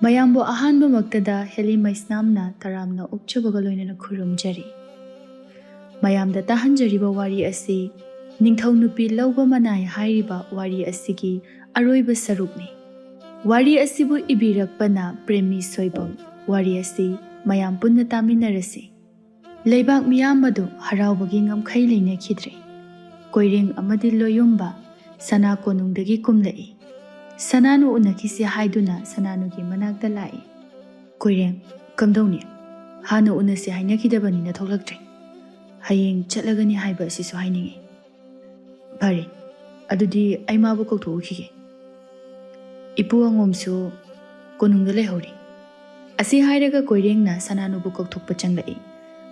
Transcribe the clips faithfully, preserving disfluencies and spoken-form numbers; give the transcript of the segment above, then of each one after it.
ꯃꯌꯥꯝꯕꯨ ꯑꯍꯥꯟꯕꯃꯛꯇꯗ ꯍꯦꯂꯤ ꯃꯩꯁꯅꯥꯝꯅ ꯇꯔꯥꯝꯅ ꯑꯣꯛꯆꯕꯒ ꯂꯣꯏꯅꯅ ꯈꯨꯔꯨꯝꯖꯔꯤ꯫ ꯃꯌꯥꯝꯗ ꯇꯥꯍꯟꯖꯔꯤꯕ ꯋꯥꯔꯤ ꯑꯁꯤ ꯅꯤꯡꯊꯧ ꯅꯨꯄꯤ ꯂꯧꯕ ꯃꯅꯥꯏ ꯍꯥꯏꯔꯤꯕ ꯋꯥꯔꯤ ꯑꯁꯤꯒꯤ ꯑꯔꯣꯏꯕ ꯁꯔꯨꯛꯅꯤ꯫ ꯋꯥꯔꯤ ꯑꯁꯤꯕꯨ ꯏꯕꯤꯔꯛꯄꯅ ꯄ꯭ꯔꯦꯃꯤ ꯁꯣꯏꯕꯝ꯫ ꯋꯥꯔꯤ ꯑꯁꯤ ꯃꯌꯥꯝ ꯄꯨꯟꯅ ꯇꯥꯃꯤꯟꯅꯔꯁꯤ꯫ ꯂꯩꯕꯥꯛ ꯃꯤꯌꯥꯝ ꯑꯗꯨ ꯍꯔꯥꯎꯕꯒꯤ ꯉꯝꯈꯩ ꯂꯩꯅꯈꯤꯗ꯭ꯔꯦ꯫ ꯀꯣꯏꯔꯦꯡ ꯑꯃꯗꯤ ꯂꯣꯌꯨꯝꯕ ꯁꯅꯥ ꯀꯣꯅꯨꯡꯗꯒꯤ ꯀꯨꯝꯂꯛꯏ꯫ ꯁꯅꯥꯅꯨ ꯎꯅꯈꯤꯁꯤ ꯍꯥꯏꯗꯨꯅ ꯁꯅꯥꯅꯨꯒꯤ ꯃꯅꯥꯛꯇ ꯂꯥꯛꯏ꯫ "ꯀꯣꯏꯔꯦꯡ, ꯀꯝꯗꯧꯅꯤ? ꯍꯥꯟꯅ ꯎꯅꯁꯤ ꯍꯥꯏꯅꯈꯤꯗꯕꯅꯤꯅ ꯊꯣꯛꯂꯛꯇ꯭ꯔꯦ꯫ ꯍꯌꯦꯡ ꯆꯠꯂꯒꯅꯤ ꯍꯥꯏꯕ ꯑꯁꯤꯁꯨ ꯍꯥꯏꯅꯤꯡꯏ꯫" "ꯐꯔꯦ, ꯑꯗꯨꯗꯤ ꯑꯩ ꯃꯥꯕꯨ ꯀꯧꯊꯣꯛꯎꯈꯤꯒꯦ꯫ ꯏꯄꯨ ꯑꯉꯣꯝꯁꯨ ꯀꯣꯅꯨꯡꯗ ꯂꯩꯍꯧꯔꯤ꯫" ꯑꯁꯤ ꯍꯥꯏꯔꯒ ꯀꯣꯏꯔꯦꯡꯅ ꯁꯅꯥꯅꯨꯕꯨ ꯀꯧꯊꯣꯛꯄ ꯆꯪꯂꯛꯏ꯫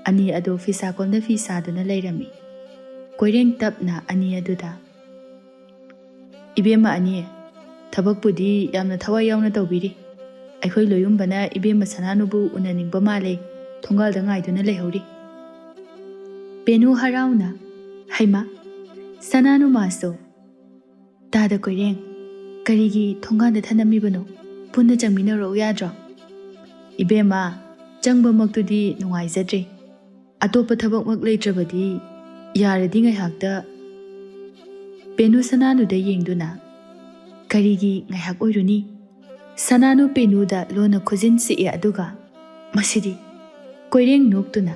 ꯑꯅꯤ ꯑꯗꯨ ꯐꯤꯁꯥꯀꯣꯜꯗ ꯐꯤ ꯁꯥꯗꯨꯅ ꯂꯩꯔꯝꯃꯤ꯫ ꯀꯣꯏꯔꯦꯡ ꯇꯞꯅ ꯑꯅꯤ ꯑꯗꯨꯗ, "ꯏꯕꯦꯝꯃ ꯑꯅꯤ, ꯊꯕꯛꯄꯨꯗꯤ ꯌꯥꯝꯅ ꯊꯋꯥꯏ ꯌꯥꯎꯅ ꯇꯧꯕꯤꯔꯤ꯫ ꯑꯩꯈꯣꯏ ꯂꯣꯌꯨꯝꯕꯅ ꯏꯕꯦꯝꯃ ꯁꯅꯥꯅꯨꯕꯨ ꯎꯅꯅꯤꯡꯕ ꯃꯥꯜꯂꯦ, ꯊꯣꯡꯒꯥꯜꯗ ꯉꯥꯏꯗꯨꯅ ꯂꯩꯍꯧꯔꯤ꯫" ꯄꯦꯅꯨ ꯍꯔꯥꯎꯅ, "ꯍꯩꯃꯥ, ꯁꯅꯥꯅꯨ ꯃꯥꯁꯨ?" "ꯇꯥꯗ ꯀꯣꯏꯔꯦꯡ, ꯀꯔꯤꯒꯤ ꯊꯣꯡꯒꯥꯟꯗ ꯊꯅꯝꯃꯤꯕꯅꯣ? ꯄꯨꯟꯅ ꯆꯪꯃꯤꯟꯅꯔꯛꯎ ꯌꯥꯗ꯭ꯔꯣ?" "ꯏꯕꯦꯝꯃ, ꯆꯪꯕꯃꯛꯇꯨꯗꯤ ꯅꯨꯡꯉꯥꯏꯖꯗ꯭ꯔꯦ꯫ ꯑꯇꯣꯞꯄ ꯊꯕꯛꯃꯛ ꯂꯩꯇ꯭ꯔꯕꯗꯤ ꯌꯥꯔꯗꯤ ꯉꯥꯏꯍꯥꯛꯇ꯫" ꯄꯦꯅꯨ ꯁꯅꯥꯅꯨꯗ ꯌꯦꯡꯗꯨꯅ, "ꯀꯔꯤꯒꯤ ꯉꯥꯏꯍꯥꯛ ꯑꯣꯏꯔꯨꯅꯤ?" ꯁꯅꯥꯅꯨ ꯄꯦꯅꯨꯗ ꯂꯣꯟꯅ ꯈꯨꯖꯤꯟ ꯁꯤꯛꯑꯦ, ꯑꯗꯨꯒ, "ꯃꯁꯤꯗꯤ!" ꯀꯣꯏꯔꯦꯡ ꯅꯣꯛꯇꯨꯅ,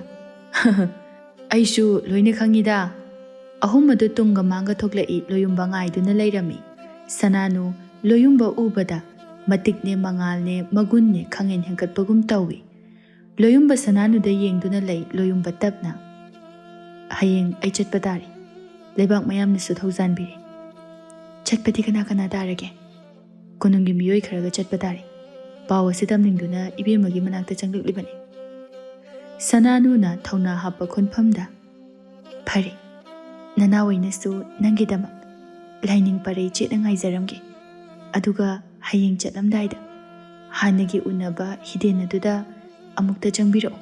"ꯑꯩꯁꯨ ꯂꯣꯏꯅ ꯈꯪꯉꯤꯗ꯫" ꯑꯍꯨꯝ ꯑꯗꯨ ꯇꯨꯡꯒ ꯃꯥꯡꯒ ꯊꯣꯛꯂꯛꯏ, ꯂꯣꯌꯨꯝꯕ ꯉꯥꯏꯗꯨꯅ ꯂꯩꯔꯝꯃꯤ꯫ ꯁꯅꯥꯅꯨ ꯂꯣꯌꯨꯝꯕ ꯎꯕꯗ ꯃꯇꯤꯛꯅꯦ, ꯃꯉꯥꯜꯅꯦ, ꯃꯒꯨꯟꯅꯦ ꯈꯪꯍꯦꯟ ꯍꯦꯟꯒꯠꯄꯒꯨꯝ ꯇꯧꯏ꯫ ꯂꯣꯌꯨꯝꯕ ꯁꯅꯥꯅꯨꯗ ꯌꯦꯡꯗꯨꯅ ꯂꯩ꯫ ꯂꯣꯌꯨꯝꯕ ꯇꯞꯅ, "ꯍꯌꯦꯡ ꯑꯩ ꯆꯠꯄ ꯇꯥꯔꯦ꯫ ꯂꯩꯕꯥꯛ ꯃꯌꯥꯝꯅꯁꯨ ꯊꯧꯖꯥꯟꯕꯤꯔꯦ꯫ ꯆꯠꯄꯗꯤ ꯀꯅꯥ ꯀꯅꯥ ꯇꯥꯔꯒꯦ? ꯀꯣꯅꯨꯡꯒꯤ ꯃꯤꯑꯣꯏ ꯈꯔꯒ ꯆꯠꯄ ꯇꯥꯔꯦ꯫ ꯄꯥꯎ ꯑꯁꯤ ꯇꯝꯅꯤꯡꯗꯨꯅ ꯏꯕꯦꯝꯃꯒꯤ ꯃꯅꯥꯛꯇ ꯆꯪꯂꯛꯂꯤꯕꯅꯤ꯫" ꯁꯅꯥꯅꯨꯅ ꯊꯧꯅꯥ ꯍꯥꯞꯄ ꯈꯣꯟꯐꯝꯗ, "ꯐꯔꯦ, ꯅꯅꯥꯎ ꯑꯩꯅꯁꯨ ꯅꯪꯒꯤꯗꯃꯛ ꯂꯥꯏꯅꯤꯡ ꯄꯔꯩ ꯆꯦꯠꯅ ꯉꯥꯏꯖꯔꯝꯒꯦ꯫ ꯑꯗꯨꯒ ꯍꯌꯦꯡ ꯆꯠꯂꯝꯗꯥꯏꯗ ꯍꯥꯟꯅꯒꯤ ꯎꯅꯕ ꯍꯤꯗꯦꯟ ꯑꯗꯨꯗ ꯑꯃꯨꯛꯇ ꯆꯪꯕꯤꯔꯛꯎ꯫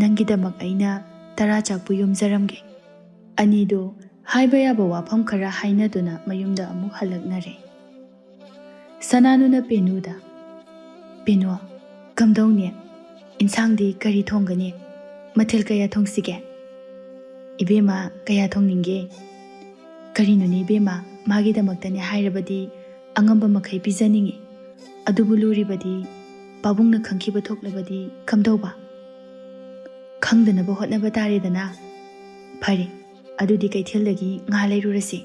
ꯅꯪꯒꯤꯗꯃꯛ ꯑꯩꯅ ꯇꯔꯥ ꯆꯥꯛꯄꯨ ꯌꯣꯝꯖꯔꯝꯒꯦ꯫" ꯑꯅꯤꯗꯨ ꯍꯥꯏꯕ ꯌꯥꯕ ꯋꯥꯐꯝ ꯈꯔ ꯍꯥꯏꯅꯗꯨꯅ ꯃꯌꯨꯝꯗ ꯑꯃꯨꯛ ꯍꯜꯂꯛꯅꯔꯦ꯫ ꯁꯅꯥꯅꯨꯅ ꯄꯦꯅꯨꯗ, ꯄꯦꯅꯨ, ꯀꯝꯗꯧꯅꯤ? ꯏꯟꯁꯥꯡꯗꯤ ꯀꯔꯤ ꯊꯣꯡꯒꯅꯤ? ꯃꯊꯦꯜ ꯀꯌꯥ ꯊꯣꯡꯁꯤꯒꯦ? ꯏꯕꯦꯝꯃ, ꯀꯌꯥ ꯊꯣꯡꯅꯤꯡꯒꯦ? ꯀꯔꯤꯅꯣꯅꯦ ꯏꯕꯦꯝꯃ, ꯃꯥꯒꯤꯗꯃꯛꯇꯅꯦ ꯍꯥꯏꯔꯕꯗꯤ ꯑꯉꯝꯕ ꯃꯈꯩ ꯄꯤꯖꯅꯤꯡꯏ꯫ ꯑꯗꯨꯕꯨ ꯂꯨꯔꯤꯕꯗꯤ ꯄꯥꯕꯨꯡꯅ ꯈꯪꯈꯤꯕ ꯊꯣꯛꯂꯕꯗꯤ ꯀꯝꯗꯧꯕ? ꯈꯪꯗꯅꯕ ꯍꯣꯠꯅꯕ ꯇꯥꯔꯦꯗꯅ꯫ ꯐꯔꯦ, ꯑꯗꯨꯗꯤ ꯀꯩꯊꯦꯜꯗꯒꯤ ꯉꯥ ꯂꯩꯔꯨꯔꯁꯤ꯫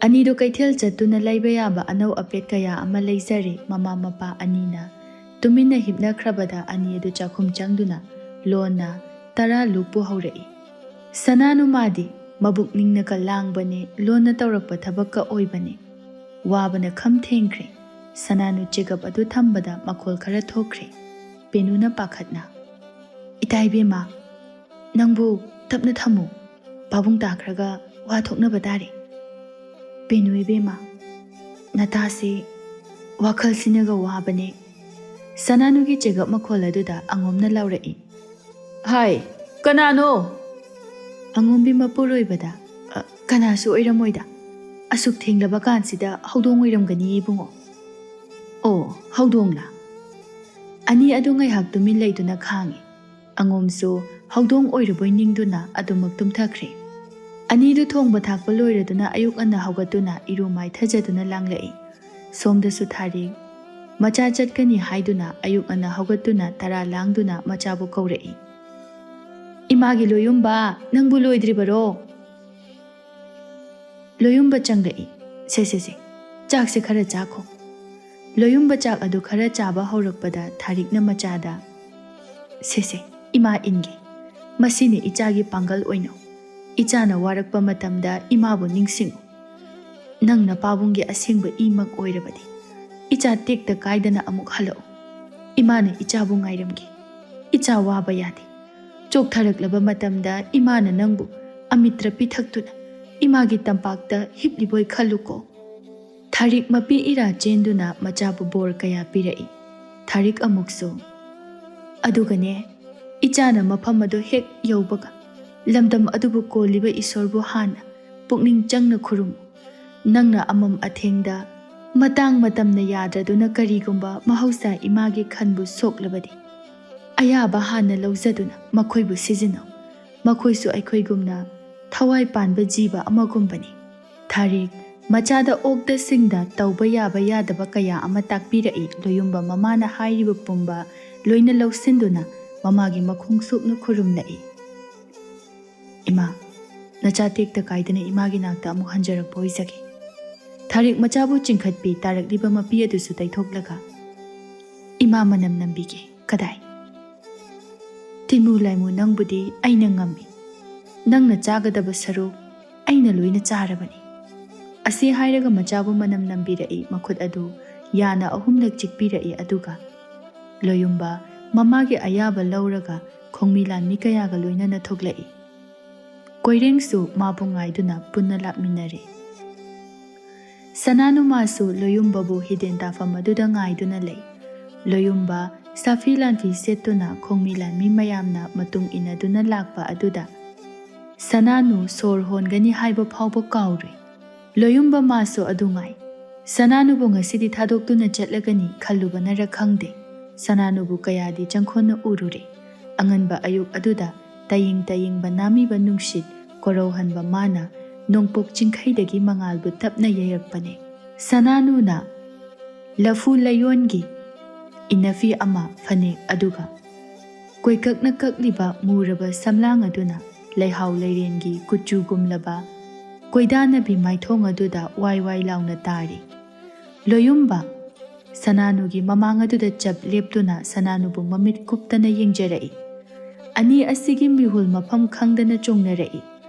ꯑꯅꯤꯗꯨ ꯀꯩꯊꯦꯜ ꯆꯠꯇꯨꯅ ꯂꯩꯕ ꯌꯥꯕ ꯑꯅꯧ ꯑꯄꯦꯠ ꯀꯌꯥ ꯑꯃ ꯂꯩꯖꯔꯦ꯫ ꯃꯃꯥ ꯃꯄꯥ ꯑꯅꯤꯅ ꯇꯨꯃꯤꯟꯅ ꯍꯤꯞꯅꯈ꯭ꯔꯕꯗ ꯑꯅꯤ ꯑꯗꯨ ꯆꯥꯛꯈꯨꯝ ꯆꯪꯗꯨꯅ ꯂꯣꯟꯅ ꯇꯔꯥ ꯂꯨꯞꯄꯨ ꯍꯧꯔꯛꯏ꯫ ꯁꯅꯥꯅꯨ ꯃꯥꯗꯤ ꯃꯕꯨꯛ ꯅꯤꯡꯅꯒ ꯂꯥꯡꯕꯅꯦ꯫ ꯂꯣꯟꯅ ꯇꯧꯔꯛꯄ ꯊꯕꯛꯀ ꯑꯣꯏꯕꯅꯦ꯫ ꯋꯥꯕꯅ ꯈꯝ ꯊꯦꯡꯈ꯭ꯔꯦ꯫ ꯁꯅꯥꯅꯨ ꯆꯦꯒꯞ ꯑꯗꯨ ꯊꯝꯕꯗ ꯃꯈꯣꯜ ꯈꯔ ꯊꯣꯛꯈ꯭ꯔꯦ꯫ ꯄꯦꯅꯨꯅ ꯄꯥꯈꯠꯅ, "ꯏꯇꯥ ꯏꯕꯦꯝꯃ, ꯅꯪꯕꯨ ꯇꯞꯅ ꯊꯝꯃꯨ꯫ ꯄꯥꯕꯨꯡ ꯇꯥꯈ꯭ꯔꯒ ꯋꯥ ꯊꯣꯛꯅꯕ ꯇꯥꯔꯦ꯫ ꯄꯦꯅꯨ ꯏꯕꯦꯝꯃ, ꯅꯇꯥꯁꯤ ꯋꯥꯈꯜꯁꯤꯅꯒ ꯋꯥꯕꯅꯦ꯫" ꯁꯅꯥꯅꯨꯒꯤ ꯆꯦꯒꯞ ꯃꯈꯣꯜ ꯑꯗꯨꯗ ꯑꯉꯣꯝꯅ ꯂꯥꯎꯔꯛꯏ꯫ "ꯍꯥꯏ, ꯀꯅꯥꯅꯣ?" ꯑꯉꯣꯝꯕꯤ ꯃꯄꯨꯔꯣꯏꯕꯗ, "ꯑ, ꯀꯅꯥꯁꯨ ꯑꯣꯏꯔꯝꯃꯣꯏꯗ꯫ ꯑꯁꯨꯛ ꯊꯦꯡꯂꯕ ꯀꯥꯟꯁꯤꯗ ꯍꯧꯗꯣꯡ ꯑꯣꯏꯔꯝꯒꯅꯤ, ꯏꯕꯨꯡꯉꯣ꯫" "ꯑꯣ, ꯍꯧꯗꯣꯡꯂꯥ?" ꯑꯅꯤ ꯑꯗꯨ ꯉꯥꯏꯍꯥꯛ ꯇꯨꯃꯤꯟ ꯂꯩꯗꯨꯅ ꯈꯥꯡꯉꯤ꯫ ꯑꯉꯣꯝꯁꯨ ꯍꯧꯗꯣꯡ ꯑꯣꯏꯔꯕꯣꯏ ꯅꯤꯡꯗꯨꯅ ꯑꯗꯨꯃꯛ ꯇꯨꯝꯊꯈ꯭ꯔꯦ꯫ ꯑꯅꯤꯗꯨ ꯊꯣꯡꯕ ꯊꯥꯛꯄ ꯂꯣꯏꯔꯗꯨꯅ ꯑꯌꯨꯛ ꯉꯟꯅ ꯍꯧꯒꯠꯇꯨꯅ ꯏꯔꯨ ꯃꯥꯏꯊꯖꯗꯨꯅ ꯂꯥꯡꯂꯛꯏ꯫ ꯁꯣꯝꯗꯁꯨ ꯊꯥꯔꯤꯛ, ꯃꯆꯥ ꯆꯠꯀꯅꯤ ꯍꯥꯏꯗꯨꯅ ꯑꯌꯨꯛ ꯉꯟꯅ ꯍꯧꯒꯠꯇꯨꯅ ꯇꯔꯥ ꯂꯥꯡꯗꯨꯅ ꯃꯆꯥꯕꯨ ꯀꯧꯔꯛꯏ꯫ "ꯏꯃꯥꯒꯤ ꯂꯣꯌꯨꯝꯕ, ꯅꯪꯕꯨ ꯂꯣꯏꯗ꯭ꯔꯤꯕꯔꯣ?" ꯂꯣꯌꯨꯝꯕ ꯆꯪꯂꯛꯏ꯫ "ꯁꯦ, ꯁꯦ, ꯁꯦ, ꯆꯥꯛꯁꯦ ꯈꯔ ꯆꯥꯈꯣ꯫" ꯂꯣꯌꯨꯝꯕ ꯆꯥꯛ ꯑꯗꯨ ꯈꯔ ꯆꯥꯕ ꯍꯧꯔꯛꯄꯗ ꯊꯥꯔꯤꯛꯅ ꯃꯆꯥꯗ, "ꯁꯦ, ꯁꯦ, ꯏꯃꯥ ꯏꯟꯒꯦ꯫ ꯃꯁꯤꯅꯤ ꯏꯆꯥꯒꯤ ꯄꯥꯡꯒꯜ ꯑꯣꯏꯅꯧ꯫ ꯏꯆꯥꯅ ꯋꯥꯔꯛꯄ ꯃꯇꯝꯗ ꯏꯃꯥꯕꯨ ꯅꯤꯡꯁꯤꯡꯉꯨ꯫ ꯅꯪ ꯅꯄꯥꯕꯨꯡꯒꯤ ꯑꯁꯦꯡꯕ ꯏꯃꯛ ꯑꯣꯏꯔꯕꯗꯤ ꯏꯆꯥ ꯇꯦꯛꯇ ꯀꯥꯏꯗꯅ ꯑꯃꯨꯛ ꯍꯜꯂꯛꯎ꯫ ꯏꯃꯥꯅ ꯏꯆꯥꯕꯨ ꯉꯥꯏꯔꯝꯒꯦ꯫ ꯏꯆꯥ ꯋꯥꯕ ꯌꯥꯗꯦ꯫ ꯆꯣꯛꯊꯔꯛꯂꯕ ꯃꯇꯝꯗ ꯏꯃꯥꯅ ꯅꯪꯕꯨ ꯑꯃꯤꯇ꯭ꯔ ꯄꯤꯊꯛꯇꯨꯅ ꯏꯃꯥꯒꯤ ꯇꯝꯄꯥꯛꯇ ꯍꯤꯞꯂꯤꯕꯣꯏ ꯈꯜꯂꯨꯀꯣ꯫" ꯊꯥꯔꯤꯛ ꯃꯄꯤ ꯏꯔꯥ ꯆꯦꯟꯗꯨꯅ ꯃꯆꯥꯕꯨ ꯕꯣꯔ ꯀꯌꯥ ꯄꯤꯔꯛꯏ꯫ ꯊꯥꯔꯤꯛ ꯑꯃꯨꯛꯁꯨ, "ꯑꯗꯨꯒꯅꯦ, ꯏꯆꯥꯅ ꯃꯐꯝ ꯑꯗꯨ ꯍꯦꯛ ꯌꯧꯕꯒ ꯂꯝꯗꯝ ꯑꯗꯨꯕꯨ ꯀꯣꯜꯂꯤꯕ ꯏꯁꯣꯔꯕꯨ ꯍꯥꯟꯅ ꯄꯨꯛꯅꯤꯡ ꯆꯪꯅ ꯈꯨꯔꯨꯝꯃꯨ꯫ ꯅꯪꯅ ꯑꯃꯝ ꯑꯊꯦꯡꯗ ꯃꯇꯥꯡ ꯃꯇꯝꯅ ꯌꯥꯗ꯭ꯔꯗꯨꯅ ꯀꯔꯤꯒꯨꯝꯕ ꯃꯍꯧꯁꯥ ꯏꯃꯥꯒꯤ ꯈꯟꯕꯨ ꯁꯣꯛꯂꯕꯗꯤ, ꯑꯌꯥꯕ ꯍꯥꯟꯅ ꯂꯧꯖꯗꯨꯅ ꯃꯈꯣꯏꯕꯨ ꯁꯤꯖꯤꯟꯅꯧ꯫ ꯃꯈꯣꯏꯁꯨ ꯑꯩꯈꯣꯏꯒꯨꯝꯅ ꯊꯋꯥꯏ ꯄꯥꯟꯕ ꯖꯤꯕ ꯑꯃꯒꯨꯝꯕꯅꯤ꯫ ꯊꯥꯔꯤꯛ ꯃꯆꯥꯗ ꯑꯣꯛꯇ ꯁꯤꯡꯗ ꯇꯧꯕ ꯌꯥꯕ ꯌꯥꯗꯕ ꯀꯌꯥ ꯑꯃ ꯇꯥꯛꯄꯤꯔꯛꯏ꯫ ꯂꯣꯌꯨꯝꯕ ꯃꯃꯥꯅ ꯍꯥꯏꯔꯤꯕ ꯄꯨꯝꯕ ꯂꯣꯏꯅ ꯂꯧꯁꯤꯟꯗꯨꯅ ꯃꯃꯥꯒꯤ ꯃꯈꯣꯡ ꯁꯣꯛꯅ ꯈꯨꯔꯨꯝꯂꯛꯏ꯫ "ꯏꯃꯥ, ꯅꯆꯥ ꯇꯦꯛꯇ ꯀꯥꯏꯗꯅ ꯏꯃꯥꯒꯤ ꯅꯥꯛꯇ ꯑꯃꯨꯛ ꯍꯟꯖꯔꯛꯄ ꯑꯣꯏꯖꯒꯦ꯫" ꯊꯥꯔꯤꯛ ꯃꯆꯥꯕꯨ ꯆꯤꯡꯈꯠꯄꯤ, ꯇꯥꯔꯛꯂꯤꯕ ꯃꯄꯤ ꯑꯗꯨꯁꯨ ꯇꯩꯊꯣꯛꯂꯒ, "ꯏꯃꯥ ꯃꯅꯝ ꯅꯝꯕꯤꯒꯦ꯫ ꯀꯗꯥꯏ?" "ꯇꯤꯟꯃꯨ ꯂꯥꯏꯃꯨ, ꯅꯪꯕꯨꯗꯤ ꯑꯩꯅ ꯉꯝꯃꯤ꯫ ꯅꯪꯅ ꯆꯥꯒꯗꯕ ꯁꯔꯨꯛ ꯑꯩꯅ ꯂꯣꯏꯅ ꯆꯥꯔꯕꯅꯤ꯫" ꯑꯁꯤ ꯍꯥꯏꯔꯒ ꯃꯆꯥꯕꯨ ꯃꯅꯝ ꯅꯝꯕꯤꯔꯛꯏ, ꯃꯈꯨꯠ ꯑꯗꯨ ꯌꯥꯅ ꯑꯍꯨꯝꯂꯛ ꯆꯤꯛꯄꯤꯔꯛꯏ, ꯑꯗꯨꯒ ꯂꯣꯌꯨꯝꯕ ꯃꯃꯥꯒꯤ ꯑꯌꯥꯕ ꯂꯧꯔꯒ ꯈꯣꯡꯃꯤ ꯂꯥꯟꯃꯤ ꯀꯌꯥꯒ ꯂꯣꯏꯅꯅ ꯊꯣꯛꯂꯛꯏ꯫ ꯀꯣꯏꯔꯦꯡꯁꯨ ꯃꯥꯕꯨ ꯉꯥꯏꯗꯨꯅ ꯄꯨꯟꯅ ꯂꯥꯛꯃꯤꯟꯅꯔꯦ꯫ ꯁꯅꯥꯅꯨ ꯃꯥꯁꯨ ꯂꯣꯌꯨꯝꯕꯕꯨ ꯍꯤꯗꯦꯟ ꯇꯥꯐꯝ ꯑꯗꯨꯗ ꯉꯥꯏꯗꯨꯅ ꯂꯩ꯫ ꯂꯣꯌꯨꯝꯕ ꯁꯥꯐꯤ ꯂꯥꯟꯐꯤ ꯁꯦꯠꯇꯨꯅ ꯈꯣꯡꯃꯤ ꯂꯥꯟꯃꯤ ꯃꯌꯥꯝꯅ ꯃꯇꯨꯡ ꯏꯟꯅꯗꯨꯅ ꯂꯥꯛꯄ ꯑꯗꯨꯗ ꯁꯅꯥꯅꯨ ꯁꯣꯔ ꯍꯣꯟꯒꯅꯤ ꯍꯥꯏꯕ ꯐꯥꯎꯕ ꯀꯥꯎꯔꯦ꯫ ꯂꯣꯌꯨꯝꯕ ꯃꯥꯁꯨ ꯑꯗꯨ ꯉꯥꯏ꯫ ꯁꯅꯥꯅꯨꯕꯨ ꯉꯁꯤꯗꯤ ꯊꯥꯗꯣꯛꯇꯨꯅ ꯆꯠꯂꯒꯅꯤ ꯈꯜꯂꯨꯕꯅꯔ ꯈꯪꯗꯦ, ꯁꯅꯥꯅꯨꯕꯨ ꯀꯌꯥꯗꯤ ꯆꯪꯈꯣꯟꯅ ꯎꯔꯨꯔꯦ꯫ ꯑꯉꯟꯕ ꯑꯌꯨꯛ ꯑꯗꯨꯗ ꯇꯌꯤꯡ ꯇꯌꯤꯡꯕ ꯅꯥꯃꯤꯕ ꯅꯨꯡꯁꯤꯠ ꯀꯣꯔꯧꯍꯟꯕ ꯃꯥꯅ ꯅꯣꯡꯄꯣꯛ ꯆꯤꯡꯈꯩꯗꯒꯤ ꯃꯉꯥꯜꯕꯨ ꯇꯞꯅ ꯌꯩꯔꯛꯄꯅꯦ꯫ ꯁꯅꯥꯅꯨꯅ ꯂꯐꯨ ꯂꯩꯌꯣꯟꯒꯤ ꯏꯅꯐꯤ ꯑꯃ, ꯐꯅꯦꯛ, ꯑꯗꯨꯒ ꯀꯣꯏꯀꯛꯅ ꯀꯛꯂꯤꯕ ꯃꯨꯔꯕ ꯁꯝꯂꯥꯡ ꯑꯗꯨꯅ ꯂꯩꯍꯥꯎ ꯂꯩꯔꯦꯟꯒꯤ ꯀꯨꯆꯨꯒꯨꯝꯂꯕ ꯀꯣꯏꯗꯥꯅꯕꯤ ꯃꯥꯏꯊꯣꯡ ꯑꯗꯨꯗ ꯋꯥꯏ ꯋꯥꯏ ꯂꯥꯎꯅ ꯇꯥꯔꯤ꯫ ꯂꯣꯌꯨꯝꯕ ꯁꯅꯥꯅꯨꯒꯤ ꯃꯃꯥꯡ ꯑꯗꯨꯗ ꯆꯞ ꯂꯦꯞꯇꯨꯅ ꯁꯅꯥꯅꯨꯕꯨ ꯃꯃꯤꯠ ꯀꯨꯞꯇꯅ ꯌꯦꯡꯖꯔꯛꯏ꯫ ꯑꯅꯤ ꯑꯁꯤꯒꯤ ꯃꯤꯍꯨꯜ ꯃꯐꯝ ꯈꯪꯗꯅ ꯆꯣꯡꯅꯔꯛꯏ꯫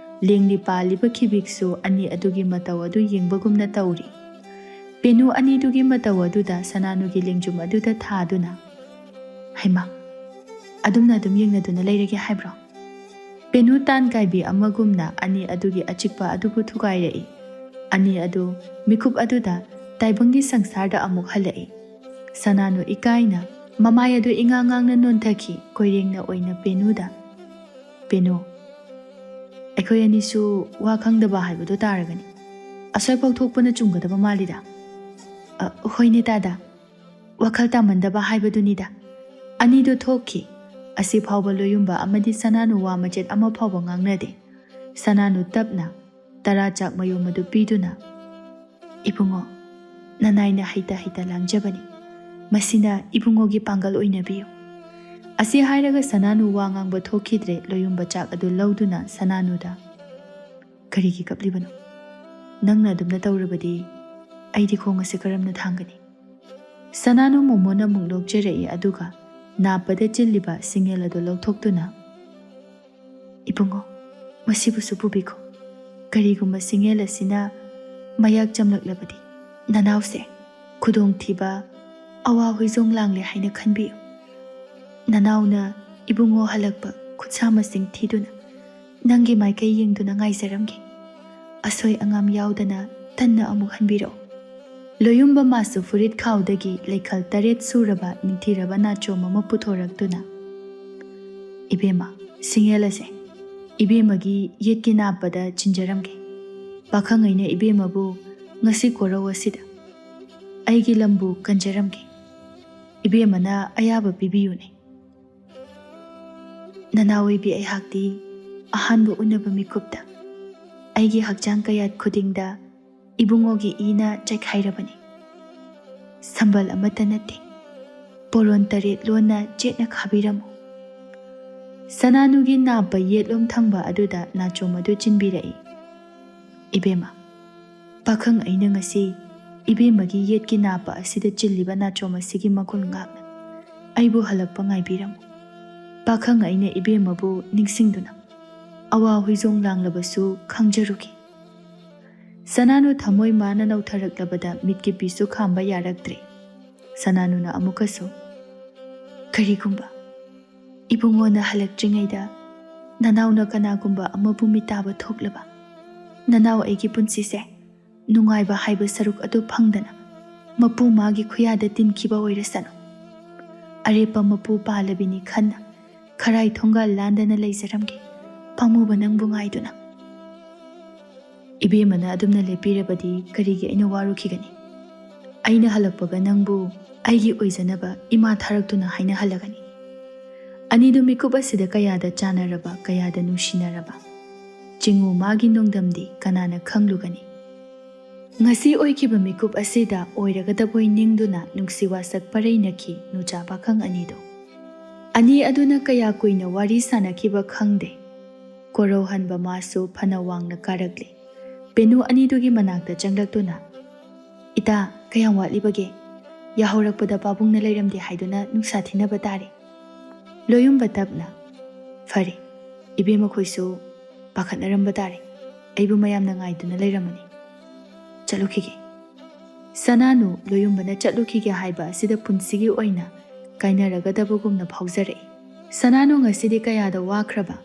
ꯂꯦꯡꯂꯤ ꯄꯥꯜꯂꯤꯕ ꯈꯤꯕꯤꯛꯁꯨ ꯑꯅꯤ ꯑꯗꯨꯒꯤ ꯃꯇꯧ ꯑꯗꯨ ꯌꯦꯡꯕꯒꯨꯝꯅ ꯇꯧꯔꯤ꯫ ꯄꯦꯅꯨ ꯑꯅꯤꯗꯨꯒꯤ ꯃꯇꯧ ꯑꯗꯨꯗ ꯁꯅꯥꯅꯨꯒꯤ ꯂꯦꯡꯖꯨꯝ ꯑꯗꯨꯗ ꯊꯥꯗꯨꯅ, "ꯍꯩꯃꯥ, ꯑꯗꯨꯝꯅ ꯑꯗꯨꯝ ꯌꯦꯡꯅꯗꯨꯅ ꯂꯩꯔꯒꯦ ꯍꯥꯏꯕ꯭ꯔꯣ?" ꯄꯦꯅꯨ ꯇꯥꯟ ꯀꯥꯏꯕꯤ ꯑꯃꯒꯨꯝꯅ ꯑꯅꯤ ꯑꯗꯨꯒꯤ ꯑꯆꯤꯛꯄ ꯑꯗꯨꯕꯨ ꯊꯨꯒꯥꯏꯔꯛꯏ꯫ ꯑꯅꯤ ꯑꯗꯨ ꯃꯤꯀꯨꯞ ꯑꯗꯨꯗ ꯇꯥꯏꯕꯪꯒꯤ ꯁꯪꯁꯥꯔꯗ ꯑꯃꯨꯛ ꯍꯜꯂꯛꯏ꯫ ꯁꯅꯥꯅꯨ ꯏꯀꯥꯏꯅ ꯃꯃꯥꯏ ꯑꯗꯨ ꯏꯉꯥꯡ ꯉꯥꯡꯅ ꯅꯣꯟꯊꯈꯤ꯫ ꯀꯣꯏꯔꯦꯡꯅ ꯑꯣꯏꯅ ꯄꯦꯅꯨꯗ, "ꯄꯦꯅꯨ, ꯑꯩꯈꯣꯏ ꯑꯅꯤꯁꯨ ꯋꯥ ꯈꯪꯗꯕ ꯍꯥꯏꯕꯗꯨ ꯇꯥꯔꯒꯅꯤ꯫ ꯑꯁ꯭ꯋꯥꯏꯐꯥꯎ ꯊꯣꯛꯄꯅ ꯆꯨꯝꯒꯗꯕ ꯃꯥꯜꯂꯤꯗ꯫" "ꯑ, ꯍꯣꯏꯅꯦ ꯇꯥꯗ, ꯋꯥꯈꯜ ꯇꯥꯃꯟꯗꯕ ꯍꯥꯏꯕꯗꯨꯅꯤꯗ꯫ ꯑꯅꯤꯗꯨ ꯊꯣꯛꯈꯤ꯫ ꯑꯁꯤ ꯐꯥꯎꯕ ꯂꯣꯌꯨꯝꯕ ꯑꯃꯗꯤ ꯁꯅꯥꯅꯨ ꯋꯥ ꯃꯆꯦꯠ ꯑꯃ ꯐꯥꯎꯕ ꯉꯥꯡꯅꯗꯦ꯫ ꯁꯅꯥꯅꯨ ꯇꯞꯅ ꯇꯔꯥ ꯆꯥꯛ ꯃꯌꯨꯝ ꯑꯗꯨ ꯄꯤꯗꯨꯅ, "ꯏꯕꯨꯡꯉꯣ, ꯅꯅꯥꯏꯅ ꯍꯩꯇ ꯍꯩꯇ ꯂꯥꯡꯖꯕꯅꯤ꯫ ꯃꯁꯤꯅ ꯏꯕꯨꯡꯉꯣꯒꯤ ꯄꯥꯡꯒꯜ ꯑꯣꯏꯅꯕꯤꯌꯨ"꯫ ꯑꯁꯤ ꯍꯥꯏꯔꯒ ꯁꯅꯥꯅꯨ ꯋꯥ ꯉꯥꯡꯕ ꯊꯣꯛꯈꯤꯗ꯭ꯔꯦ꯫ ꯂꯣꯌꯨꯝꯕ ꯆꯥꯛ ꯑꯗꯨ ꯂꯧꯗꯨꯅ ꯁꯅꯥꯅꯨꯗ, "ꯀꯔꯤꯒꯤ ꯀꯞꯂꯤꯕꯅꯣ? ꯅꯪꯅ ꯑꯗꯨꯝꯅ ꯇꯧꯔꯕꯗꯤ ꯑꯩꯗꯤ ꯈꯣꯡ ꯑꯁꯤ ꯀꯔꯝꯅ ꯊꯥꯡꯒꯅꯤ?" ꯁꯅꯥꯅꯨ ꯃꯣꯃꯣꯟ ꯑꯃꯨꯛ ꯅꯣꯛꯆꯔꯛꯏ, ꯑꯗꯨꯒ ꯅꯥꯞꯄꯗ ꯆꯤꯜꯂꯤꯕ ꯁꯤꯡꯉꯦꯜ ꯑꯗꯨ ꯂꯧꯊꯣꯛꯇꯨꯅ, "ꯏꯕꯨꯡꯉꯣ, ꯃꯁꯤꯕꯨꯁꯨ ꯄꯨꯕꯤꯈꯣ꯫ ꯀꯔꯤꯒꯨꯝꯕ ꯁꯤꯡꯉꯦꯜ ꯑꯁꯤꯅ ꯃꯌꯥꯛ ꯆꯝꯂꯛꯂꯕꯗꯤ ꯅꯅꯥꯎꯁꯦ ꯈꯨꯗꯣꯡꯊꯤꯕ, ꯑꯋꯥ ꯍꯨꯏꯖꯣꯡ ꯂꯥꯡꯂꯦ ꯍꯥꯏꯅ ꯈꯟꯕꯤꯌꯨ꯫ ꯅꯅꯥꯎꯅ ꯏꯕꯨꯡꯉꯣ ꯍꯜꯂꯛꯄ ꯈꯨꯠꯁꯥ ꯃꯁꯤꯡ ꯊꯤꯗꯨꯅ ꯅꯪꯒꯤ ꯃꯥꯏꯀꯩ ꯌꯦꯡꯗꯨꯅ ꯉꯥꯏꯖꯔꯝꯒꯦ꯫ ꯑꯁꯣꯏ ꯑꯉꯥꯝ ꯌꯥꯎꯗꯅ ꯇꯟꯅ ꯑꯃꯨꯛ ꯍꯟꯕꯤꯔꯛꯎ"꯫ ꯂꯣꯌꯨꯝꯕ ꯃꯥꯁꯨ ꯐꯨꯔꯤꯠ ꯈꯥꯎꯗꯒꯤ ꯂꯩꯈꯜ ꯇꯔꯦꯠ ꯁꯨꯔꯕ ꯅꯤꯡꯊꯤꯔꯕ ꯅꯥꯆꯣꯝ ꯑꯃ ꯄꯨꯊꯣꯔꯛꯇꯨꯅ, "ꯏꯕꯦꯝꯃ, ꯁꯤꯡꯉꯦꯜ ꯑꯁꯦ ꯏꯕꯦꯝꯃꯒꯤ ꯌꯦꯠꯀꯤ ꯅꯥꯞꯄꯗ ꯆꯤꯟꯖꯔꯝꯒꯦ꯫ ꯄꯥꯈꯪ ꯑꯩꯅ ꯏꯕꯦꯝꯃꯕꯨ ꯉꯁꯤ ꯀꯣꯔꯧ ꯑꯁꯤꯗ ꯑꯩꯒꯤ ꯂꯝꯕꯨ ꯀꯟꯖꯔꯝꯒꯦ꯫ ꯏꯕꯦꯝꯃꯅ ꯑꯌꯥꯕ ꯄꯤꯕꯤꯌꯨꯅꯦ꯫ ꯅꯅꯥ ꯑꯣꯏꯕꯤ ꯑꯩꯍꯥꯛꯇꯤ ꯑꯍꯥꯟꯕ ꯎꯅꯕ ꯃꯤꯀꯨꯞꯇ ꯑꯩꯒꯤ ꯍꯛꯆꯥꯡ ꯀꯌꯥꯠ ꯈꯨꯗꯤꯡꯗ ꯏꯕꯨꯡꯉꯣꯒꯤ ꯏꯅ ꯆꯥꯏꯈꯥꯏꯔꯕꯅꯤ꯫ ꯁꯝꯕꯜ ꯑꯃꯠꯇ ꯅꯠꯇꯦ, ꯄꯣꯔꯣꯟ ꯇꯔꯦꯠ ꯂꯣꯟꯅ ꯆꯦꯠꯅ ꯈꯥꯕꯤꯔꯝꯃꯨ"꯫ ꯁꯅꯥꯅꯨꯒꯤ ꯅꯥꯞꯄ ꯌꯦꯠꯂꯣꯝ ꯊꯪꯕ ꯑꯗꯨꯗ ꯅꯥꯆꯣꯝ ꯑꯗꯨ ꯆꯤꯟꯕꯤꯔꯛꯏ꯫ "ꯏꯕꯦꯝꯃ, ꯄꯥꯈꯪ ꯑꯩꯅ ꯉꯁꯤ ꯏꯕꯦꯝꯃꯒꯤ ꯌꯦꯠꯀꯤ ꯅꯥꯞꯄ ꯑꯁꯤꯗ ꯆꯤꯜꯂꯤꯕ ꯅꯥꯆꯣꯝ ꯑꯁꯤꯒꯤ ꯃꯒꯨꯟ ꯉꯥꯛꯅ ꯑꯩꯕꯨ ꯍꯜꯂꯛꯄ ꯉꯥꯏꯕꯤꯔꯝꯃꯨ꯫ ꯄꯥꯈꯪ ꯑꯩꯅ ꯏꯕꯦꯝꯃꯕꯨ ꯅꯤꯡꯁꯤꯡꯗꯨꯅ ꯑꯋꯥ ꯍꯨꯏꯖꯣꯡ ꯂꯥꯡꯂꯕꯁꯨ ꯈꯪꯖꯔꯨꯈꯤ"꯫ ꯁꯅꯥꯅꯨ ꯊꯃꯣꯏ ꯃꯥꯅ ꯅꯧꯊꯔꯛꯂꯕꯗ ꯃꯤꯠꯀꯤ ꯄꯤꯁꯨ ꯈꯥꯝꯕ ꯌꯥꯔꯛꯇ꯭ꯔꯦ꯫ ꯁꯅꯥꯅꯨꯅ ꯑꯃꯨꯛꯀꯁꯨ, "ꯀꯔꯤꯒꯨꯝꯕ ꯏꯕꯨꯡꯉꯣꯅ ꯍꯜꯂꯛꯇ꯭ꯔꯤꯉꯩꯗ ꯅꯅꯥꯎꯅ ꯀꯅꯥꯒꯨꯝꯕ ꯑꯃꯕꯨ ꯃꯤꯇꯥꯕ ꯊꯣꯛꯂꯕ, ꯅꯅꯥꯎ ꯑꯩꯒꯤ ꯄꯨꯟꯁꯤꯁꯦ ꯅꯨꯡꯉꯥꯏꯕ ꯍꯥꯏꯕ ꯁꯔꯨꯛ ꯑꯗꯨ ꯐꯪꯗꯅ ꯃꯄꯨ ꯃꯥꯒꯤ ꯈꯨꯌꯥꯗ ꯇꯤꯟꯈꯤꯕ ꯑꯣꯏꯔꯁꯅꯨ꯫ ꯑꯔꯦꯞꯄ ꯃꯄꯨ ꯄꯥꯜꯂꯕꯤꯅꯤ ꯈꯟꯅ ꯈꯔꯥꯏ ꯊꯣꯡꯒꯥꯜ ꯂꯥꯟꯗꯅ ꯂꯩꯖꯔꯝꯒꯦ, ꯄꯥꯝꯃꯨꯕ ꯅꯪꯕꯨ ꯉꯥꯏꯗꯨꯅ"꯫ "ꯏꯕꯦꯝꯃꯅ ꯑꯗꯨꯝꯅ ꯂꯦꯞꯄꯤꯔꯕꯗꯤ ꯀꯔꯤꯒꯤ ꯑꯩꯅ ꯋꯥꯔꯨꯈꯤꯒꯅꯤ? ꯑꯩꯅ ꯍꯜꯂꯛꯄꯒ ꯅꯪꯕꯨ ꯑꯩꯒꯤ ꯑꯣꯏꯖꯅꯕ ꯏꯃꯥ ꯊꯥꯔꯛꯇꯨꯅ ꯍꯥꯏꯅꯍꯜꯂꯒꯅꯤ꯫ ꯑꯅꯤꯗꯨ ꯃꯤꯀꯨꯞ ꯑꯁꯤꯗ ꯀꯌꯥꯗ ꯆꯥꯟꯅꯔꯕ, ꯀꯌꯥꯗ ꯅꯨꯡꯁꯤꯅꯔꯕ꯫ ꯆꯤꯡꯉꯨ ꯃꯥꯒꯤ ꯅꯣꯡꯗꯝꯗꯤ ꯀꯅꯥꯅ ꯈꯪꯂꯨꯒꯅꯤ? ꯉꯁꯤ ꯑꯣꯏꯈꯤꯕ ꯃꯤꯀꯨꯞ ꯑꯁꯤꯗ ꯑꯣꯏꯔꯒꯗꯕꯣꯏ ꯅꯤꯡꯗꯨꯅ ꯅꯨꯡꯁꯤ ꯋꯥꯁꯛ ꯄꯔꯩꯅꯈꯤ ꯅꯨꯆꯥ ꯄꯥꯈꯪ ꯑꯅꯤꯗꯨ꯫ ꯑꯅꯤ ꯑꯗꯨꯅ ꯀꯌꯥ ꯀꯨꯏꯅ ꯋꯥꯔꯤ ꯁꯥꯅꯈꯤꯕ ꯈꯪꯗꯦ꯫ ꯀꯣꯔꯧꯍꯟꯕ ꯃꯥꯁꯨ ꯐꯅ ꯋꯥꯡꯅ ꯀꯥꯔꯛꯂꯦ꯫ ꯄꯦꯅꯨ ꯑꯅꯤꯗꯨꯒꯤ ꯃꯅꯥꯛꯇ ꯆꯪꯂꯛꯇꯨꯅ, "ꯏꯇꯥ, ꯀꯌꯥꯝ ꯋꯥꯠꯂꯤꯕꯒꯦ? ꯌꯥꯍꯧꯔꯛꯄꯗ ꯄꯥꯕꯨꯡꯅ ꯂꯩꯔꯝꯗꯦ ꯍꯥꯏꯗꯨꯅ ꯅꯨꯡꯁꯥ ꯊꯤꯅꯕ ꯇꯥꯔꯦ꯫" ꯂꯣꯌꯨꯝꯕ ꯇꯞꯅ, "ꯐꯔꯦ, ꯏꯕꯦꯝꯃꯈꯣꯏꯁꯨ ꯄꯥꯈꯠꯅꯔꯝꯕ ꯇꯥꯔꯦ꯫ ꯑꯩꯕꯨ ꯃꯌꯥꯝꯅ ꯉꯥꯏꯗꯨꯅ ꯂꯩꯔꯝꯃꯅꯤ꯫ ꯆꯠꯂꯨꯈꯤꯒꯦ꯫" ꯁꯅꯥꯅꯨ ꯂꯣꯌꯨꯝꯕꯅ ꯆꯠꯂꯨꯈꯤꯒꯦ ꯍꯥꯏꯕ ꯑꯁꯤꯗ ꯄꯨꯟꯁꯤꯒꯤ ꯑꯣꯏꯅ ꯀꯥꯏꯅꯔꯒꯗꯕꯒꯨꯝꯅ ꯐꯥꯎꯖꯔꯛꯏ꯫ ꯁꯅꯥꯅꯨ ꯉꯁꯤꯗꯤ ꯀꯌꯥꯗ ꯋꯥꯈ꯭ꯔꯕ꯫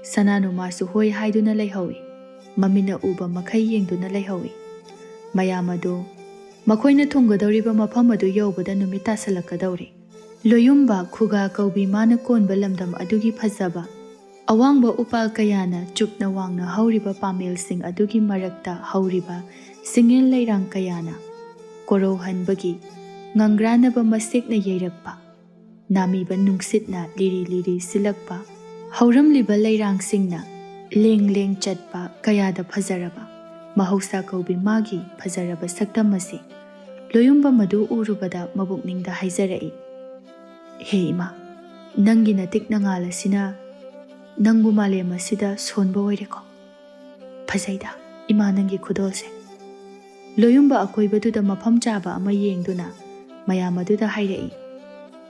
ꯁꯅꯥꯅꯨ ꯃꯥꯁꯨ ꯍꯣꯏ ꯍꯥꯏꯗꯨꯅ ꯂꯩꯍꯧꯏ꯫ ꯃꯃꯤꯠꯅ ꯎꯕ ꯃꯈꯩ ꯌꯦꯡꯗꯨꯅ ꯂꯩꯍꯧꯏ꯫ ꯃꯌꯥꯝ ꯑꯗꯨ ꯃꯈꯣꯏꯅ ꯊꯨꯡꯒꯗꯧꯔꯤꯕ ꯃꯐꯝ ꯑꯗꯨ ꯌꯧꯕꯗ ꯅꯨꯃꯤꯠ ꯇꯥꯁꯜꯂꯛꯀꯗꯧꯔꯦ꯫ ꯂꯣꯌꯨꯝꯕ ꯈꯨꯒꯥ ꯀꯧꯕꯤ ꯃꯥꯅ ꯀꯣꯟꯕ ꯂꯝꯗꯝ ꯑꯗꯨꯒꯤ ꯐꯖꯕ, ꯑꯋꯥꯡꯕ ꯎꯄꯥꯜ ꯀꯌꯥꯅ ꯆꯨꯞꯅ ꯋꯥꯡꯅ ꯍꯧꯔꯤꯕ ꯄꯥꯃꯦꯜꯁꯤꯡ ꯑꯗꯨꯒꯤ ꯃꯔꯛꯇ ꯍꯧꯔꯤꯕ ꯁꯤꯡꯉꯦꯜ ꯂꯩꯔꯥꯡ ꯀꯌꯥꯅ ꯀꯣꯔꯧꯍꯟꯕꯒꯤ ꯉꯪꯒ꯭ꯔꯥꯅꯕ ꯃꯁꯦꯛꯅ ꯌꯩꯔꯛꯄ, ꯅꯥꯃꯤꯕ ꯅꯨꯡꯁꯤꯠꯅ ꯂꯤꯔꯤ ꯂꯤꯔꯤ ꯁꯤꯜꯂꯛꯄ, ꯍꯧꯔꯝꯂꯤꯕ ꯂꯩꯔꯥꯡꯁꯤꯡꯅ ꯂꯦꯡ ꯂꯦꯡ ꯆꯠꯄ ꯀꯌꯥꯗ ꯐꯖꯔꯕ ꯃꯍꯧꯁꯥ ꯀꯧꯕꯤ ꯃꯥꯒꯤ ꯐꯖꯔꯕ ꯁꯛꯇꯝ ꯑꯁꯤ ꯂꯣꯌꯨꯝꯕ ꯃꯗꯨ ꯎꯔꯨꯕꯗ ꯃꯕꯨꯛꯅꯤꯡꯗ ꯍꯥꯏꯖꯔꯛꯏ, "ꯍꯦ ꯏꯃꯥ, ꯅꯪꯒꯤ ꯅꯇꯤꯛ ꯅꯉꯥꯜ ꯑꯁꯤꯅ ꯅꯪꯕꯨ ꯃꯥꯂꯦꯝ ꯑꯁꯤꯗ ꯁꯣꯟꯕ ꯑꯣꯏꯔꯦꯀꯣ꯫ ꯐꯖꯩꯗ ꯏꯃꯥ ꯅꯪꯒꯤ ꯈꯨꯗꯣꯜꯁꯦ꯫" ꯂꯣꯌꯨꯝꯕ ꯑꯀꯣꯏꯕꯗꯨꯗ ꯃꯐꯝ ꯆꯥꯕ ꯑꯃ ꯌꯦꯡꯗꯨꯅ ꯃꯌꯥꯝ ꯑꯗꯨꯗ ꯍꯥꯏꯔꯛꯏ,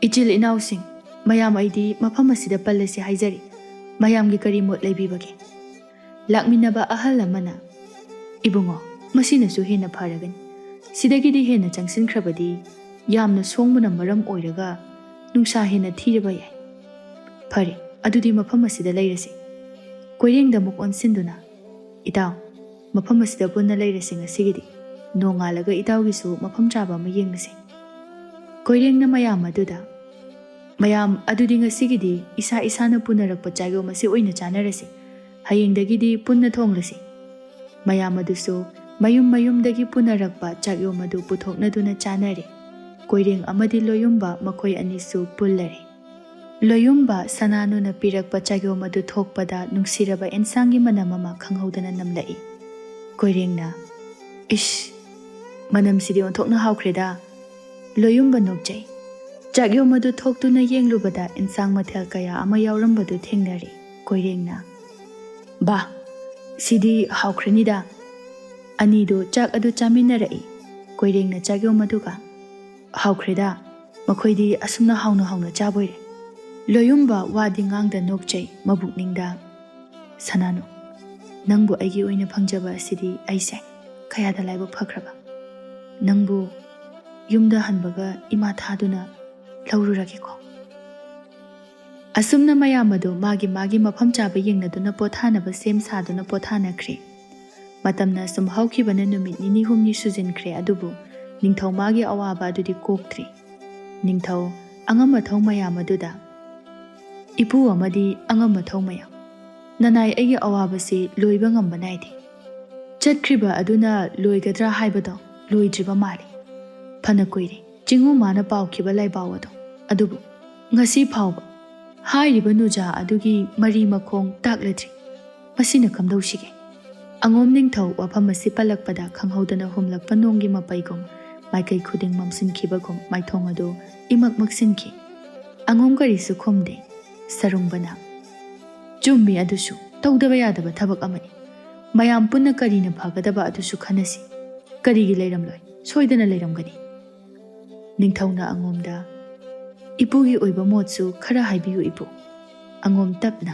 "ꯏꯆꯤꯜ ꯏꯅꯥꯎꯁꯤꯡ, ꯃꯌꯥꯝ ꯑꯩꯗꯤ ꯃꯐꯝ ꯑꯁꯤꯗ ꯄꯜꯂꯁꯤ ꯍꯥꯏꯖꯔꯤ꯫ ꯃꯌꯥꯝꯒꯤ ꯀꯔꯤ ꯃꯣꯠ ꯂꯩꯕꯤꯕꯒꯦ?" ꯂꯥꯛꯃꯤꯟꯅꯕ ꯑꯍꯜ ꯑꯃꯅ, "ꯏꯕꯨꯡꯉꯣ, ꯃꯁꯤꯅꯁꯨ ꯍꯦꯟꯅ ꯐꯔꯒꯅꯤ꯫ ꯁꯤꯗꯒꯤꯗꯤ ꯍꯦꯟꯅ ꯆꯪꯁꯤꯟꯈ꯭ꯔꯕꯗꯤ ꯌꯥꯝꯅ ꯁꯣꯡꯕꯅ ꯃꯔꯝ ꯑꯣꯏꯔꯒ ꯅꯨꯡꯁꯥ ꯍꯦꯟꯅ ꯊꯤꯔꯕ ꯌꯥꯏ꯫ ꯐꯔꯦ, ꯑꯗꯨꯗꯤ ꯃꯐꯝ ꯑꯁꯤꯗ ꯂꯩꯔꯁꯤ꯫" ꯀꯣꯏꯔꯦꯡꯗ ꯑꯃꯨꯛ ꯑꯣꯟꯁꯤꯟꯗꯨꯅ, "ꯏꯇꯥꯎ, ꯃꯐꯝ ꯑꯁꯤꯗ ꯄꯨꯟꯅ ꯂꯩꯔꯁꯤ ꯉꯁꯤꯒꯤꯗꯤ꯫ ꯅꯣꯡꯉꯥꯜꯂꯒ ꯏꯇꯥꯎꯒꯤꯁꯨ ꯃꯐꯝ ꯆꯥꯕ ꯑꯃ ꯌꯦꯡꯂꯁꯤ꯫" ꯀꯣꯏꯔꯦꯡꯅ ꯃꯌꯥꯝ ꯑꯗꯨꯗ, "ꯃꯌꯥꯝ, ꯑꯗꯨꯗꯤ ꯉꯁꯤꯒꯤꯗꯤ ꯏꯁꯥ ꯏꯁꯥꯅ ꯄꯨꯅꯔꯛꯄ ꯆꯥꯌꯣꯝ ꯑꯁꯤ ꯑꯣꯏꯅ ꯆꯥꯅꯔꯁꯤ꯫ ꯍꯌꯦꯡꯗꯒꯤꯗꯤ ꯄꯨꯟꯅ ꯊꯣꯡꯂꯁꯤ꯫" ꯃꯌꯥꯝ ꯑꯗꯨꯁꯨ ꯃꯌꯨꯝ ꯃꯌꯨꯝꯗꯒꯤ ꯄꯨꯅꯔꯛꯄ ꯆꯥꯛꯌꯣꯝ ꯑꯗꯨ ꯄꯨꯊꯣꯛꯅꯗꯨꯅ ꯆꯥꯅꯔꯦ꯫ ꯀꯣꯏꯔꯦꯡ ꯑꯃꯗꯤ ꯂꯣꯌꯨꯝꯕ ꯃꯈꯣꯏ ꯑꯅꯤꯁꯨ ꯄꯨꯜꯂꯔꯦ꯫ ꯂꯣꯌꯨꯝꯕ ꯁꯅꯥꯅꯨꯅ ꯄꯤꯔꯛꯄ ꯆꯥꯛꯌꯣꯝ ꯑꯗꯨ ꯊꯣꯛꯄꯗ ꯅꯨꯡꯁꯤꯔꯕ ꯑꯦꯟꯁꯥꯡꯒꯤ ꯃꯅꯝ ꯑꯃ ꯈꯪꯍꯧꯗꯅ ꯅꯝꯂꯛꯏ꯫ ꯀꯣꯏꯔꯦꯡꯅ, "ꯏꯁ, ꯃꯅꯝꯁꯤꯗꯤ ꯑꯣꯟꯊꯣꯛꯅ ꯍꯥꯎꯈ꯭ꯔꯦꯗ!" ꯂꯣꯌꯨꯝꯕ ꯅꯣꯛꯆꯩ꯫ ꯆꯥꯛꯌꯣꯝ ꯑꯗꯨ ꯊꯣꯛꯇꯨꯅ ꯌꯦꯡꯂꯨꯕꯗ ꯏꯟꯁꯥꯡ ꯃꯊꯦꯜ ꯀꯌꯥ ꯑꯃ ꯌꯥꯎꯔꯝꯕꯗꯨ ꯊꯦꯡꯅꯔꯦ꯫ ꯀꯣꯏꯔꯦꯡꯅ, "ꯕꯥ, ꯁꯤꯗꯤ ꯍꯥꯎꯈ꯭ꯔꯅꯤꯗ!" ꯑꯅꯤꯗꯨ ꯆꯥꯛ ꯑꯗꯨ ꯆꯥꯃꯤꯟꯅꯔꯛꯏ꯫ ꯀꯣꯏꯔꯦꯡꯅ ꯆꯥꯛꯌꯣꯝ ꯑꯗꯨꯒ, "ꯍꯥꯎꯈ꯭ꯔꯦꯗ, ꯃꯈꯣꯏꯗꯤ ꯑꯁꯨꯝꯅ ꯍꯥꯎꯅ ꯍꯥꯎꯅ ꯆꯥꯕꯣꯏꯔꯦ!" ꯂꯣꯌꯨꯝꯕ ꯋꯥꯗꯤ ꯉꯥꯡꯗ ꯅꯣꯛꯆꯩ, ꯃꯕꯨꯛꯅꯤꯡꯗ, "ꯁꯅꯥꯅꯨ, ꯅꯪꯕꯨ ꯑꯩꯒꯤ ꯑꯣꯏꯅ ꯐꯪꯖꯕ ꯑꯁꯤꯗꯤ ꯑꯩꯁꯦ ꯀꯌꯥꯗ ꯂꯥꯏꯕꯛ ꯐꯈ꯭ꯔꯕ! ꯅꯪꯕꯨ ꯌꯨꯝꯗ ꯍꯟꯕꯒ ꯏꯃꯥ ꯊꯥꯗꯨꯅ ꯂꯧꯔꯨꯔꯒꯦꯀꯣ!" ꯑꯁꯨꯝꯅ ꯃꯌꯥꯝ ꯑꯗꯨ ꯃꯥꯒꯤ ꯃꯥꯒꯤ ꯃꯐꯝ ꯆꯥꯕ ꯌꯦꯡꯅꯗꯨꯅ ꯄꯣꯊꯥꯅꯕ ꯁꯦꯝ ꯁꯥꯗꯨꯅ ꯄꯣꯊꯥꯅꯈ꯭ꯔꯦ꯫ ꯃꯇꯝꯅ ꯁꯨꯝ ꯍꯧꯈꯤꯕꯅ ꯅꯨꯃꯤꯠ ꯅꯤꯅꯤ ꯍꯨꯝꯅꯤ ꯁꯨꯖꯤꯟꯈ꯭ꯔꯦ, ꯑꯗꯨꯕꯨ ꯅꯤꯡꯊꯧ ꯃꯥꯒꯤ ꯑꯋꯥꯕ ꯑꯗꯨꯗꯤ ꯀꯣꯛꯇ꯭ꯔꯤ꯫ ꯅꯤꯡꯊꯧ ꯑꯉꯝ ꯑꯊꯧ ꯃꯌꯥꯝ ꯑꯗꯨꯗ, "ꯏꯄꯨ ꯑꯃꯗꯤ ꯑꯉꯝ ꯑꯊꯧ ꯃꯌꯥꯝ, ꯅꯅꯥꯏ ꯑꯩꯒꯤ ꯑꯋꯥꯕꯁꯤ ꯂꯣꯏꯕ ꯉꯝꯕ ꯅꯥꯏꯗꯦ꯫ ꯆꯠꯈ꯭ꯔꯤꯕ ꯑꯗꯨꯅ ꯂꯣꯏꯒꯗ꯭ꯔꯥ ꯍꯥꯏꯕꯗꯣ ꯂꯣꯏꯗ꯭ꯔꯤꯕ ꯃꯥꯜꯂꯤ꯫ ꯐꯅ ꯀꯨꯏꯔꯦ ꯆꯤꯡꯉꯨ ꯃꯥꯅ ꯄꯥꯎꯈꯤꯕ ꯂꯥꯏꯕꯥꯎ ꯑꯗꯣ, ꯑꯗꯨꯕꯨ ꯉꯁꯤ ꯐꯥꯎꯕ ꯍꯥꯏꯔꯤꯕ ꯅꯨꯖꯥ ꯑꯗꯨꯒꯤ ꯃꯔꯤ ꯃꯈꯣꯡ ꯇꯥꯛꯂꯗ꯭ꯔꯤ꯫ ꯃꯁꯤꯅ ꯀꯝꯗꯧꯁꯤꯒꯦ?" ꯑꯉꯣꯝ ꯅꯤꯡꯊꯧ ꯋꯥꯐꯝ ꯑꯁꯤ ꯄꯜꯂꯛꯄꯗ ꯈꯪꯍꯧꯗꯅ ꯍꯨꯝꯂꯛꯄ ꯅꯣꯡꯒꯤ ꯃꯄꯩꯒꯨꯝ ꯃꯥꯏꯀꯩ ꯈꯨꯗꯤꯡ ꯃꯝꯁꯤꯟꯈꯤꯕꯒꯨꯝ ꯃꯥꯏꯊꯣꯡ ꯑꯗꯨ ꯏꯃꯛ ꯃꯛꯁꯤꯟꯈꯤ꯫ ꯑꯉꯣꯝ ꯀꯔꯤꯁꯨ ꯈꯨꯝꯗꯦ꯫ ꯁꯔꯨꯡꯕꯅ, "ꯆꯨꯝꯃꯤ, ꯑꯗꯨꯁꯨ ꯇꯧꯗꯕ ꯌꯥꯗꯕ ꯊꯕꯛ ꯑꯃꯅꯤ꯫ ꯃꯌꯥꯝ ꯄꯨꯟꯅ ꯀꯔꯤꯅ ꯐꯒꯗꯕ ꯑꯗꯨꯁꯨ ꯈꯟꯅꯁꯤ꯫ ꯀꯔꯤꯒꯤ ꯂꯩꯔꯝꯂꯣꯏ? ꯁꯣꯏꯗꯅ ꯂꯩꯔꯝꯒꯅꯤ꯫" ꯅꯤꯡꯊꯧꯅ ꯑꯉꯣꯝꯗ, "ꯏꯄꯨꯒꯤ ꯑꯣꯏꯕ ꯃꯣꯠꯁꯨ ꯈꯔ ꯍꯥꯏꯕꯤꯌꯨ ꯏꯄꯨ꯫" ꯑꯉꯣꯝ ꯇꯞꯅ,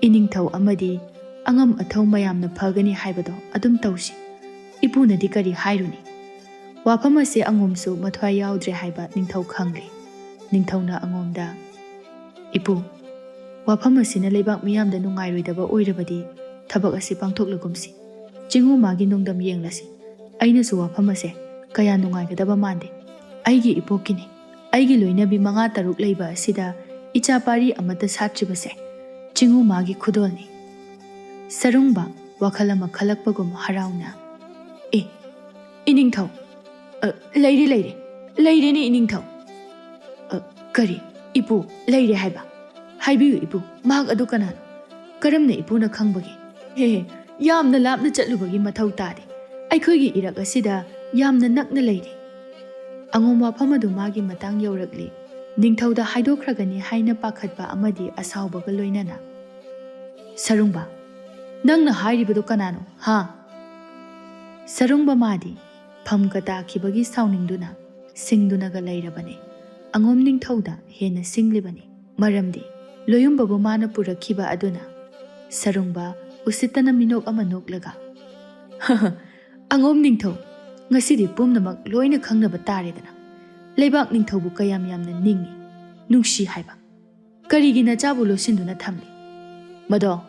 "ꯏꯅꯤꯡꯊꯧ ꯑꯃꯗꯤ ꯑꯉꯝ ꯑꯊꯧ ꯃꯌꯥꯝꯅ ꯐꯒꯅꯤ ꯍꯥꯏꯕꯗꯣ ꯑꯗꯨꯝ ꯇꯧꯁꯤ꯫ ꯏꯄꯨꯅꯗꯤ ꯀꯔꯤ ꯍꯥꯏꯔꯨꯅꯤ?" ꯋꯥꯐꯝ ꯑꯁꯤ ꯑꯉꯣꯝꯁꯨ ꯃꯊ꯭ꯋꯥꯏ ꯌꯥꯎꯗ꯭ꯔꯦ ꯍꯥꯏꯕ ꯅꯤꯡꯊꯧ ꯈꯪꯂꯦ꯫ ꯅꯤꯡꯊꯧꯅ ꯑꯉꯣꯝꯗ, "ꯏꯄꯨ, ꯋꯥꯐꯝ ꯑꯁꯤꯅ ꯂꯩꯕꯥꯛ ꯃꯤꯌꯥꯝꯗ ꯅꯨꯡꯉꯥꯏꯔꯣꯏꯗꯕ ꯑꯣꯏꯔꯕꯗꯤ ꯊꯕꯛ ꯑꯁꯤ ꯄꯥꯡꯊꯣꯛꯂꯒꯨꯝꯁꯤ꯫ ꯆꯤꯡꯉꯨ ꯃꯥꯒꯤ ꯅꯣꯡꯗꯝ ꯌꯦꯡꯂꯁꯤ꯫ ꯑꯩꯅꯁꯨ ꯋꯥꯐꯝ ꯑꯁꯦ ꯀꯌꯥ ꯅꯨꯡꯉꯥꯏꯒꯗꯕ ꯃꯥꯟꯗꯦ꯫ ꯑꯩꯒꯤ ꯏꯄꯣꯛꯀꯤꯅꯤ꯫ ꯑꯩꯒꯤ ꯂꯣꯏꯅꯕꯤ ꯃꯉꯥ ꯇꯔꯨꯛ ꯂꯩꯕ ꯑꯁꯤꯗ ꯏꯆꯥ ꯄꯥꯔꯤ ꯑꯃꯠꯇ ꯁꯥꯠꯇ꯭ꯔꯤꯕꯁꯦ ꯆꯤꯡꯉꯨ ꯃꯥꯒꯤ ꯈꯨꯗꯣꯜꯅꯤ꯫" ꯁꯔꯨꯡꯕ ꯋꯥꯈꯜ ꯑꯃ ꯈꯜꯂꯛꯄꯒꯨꯝ ꯍꯔꯥꯎꯅ, "ꯑꯦ, ꯏꯅꯤꯡꯊꯧ, ꯑ, ꯂꯩꯔꯦ, ꯂꯩꯔꯦ, ꯂꯩꯔꯦꯅꯦ, ꯏꯅꯤꯡꯊꯧ꯫ ꯑ, ꯀꯔꯤ? ꯏꯄꯨ, ꯂꯩꯔꯦ ꯍꯥꯏꯕ? ꯍꯥꯏꯕꯤꯌꯨ, ꯏꯄꯨ, ꯃꯍꯥꯛ ꯑꯗꯨ ꯀꯅꯥꯅꯣ? ꯀꯔꯝꯅ ꯏꯄꯨꯅ ꯈꯪꯕꯒꯦ? ꯍꯦ, ꯍꯦ, ꯌꯥꯝꯅ ꯂꯥꯞꯅ ꯆꯠꯂꯨꯕꯒꯤ ꯃꯊꯧ ꯇꯥꯗꯦ꯫ ꯑꯩꯈꯣꯏꯒꯤ ꯏꯔꯛ ꯑꯁꯤꯗ ꯌꯥꯝꯅ ꯅꯛꯅ ꯂꯩꯔꯦ꯫" ꯑꯉꯣꯝ ꯋꯥꯐꯝ ꯑꯗꯨ ꯃꯥꯒꯤ ꯃꯇꯥꯡ ꯌꯧꯔꯛꯂꯤ꯫ ꯅꯤꯡꯊꯧꯗ ꯍꯥꯏꯗꯣꯛꯈ꯭ꯔꯒꯅꯤ ꯍꯥꯏꯅ ꯄꯥꯈꯠꯄ ꯑꯃꯗꯤ ꯑꯁꯥꯎꯕꯒ ꯂꯣꯏꯅꯅ, "ꯁꯔꯨꯡꯕ, ꯅꯪꯅ ꯍꯥꯏꯔꯤꯕꯗꯨ ꯀꯅꯥꯅꯣ, ꯍꯥ?" ꯁꯔꯨꯡꯕ ꯃꯥꯗꯤ ꯐꯝꯒ ꯇꯥꯈꯤꯕꯒꯤ ꯁꯥꯎꯅꯤꯡꯗꯨꯅ ꯁꯤꯡꯗꯨꯅꯒ ꯂꯩꯔꯕꯅꯤ꯫ ꯑꯉꯣꯝ ꯅꯤꯡꯊꯧꯗ ꯍꯦꯟꯅ ꯁꯤꯡꯂꯤꯕꯅꯤ꯫ ꯃꯔꯝꯗꯤ ꯂꯣꯌꯨꯝꯕꯕꯨ ꯃꯥꯅ ꯄꯨꯔꯛꯈꯤꯕ ꯑꯗꯨꯅ꯫ ꯁꯔꯨꯡꯕ ꯎꯁꯤꯠꯇꯅ ꯃꯤꯅꯣꯛ ꯑꯃ ꯅꯣꯛꯂꯒ, "ꯑꯉꯣꯝ ꯅꯤꯡꯊꯧ, ꯉꯁꯤꯗꯤ ꯄꯨꯝꯅꯃꯛ ꯂꯣꯏꯅ ꯈꯪꯅꯕ ꯇꯥꯔꯦꯗꯅ꯫ ꯂꯩꯕꯥꯛ ꯅꯤꯡꯊꯧꯕꯨ ꯀꯌꯥꯝ ꯌꯥꯝꯅ ꯅꯤꯡꯏ, ꯅꯨꯡꯁꯤ ꯍꯥꯏꯕ꯫ ꯀꯔꯤꯒꯤ ꯅꯆꯥꯕꯨ ꯂꯣꯠꯁꯤꯟꯗꯨꯅ ꯊꯝꯂꯤ? ꯃꯗꯣ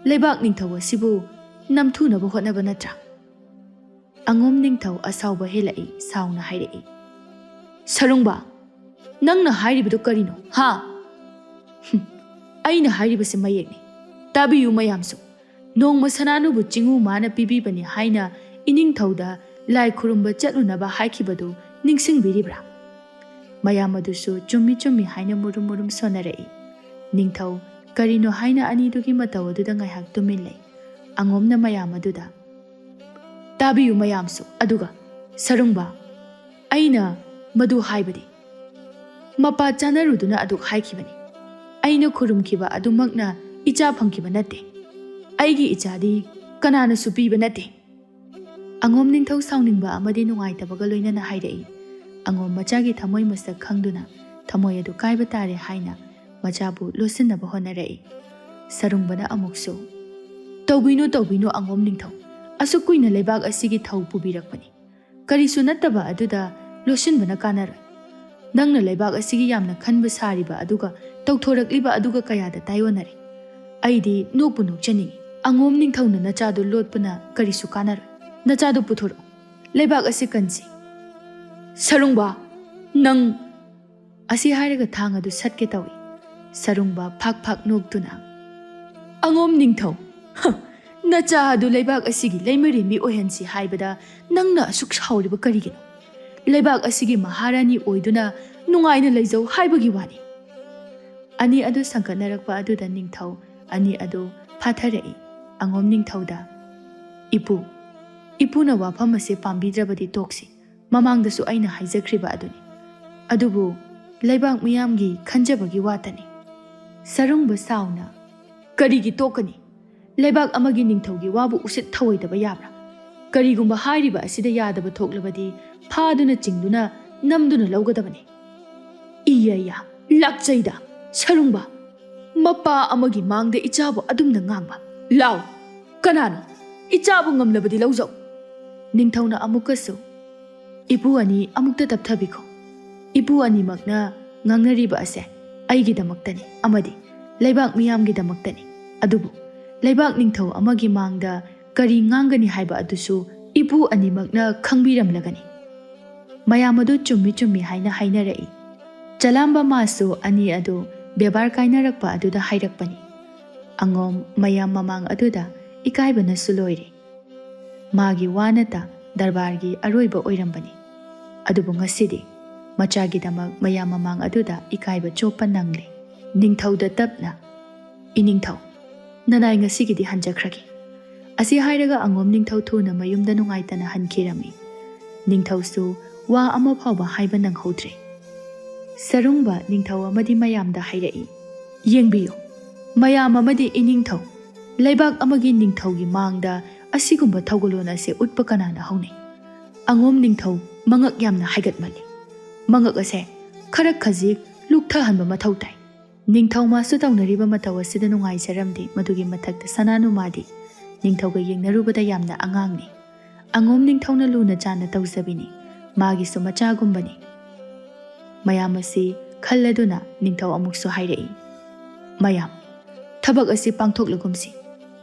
ꯂꯩꯕꯥꯛ ꯅꯤꯡꯊꯧ ꯑꯁꯤꯕꯨ ꯅꯝꯊꯨꯅꯕ ꯍꯣꯠꯅꯕ ꯅꯠꯇ꯭ꯔꯥ?" ꯑꯉꯣꯝ ꯅꯤꯡꯊꯧ ꯑꯁꯥꯎꯕ ꯍꯦꯜꯂꯛꯏ, ꯁꯥꯎꯅ ꯍꯥꯏꯔꯛꯏ, "ꯁꯔꯨꯡꯕ, ꯅꯪꯅ ꯍꯥꯏꯔꯤꯕꯗꯨ ꯀꯔꯤꯅꯣ, ꯍꯥ?" "ꯍꯨꯝ, ꯑꯩꯅ ꯍꯥꯏꯔꯤꯕꯁꯤ ꯃꯌꯦꯛꯅꯤ꯫ ꯇꯥꯕꯤꯌꯨ ꯃꯌꯥꯝꯁꯨ꯫ ꯅꯣꯡꯃ ꯁꯅꯥꯅꯨꯕꯨ ꯆꯤꯡꯉꯨ ꯃꯥꯅ ꯄꯤꯕꯤꯕꯅꯤ ꯍꯥꯏꯅ ꯏꯅꯤꯡꯊꯧꯗ ꯂꯥꯏ ꯈꯨꯔꯨꯝꯕ ꯆꯠꯂꯨꯅꯕ ꯍꯥꯏꯈꯤꯕꯗꯨ ꯅꯤꯡꯁꯤꯡꯕꯤꯔꯤꯕ꯭ꯔꯥ?" ꯃꯌꯥꯝ ꯑꯗꯨꯁꯨ ꯆꯨꯝꯃꯤ ꯆꯨꯝꯃꯤ ꯍꯥꯏꯅ ꯃꯨꯔꯨꯝ ꯃꯨꯔꯨꯝ ꯁꯣꯟꯅꯔꯛꯏ꯫ ꯅꯤꯡꯊꯧ ꯀꯔꯤꯅꯣ ꯍꯥꯏꯅ ꯑꯅꯤꯗꯨꯒꯤ ꯃꯇꯧ ꯑꯗꯨꯗ ꯉꯥꯏꯍꯥꯛ ꯇꯨꯃꯤꯟ ꯂꯩ꯫ ꯑꯉꯣꯝꯅ ꯃꯌꯥꯝ ꯑꯗꯨꯗ, "ꯇꯥꯕꯤꯌꯨ ꯃꯌꯥꯝꯁꯨ, ꯑꯗꯨꯒ ꯁꯔꯨꯡꯕ, ꯑꯩꯅ ꯃꯗꯨ ꯍꯥꯏꯕꯗꯤ ꯃꯄꯥ ꯆꯥꯅꯔꯨꯗꯨꯅ ꯑꯗꯨꯛ ꯍꯥꯏꯈꯤꯕꯅꯤ꯫ ꯑꯩꯅ ꯈꯨꯔꯨꯝꯈꯤꯕ ꯑꯗꯨꯃꯛꯅ ꯏꯆꯥ ꯐꯪꯈꯤꯕ ꯅꯠꯇꯦ꯫ ꯑꯩꯒꯤ ꯏꯆꯥꯗꯤ ꯀꯅꯥꯅꯁꯨ ꯄꯤꯕ ꯅꯠꯇꯦ꯫" ꯑꯉꯣꯝ ꯅꯤꯡꯊꯧ ꯁꯥꯎꯅꯤꯡꯕ ꯑꯃꯗꯤ ꯅꯨꯡꯉꯥꯏꯇꯕꯒ ꯂꯣꯏꯅꯅ ꯍꯥꯏꯔꯛꯏ꯫ ꯑꯉꯣꯝ ꯃꯆꯥꯒꯤ ꯊꯃꯣꯏ ꯃꯁꯛ ꯈꯪꯗꯨꯅ ꯊꯃꯣꯏ ꯑꯗꯨ ꯀꯥꯏꯕ ꯇꯥꯔꯦ ꯍꯥꯏꯅ ꯃꯆꯥꯕꯨ ꯂꯣꯠꯁꯤꯟꯅꯕ ꯍꯣꯠꯅꯔꯛꯏ꯫ ꯁꯔꯨꯡꯕꯅ ꯑꯃꯨꯛꯁꯨ, "ꯇꯧꯕꯤꯅꯨ, ꯇꯧꯕꯤꯅꯨ ꯑꯉꯣꯝ ꯅꯤꯡꯊꯧ꯫ ꯑꯁꯨꯛ ꯀꯨꯏꯅ ꯂꯩꯕꯥꯛ ꯑꯁꯤꯒꯤ ꯊꯧ ꯄꯨꯕꯤꯔꯛꯄꯅꯤ꯫ ꯀꯔꯤꯁꯨ ꯅꯠꯇꯕ ꯑꯗꯨꯗ ꯂꯣꯠꯁꯤꯟꯕꯅ ꯀꯥꯟꯅꯔꯣꯏ꯫ ꯅꯪꯅ ꯂꯩꯕꯥꯛ ꯑꯁꯤꯒꯤ ꯌꯥꯝꯅ ꯈꯟꯕ ꯁꯥꯔꯤꯕ ꯑꯗꯨꯒ ꯇꯧꯊꯣꯔꯛꯂꯤꯕ ꯑꯗꯨꯒ ꯀꯌꯥꯗ ꯇꯥꯏꯑꯣꯟꯅꯔꯦ꯫ ꯑꯩꯗꯤ ꯅꯣꯛꯄꯨ ꯅꯣꯛꯆꯅꯤꯡꯏ꯫ ꯑꯉꯣꯝ ꯅꯤꯡꯊꯧꯅ ꯅꯆꯥꯗꯨ ꯂꯣꯠꯄꯅ ꯀꯔꯤꯁꯨ ꯀꯥꯟꯅꯔꯣꯏ꯫ ꯅꯆꯥꯗꯨ ꯄꯨꯊꯣꯔꯛꯎ꯫ ꯂꯩꯕꯥꯛ ꯑꯁꯤ ꯀꯟꯁꯤ꯫" "ꯁꯔꯨꯡꯕ, ꯅꯪ!" ꯑꯁꯤ ꯍꯥꯏꯔꯒ ꯊꯥꯡ ꯑꯗꯨ ꯁꯠꯀꯦ ꯇꯧꯏ꯫ ꯁꯔꯨꯡꯕ ꯐꯥꯛ ꯐꯥꯛ ꯅꯣꯛꯇꯨꯅ, "ꯑꯉꯣꯝ ꯅꯤꯡꯊꯧ, ꯍ, "ꯅꯆꯥ ꯑꯗꯨ ꯂꯩꯕꯥꯛ ꯑꯁꯤꯒꯤ ꯂꯩꯃꯔꯦꯟꯕꯤ ꯑꯣꯏꯍꯟꯁꯤ ꯍꯥꯏꯕꯗ ꯅꯪꯅ ꯑꯁꯨꯛ ꯁꯥꯎꯔꯤꯕ ꯀꯔꯤꯒꯤꯅꯣ? ꯂꯩꯕꯥꯛ ꯑꯁꯤꯒꯤ ꯃꯍꯥꯔꯥꯅꯤ ꯑꯣꯏꯗꯨꯅ ꯅꯨꯡꯉꯥꯏꯅ ꯂꯩꯖꯧ ꯍꯥꯏꯕꯒꯤ ꯋꯥꯅꯤ"꯫ ꯑꯅꯤ ꯑꯗꯨ ꯁꯟꯒꯠꯅꯔꯛꯄ ꯑꯗꯨꯗ ꯅꯤꯡꯊꯧ ꯑꯅꯤ ꯑꯗꯨ ꯐꯥꯊꯔꯛꯏ꯫ ꯑꯉꯣꯝ ꯅꯤꯡꯊꯧꯗ, "ꯏꯄꯨ, ꯏꯄꯨꯅ ꯋꯥꯐꯝ ꯑꯁꯤ ꯄꯥꯝꯕꯤꯗ꯭ꯔꯕꯗꯤ ꯇꯣꯛꯁꯤ꯫ ꯃꯃꯥꯡꯗꯁꯨ ꯑꯩꯅ ꯍꯥꯏꯖꯈ꯭ꯔꯤꯕ ꯑꯗꯨꯅꯤ꯫ ꯑꯗꯨꯕꯨ ꯂꯩꯕꯥꯛ ꯃꯤꯌꯥꯝꯒꯤ ꯈꯟꯖꯕꯒꯤ ꯋꯥꯇꯅꯤ"꯫ ꯁꯔꯨꯡꯕ ꯁꯥꯎꯅ, "ꯀꯔꯤꯒꯤ ꯇꯣꯛꯀꯅꯤ? ꯂꯩꯕꯥꯛ ꯑꯃꯒꯤ ꯅꯤꯡꯊꯧꯒꯤ ꯋꯥꯕꯨ ꯎꯁꯤꯠ ꯊꯑꯣꯏꯗꯕ ꯌꯥꯕ꯭ꯔꯥ? ꯀꯔꯤꯒꯨꯝꯕ ꯍꯥꯏꯔꯤꯕ ꯑꯁꯤꯗ ꯌꯥꯗꯕ ꯊꯣꯛꯂꯕꯗꯤ ꯐꯥꯗꯨꯅ ꯆꯤꯡꯗꯨꯅ ꯅꯝꯗꯨꯅ ꯂꯧꯒꯗꯕꯅꯤ"꯫ "ꯏꯌꯥ ꯏꯌꯥ, ꯂꯥꯛꯆꯩꯗ, ꯁꯔꯨꯡꯕ! ꯃꯄꯥ ꯑꯃꯒꯤ ꯃꯥꯡꯗ ꯏꯆꯥꯕꯨ ꯑꯗꯨꯝꯅ ꯉꯥꯡꯕ! ꯂꯥꯎ, ꯀꯅꯥꯅꯣ? ꯏꯆꯥꯕꯨ ꯉꯝꯂꯕꯗꯤ ꯂꯧꯖꯧ"꯫ ꯅꯤꯡꯊꯧꯅ ꯑꯃꯨꯛꯀꯁꯨ, "ꯏꯄꯨ ꯑꯅꯤ ꯑꯃꯨꯛꯇ ꯇꯞꯊꯕꯤꯈꯣ꯫ ꯏꯄꯨ ꯑꯅꯤꯃꯛꯅ ꯉꯥꯡꯅꯔꯤꯕ ꯑꯁꯦ ꯑꯩꯒꯤꯗꯃꯛꯇꯅꯤ ꯑꯃꯗꯤ ꯂꯩꯕꯥꯛ ꯃꯤꯌꯥꯝꯒꯤꯗꯃꯛꯇꯅꯤ꯫ ꯑꯗꯨꯕꯨ ꯂꯩꯕꯥꯛ ꯅꯤꯡꯊꯧ ꯑꯃꯒꯤ ꯃꯥꯡꯗ ꯀꯔꯤ ꯉꯥꯡꯒꯅꯤ ꯍꯥꯏꯕ ꯑꯗꯨꯁꯨ ꯏꯄꯨ ꯑꯅꯤꯃꯛꯅ ꯈꯪꯕꯤꯔꯝꯂꯒꯅꯤ"꯫ ꯃꯌꯥꯝ ꯑꯗꯨ ꯆꯨꯝꯃꯤ ꯆꯨꯝꯃꯤ ꯍꯥꯏꯅ ꯍꯥꯏꯅꯔꯛꯏ꯫ ꯆꯂꯥꯝꯕ ꯃꯥꯁꯨ ꯑꯅꯤ ꯑꯗꯨ ꯕꯦꯕꯥꯔ ꯀꯥꯏꯅꯔꯛꯄ ꯑꯗꯨꯗ ꯍꯥꯏꯔꯛꯄꯅꯤ꯫ ꯑꯉꯣꯝ ꯃꯌꯥꯝ ꯃꯃꯥꯡ ꯑꯗꯨꯗ ꯏꯀꯥꯏꯕꯅꯁꯨ ꯂꯣꯏꯔꯦ꯫ ꯃꯥꯒꯤ ꯋꯥꯅꯇ ꯗꯔꯕꯥꯔꯒꯤ ꯑꯔꯣꯏꯕ ꯑꯣꯏꯔꯝꯕꯅꯤ꯫ ꯑꯗꯨꯕꯨ ꯉꯁꯤꯗꯤ ꯃꯆꯥꯒꯤꯗꯃꯛ ꯃꯌꯥꯝ ꯃꯃꯥꯡ ꯑꯗꯨꯗ ꯏꯀꯥꯏꯕ ꯆꯣꯞꯄ ꯅꯪꯂꯦ꯫ ꯅꯤꯡꯊꯧꯗ ꯇꯞꯅ, "ꯏꯅꯤꯡꯊꯧ, ꯅꯅꯥꯏ ꯉꯁꯤꯒꯤꯗꯤ ꯍꯟꯖꯈ꯭ꯔꯒꯦ"꯫ ꯑꯁꯤ ꯍꯥꯏꯔꯒ ꯑꯉꯣꯝ ꯅꯤꯡꯊꯧ ꯊꯨꯅ ꯃꯌꯨꯝꯗ ꯅꯨꯡꯉꯥꯏꯇꯅ ꯍꯟꯈꯤꯔꯝꯃꯤ꯫ ꯅꯤꯡꯊꯧꯁꯨ ꯋꯥ ꯑꯃ ꯐꯥꯎꯕ ꯍꯥꯏꯕ ꯅꯪꯍꯧꯗ꯭ꯔꯦ꯫ ꯁꯔꯨꯡꯕ ꯅꯤꯡꯊꯧ ꯑꯃꯗꯤ ꯃꯌꯥꯝꯗ ꯍꯥꯏꯔꯛꯏ, "ꯌꯦꯡꯕꯤꯌꯨ, ꯃꯌꯥꯝ ꯑꯃꯗꯤ ꯏꯅꯤꯡꯊꯧ, ꯂꯩꯕꯥꯛ ꯑꯃꯒꯤ ꯅꯤꯡꯊꯧꯒꯤ ꯃꯥꯡꯗ ꯑꯁꯤꯒꯨꯝꯕ ꯊꯧꯒꯜꯂꯣꯟ ꯑꯁꯤ ꯎꯠꯄ ꯀꯅꯥꯅ ꯍꯧꯅꯩ? ꯑꯉꯣꯝ ꯅꯤꯡꯊꯧ ꯃꯉꯛ ꯌꯥꯝꯅ ꯍꯥꯏꯒꯠꯃꯜꯂꯤ꯫ ꯃꯉꯛ ꯑꯁꯦ ꯈꯔ ꯈꯖꯤꯛ ꯂꯨꯛꯊꯍꯟꯕ ꯃꯊꯧ ꯇꯥꯏ"꯫ ꯅꯤꯡꯊꯧ ꯃꯥꯁꯨ ꯇꯧꯅꯔꯤꯕ ꯃꯇꯧ ꯑꯁꯤꯗ ꯅꯨꯡꯉꯥꯏꯖꯔꯝꯗꯦ꯫ ꯃꯗꯨꯒꯤ ꯃꯊꯛꯇ ꯁꯅꯥꯅꯨꯃꯥꯗꯤ ꯅꯤꯡꯊꯧꯒ ꯌꯦꯡꯅꯔꯨꯕꯗ ꯌꯥꯝꯅ ꯑꯉꯥꯡꯅꯤ꯫ ꯑꯉꯣꯝ ꯅꯤꯡꯊꯧꯅ ꯂꯨꯅ ꯆꯥꯟꯅ ꯇꯧꯖꯕꯤꯅꯤ꯫ ꯃꯥꯒꯤꯁꯨ ꯃꯆꯥꯒꯨꯝꯕꯅꯤ꯫ ꯃꯌꯥꯝ ꯑꯁꯤ ꯈꯜꯂꯗꯨꯅ ꯅꯤꯡꯊꯧ ꯑꯃꯨꯛꯁꯨ ꯍꯥꯏꯔꯛꯏ, "ꯃꯌꯥꯝ, ꯊꯕꯛ ꯑꯁꯤ ꯄꯥꯡꯊꯣꯛꯂꯒꯨꯝꯁꯤ꯫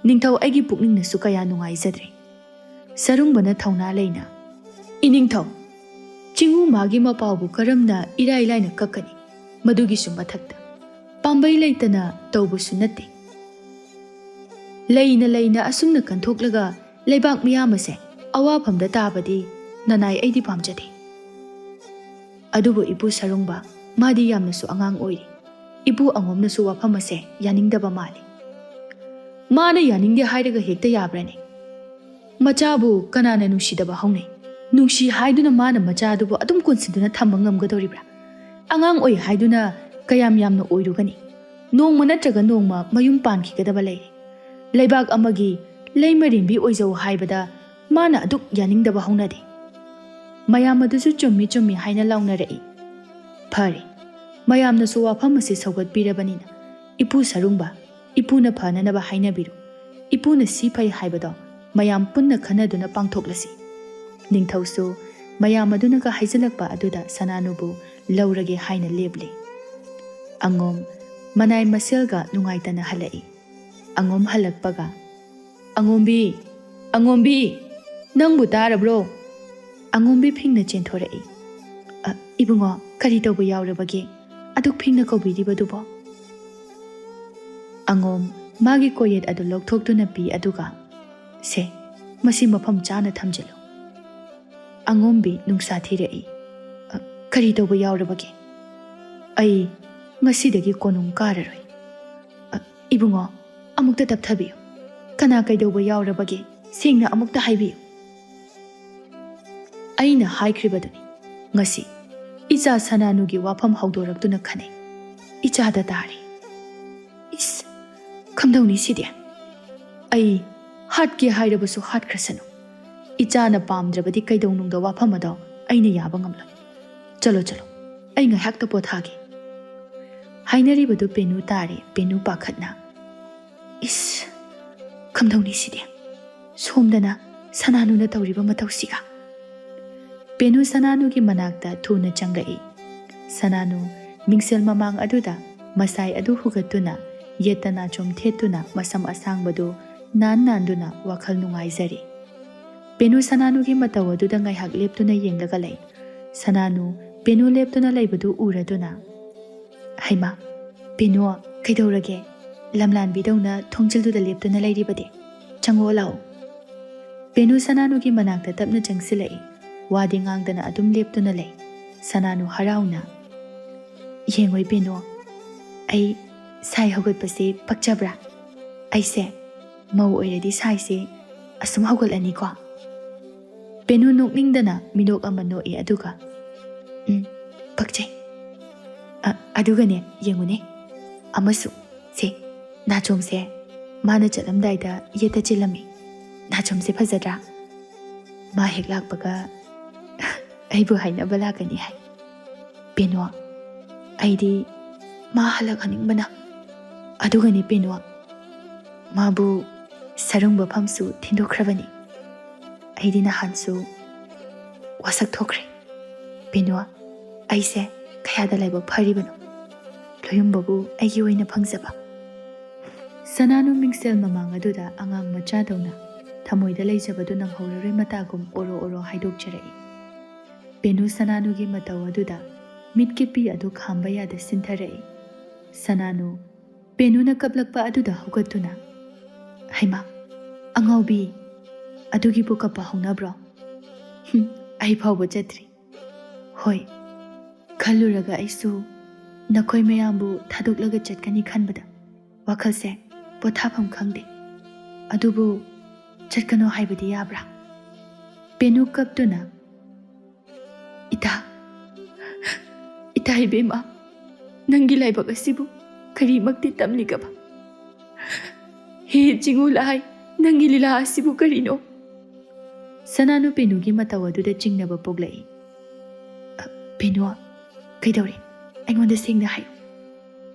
ꯅꯤꯡꯊꯧ ꯑꯩꯒꯤ ꯄꯨꯛꯅꯤꯡꯅꯁꯨ ꯀꯌꯥ ꯅꯨꯡꯉꯥꯏꯖꯗ꯭ꯔꯦ"꯫ ꯁꯔꯨꯡꯕꯅ ꯊꯧꯅꯥ ꯂꯩꯅ, "ꯏꯅꯤꯡꯊꯧ, ꯆꯤꯡꯉꯨ ꯃꯥꯒꯤ ꯃꯄꯥꯎꯕꯨ ꯀꯔꯝꯅ ꯏꯔꯥꯏ ꯂꯥꯏꯅ ꯀꯛꯀꯅꯤ? ꯃꯗꯨꯒꯤꯁꯨ ꯃꯊꯛꯇ ꯄꯥꯝꯕꯩ ꯂꯩꯇꯅ ꯇꯧꯕꯁꯨ ꯅꯠꯇꯦ"꯫ ꯂꯩꯅ ꯂꯩꯅ ꯑꯁꯨꯝꯅ ꯀꯟꯊꯣꯛꯂꯒ ꯂꯩꯕꯥꯛ ꯃꯤꯌꯥꯝ ꯑꯁꯦ ꯑꯋꯥꯐꯝꯗ ꯇꯥꯕꯗꯤ ꯅꯅꯥꯏ ꯑꯩꯗꯤ ꯄꯥꯝꯖꯗꯦ꯫ ꯑꯗꯨꯕꯨ ꯏꯄꯨ ꯁꯔꯨꯡꯕ, ꯃꯥꯗꯤ ꯌꯥꯝꯅꯁꯨ ꯑꯉꯥꯡ ꯑꯣꯏꯔꯤ꯫ ꯏꯄꯨ ꯑꯉꯣꯝꯅꯁꯨ ꯋꯥꯐꯝ ꯑꯁꯦ ꯌꯥꯅꯤꯡꯗꯕ ꯃꯥꯜꯂꯤ꯫ ꯃꯥꯅ ꯌꯥꯅꯤꯡꯗꯦ ꯍꯥꯏꯔꯒ ꯍꯦꯛꯇ ꯌꯥꯕ꯭ꯔꯅꯦ? ꯃꯆꯥꯕꯨ ꯀꯅꯥꯅ ꯅꯨꯡꯁꯤꯗꯕ ꯍꯧꯅꯩ? ꯅꯨꯡꯁꯤ ꯍꯥꯏꯗꯨꯅ ꯃꯥꯅ ꯃꯆꯥꯗꯨꯕꯨ ꯑꯗꯨꯝ ꯀꯣꯟꯁꯤꯟꯗꯨꯅ ꯊꯝꯕ ꯉꯝꯒꯗꯧꯔꯤꯕ꯭ꯔꯥ? ꯑꯉꯥꯡ ꯑꯣꯏ ꯍꯥꯏꯗꯨꯅ ꯀꯌꯥꯝ ꯌꯥꯝꯅ ꯑꯣꯏꯔꯨꯒꯅꯤ? ꯅꯣꯡꯃ ꯅꯠꯇ꯭ꯔꯒ ꯅꯣꯡꯃ ꯃꯌꯨꯝ ꯄꯥꯟꯈꯤꯒꯗꯕ ꯂꯩꯔꯦ꯫ ꯂꯩꯕꯥꯛ ꯑꯃꯒꯤ ꯂꯩꯃꯔꯦꯝꯕꯤ ꯑꯣꯏꯖꯧ ꯍꯥꯏꯕꯗ ꯃꯥꯅ ꯑꯗꯨꯛ ꯌꯥꯅꯤꯡꯗꯕ ꯍꯧꯅꯗꯦ꯫ ꯃꯌꯥꯝ ꯑꯗꯨꯁꯨ ꯆꯨꯝꯃꯤ ꯆꯨꯝꯃꯤ ꯍꯥꯏꯅ ꯂꯥꯎꯅꯔꯛꯏ꯫ ꯐꯔꯦ, ꯃꯌꯥꯝꯅꯁꯨ ꯋꯥꯐꯝ ꯑꯁꯤ ꯁꯧꯒꯠꯄꯤꯔꯕꯅꯤꯅ, ꯏꯄꯨ ꯁꯔꯨꯡꯕ, ꯏꯄꯨꯅ ꯐꯅꯅꯕ ꯍꯥꯏꯅꯕꯤꯔꯣ꯫ ꯏꯄꯨꯅ ꯁꯤ ꯐꯩ ꯍꯥꯏꯕꯗꯣ ꯃꯌꯥꯝ ꯄꯨꯟꯅ ꯈꯟꯅꯗꯨꯅ ꯄꯥꯡꯊꯣꯛꯂꯁꯤ꯫ ꯅꯤꯡꯊꯧꯁꯨ ꯃꯌꯥꯝ ꯑꯗꯨꯅꯒ ꯍꯥꯏꯖꯤꯜꯂꯛꯄ ꯑꯗꯨꯗ ꯁꯅꯥꯅꯨꯕꯨ ꯂꯧꯔꯒꯦ ꯍꯥꯏꯅ ꯂꯦꯞꯂꯦ꯫ ꯑꯉꯣꯝ ꯃꯅꯥꯏ ꯃꯁꯦꯜꯒ ꯅꯨꯡꯉꯥꯏꯇꯅ ꯍꯜꯂꯛꯏ꯫ ꯑꯉꯣꯝ ꯍꯜꯂꯛꯄꯒ, "ꯑꯉꯣꯝꯕꯤ, ꯑꯉꯣꯝꯕꯤ, ꯅꯪꯕꯨ ꯇꯥꯔꯕ꯭ꯔꯣ?" ꯑꯉꯣꯝꯕꯤ ꯐꯤꯡꯅ ꯆꯦꯟꯊꯣꯔꯛꯏ꯫ "ꯑ, ꯏꯕꯨꯡꯉꯣ, ꯀꯔꯤ ꯇꯧꯕ ꯌꯥꯎꯔꯕꯒꯦ? ꯑꯗꯨꯛ ꯐꯤꯡꯅ ꯀꯧꯕꯤꯔꯤꯕꯗꯨꯕꯣ?" ꯑꯉꯣꯝ ꯃꯥꯒꯤ ꯀꯣꯌꯦꯠ ꯑꯗꯨ ꯂꯧꯊꯣꯛꯇꯨꯅ ꯄꯤ, ꯑꯗꯨꯒ, "ꯁꯦ, ꯃꯁꯤ ꯃꯐꯝ ꯆꯥꯅ ꯊꯝꯖꯤꯜꯂꯨ꯫" ꯑꯉꯣꯝꯕꯤ ꯅꯨꯡꯁꯥ ꯊꯤꯔꯛꯏ꯫ "ꯑ, ꯀꯔꯤ ꯇꯧꯕ ꯌꯥꯎꯔꯕꯒꯦ? ꯑꯩ ꯉꯁꯤꯗꯒꯤ ꯀꯣꯅꯨꯡ ꯀꯥꯔꯔꯣꯏ꯫ ꯑ, ꯏꯕꯨꯡꯉꯣ, ꯑꯃꯨꯛꯇ ꯇꯞꯊꯕꯤꯌꯨ꯫ ꯀꯅꯥ ꯀꯩꯗꯧꯕ ꯌꯥꯎꯔꯕꯒꯦ? ꯁꯦꯡꯅ ꯑꯃꯨꯛꯇ ꯍꯥꯏꯕꯤꯌꯨ꯫" "ꯑꯩꯅ ꯍꯥꯏꯈ꯭ꯔꯤꯕꯗꯨꯅꯤ, ꯉꯁꯤ ꯏꯆꯥ ꯁꯅꯥꯅꯨꯒꯤ ꯋꯥꯐꯝ ꯍꯧꯗꯣꯔꯛꯇꯨꯅ ꯈꯟꯅꯩ꯫ ꯏꯆꯥꯗ ꯇꯥꯔꯦ꯫ ꯏꯁ, ꯀꯝꯗꯧꯅꯤ ꯁꯤꯗꯤ? ꯑꯩ ꯍꯥꯠꯀꯦ ꯍꯥꯏꯔꯕꯁꯨ ꯍꯥꯠꯈ꯭ꯔꯁꯅꯨ꯫ ꯏꯆꯥꯅ ꯄꯥꯝꯗ꯭ꯔꯕꯗꯤ ꯀꯩꯗꯧꯅꯨꯡꯗ ꯋꯥꯐꯝ ꯑꯗꯣ ꯑꯩꯅ ꯌꯥꯕ ꯉꯝꯂꯣꯏ꯫ ꯆꯠꯂꯣ, ꯆꯠꯂꯣ, ꯑꯩ ꯉꯥꯏꯍꯥꯛꯇ ꯄꯣꯊꯥꯒꯦ꯫" ꯍꯥꯏꯅꯔꯤꯕꯗꯨ ꯄꯦꯅꯨ ꯇꯥꯔꯦ꯫ ꯄꯦꯅꯨ ꯄꯥꯈꯠꯅ, "ꯏꯁ, ꯀꯝꯗꯧꯅꯤ ꯁꯤꯗꯤ? ꯁꯣꯝꯗꯅ ꯁꯅꯥꯅꯨꯅ ꯇꯧꯔꯤꯕ ꯃꯇꯧꯁꯤꯒ!" ꯄꯦꯅꯨ ꯁꯅꯥꯅꯨꯒꯤ ꯃꯅꯥꯛꯇ ꯊꯨꯅ ꯆꯪꯂꯛꯏ꯫ ꯁꯅꯥꯅꯨ ꯃꯤꯡꯁꯦꯜ ꯃꯃꯥꯡ ꯑꯗꯨꯗ ꯃꯁꯥꯏ ꯑꯗꯨ ꯍꯨꯒꯠꯇꯨꯅ, ꯌꯦꯠꯇ ꯅꯥꯆꯣꯝ ꯊꯦꯠꯇꯨꯅ, ꯃꯁꯝ ꯑꯁꯥꯡꯕꯗꯨ ꯅꯥꯟ ꯅꯥꯟꯗꯨꯅ ꯋꯥꯈꯜ ꯅꯨꯡꯉꯥꯏꯖꯔꯤ꯫ ꯄꯦꯅꯨ ꯁꯅꯥꯅꯨꯒꯤ ꯃꯇꯧ ꯑꯗꯨꯗ ꯉꯥꯏꯍꯥꯛ ꯂꯦꯞꯇꯨꯅ ꯌꯦꯡꯂꯒ ꯂꯩ꯫ ꯁꯅꯥꯅꯨ ꯄꯦꯅꯨ ꯂꯦꯞꯇꯨꯅ ꯂꯩꯕꯗꯨ ꯎꯔꯗꯨꯅ, "ꯍꯩꯃꯥ, ꯄꯦꯅꯨ, ꯀꯩꯗꯧꯔꯒꯦ?" ꯂꯝꯂꯥꯟꯕꯤꯗꯧꯅ ꯊꯣꯡꯖꯤꯜꯗꯨꯗ ꯂꯦꯞꯇꯨꯅ ꯂꯩꯔꯤꯕꯗꯤ? ꯆꯪꯉꯛꯑꯣ ꯂꯥꯛꯑꯣ꯫ ꯄꯦꯅꯨ ꯁꯅꯥꯅꯨꯒꯤ ꯃꯅꯥꯛꯇ ꯇꯞꯅ ꯆꯪꯁꯤꯜꯂꯛꯏ꯫ ꯋꯥꯗꯤ ꯉꯥꯡꯗꯅ ꯑꯗꯨꯝ ꯂꯦꯞꯇꯨꯅ ꯂꯩ꯫ ꯁꯅꯥꯅꯨ ꯍꯔꯥꯎꯅ, "ꯌꯦꯡꯉꯣꯏ ꯄꯦꯅꯨ, ꯑꯩ ꯁꯥꯏ ꯍꯧꯒꯠꯄꯁꯦ ꯄꯛꯆꯕ꯭ꯔꯥ? ꯑꯩꯁꯦ ꯃꯧ ꯑꯣꯏꯔꯗꯤ ꯁꯥꯏꯁꯦ ꯑꯁꯨꯝ ꯍꯧꯒꯠꯂꯅꯤꯀꯣ?" ꯄꯦꯅꯨ ꯅꯣꯛꯅꯤꯡꯗꯅ ꯃꯤꯅꯣꯛ ꯑꯃ ꯅꯣꯛꯏ, ꯑꯗꯨꯒ, "ꯎꯝ, ꯄꯛꯆꯩ꯫ ꯑ, ꯑꯗꯨꯒꯅꯦ, ꯌꯦꯡꯉꯨꯅꯦ, ꯑꯃꯁꯨ, ꯁꯦ, ꯅꯥꯆꯣꯝꯁꯦ ꯃꯥꯅ ꯆꯠꯂꯝꯗꯥꯏꯗ ꯌꯦꯠꯇ ꯆꯤꯜꯂꯝꯃꯤ꯫ ꯅꯥꯆꯣꯝꯁꯦ ꯐꯖꯗ꯭ꯔꯥ? ꯃꯥ ꯍꯦꯛ ꯂꯥꯛꯄꯒ ꯑꯩꯕꯨ ꯍꯥꯏꯅꯕ ꯂꯥꯛꯀꯅꯤ ꯍꯥꯏ꯫" ꯄꯦꯅꯨ, ꯑꯩꯗꯤ ꯃꯥ ꯍꯜꯂꯛꯍꯟꯅꯤꯡꯕꯅ꯫ ꯑꯗꯨꯒꯅꯤ ꯄꯦꯅꯨ, ꯃꯥꯕꯨ ꯁꯔꯨꯡꯕꯐꯝꯁꯨ ꯊꯤꯟꯗꯣꯛꯈ꯭ꯔꯕꯅꯤ꯫ ꯑꯩꯗꯤ ꯅꯍꯥꯟꯁꯨ ꯋꯥꯁꯛ ꯊꯣꯛꯈ꯭ꯔꯦ꯫ ꯄꯦꯅꯨ, ꯑꯩꯁꯦ ꯀꯌꯥꯗ ꯂꯥꯏꯕꯛ ꯐꯔꯤꯕꯅꯣ꯫ ꯂꯣꯌꯨꯝꯕꯕꯨ ꯑꯩꯒꯤ ꯑꯣꯏꯅ ꯐꯪꯖꯕ꯫ ꯁꯅꯥꯅꯨ ꯃꯤꯡꯁꯦꯜ ꯃꯃꯥꯡ ꯑꯗꯨꯗ ꯑꯉꯥꯡ ꯃꯆꯥꯗꯧꯅ ꯊꯃꯣꯏꯗ ꯂꯩꯖꯕꯗꯨ ꯅꯪꯍꯧꯔꯔꯣꯏ ꯃꯇꯥꯒꯨꯝ ꯑꯣꯔꯣ ꯑꯣꯔꯣ ꯍꯥꯏꯗꯣꯛꯆꯔꯛꯏ꯫ ꯄꯦꯅꯨ ꯁꯅꯥꯅꯨꯒꯤ ꯃꯇꯧ ꯑꯗꯨꯗ ꯃꯤꯠꯀꯤꯠꯄꯤ ꯑꯗꯨ ꯈꯥꯝꯕ ꯌꯥꯗ ꯁꯤꯟꯊꯔꯛꯏ꯫ ꯁꯅꯥꯅꯨ ꯄꯦꯅꯨꯅ ꯀꯞꯂꯛꯄ ꯑꯗꯨꯗ ꯍꯧꯒꯠꯇꯨꯅ, "ꯍꯩꯃꯥ, ꯑꯉꯥꯎꯕꯤ, ꯑꯗꯨꯒꯤꯕꯨ ꯀꯞꯄ ꯍꯧꯅꯕ꯭ꯔꯣ? ꯍꯨꯝ, ꯑꯩ ꯐꯥꯎꯕ ꯆꯠꯇ꯭ꯔꯤ꯫ ꯍꯣꯏ, ꯈꯜꯂꯨꯔꯒ ꯑꯩꯁꯨ ꯅꯈꯣꯏ ꯃꯌꯥꯝꯕꯨ ꯊꯥꯗꯣꯛꯂꯒ ꯆꯠꯀꯅꯤ ꯈꯟꯕꯗ ꯋꯥꯈꯜꯁꯦ ꯄꯣꯊꯥꯐꯝ ꯈꯪꯗꯦ꯫ ꯑꯗꯨꯕꯨ ꯆꯠꯀꯅꯣ ꯍꯥꯏꯕꯗꯤ ꯌꯥꯕ꯭ꯔꯥ?" ꯄꯦꯅꯨ ꯀꯞꯇꯨꯅ, "ꯏꯇꯥ, ꯏꯇꯥ ꯏꯕꯦꯝꯃ, ꯅꯪꯒꯤ ꯂꯥꯏꯕꯛ ꯑꯁꯤꯕꯨ ꯀꯔꯤꯃꯛꯇꯤ ꯇꯝꯂꯤꯒꯕ? ꯍꯦ ꯆꯤꯡꯉꯨ ꯂꯥꯏ, ꯅꯪꯒꯤ ꯂꯤꯂꯥ ꯑꯁꯤꯕꯨ ꯀꯔꯤꯅꯣ?" ꯁꯅꯥꯅꯨ ꯄꯦꯅꯨꯒꯤ ꯃꯇꯧ ꯑꯗꯨꯗ ꯆꯤꯡꯅꯕ ꯄꯣꯛꯂꯛꯏ꯫ "ꯑ, ꯄꯦꯅꯨ, ꯀꯩꯗꯧꯔꯦ? ꯑꯩꯉꯣꯟꯗ ꯁꯦꯡꯅ ꯍꯥꯏꯌꯨ꯫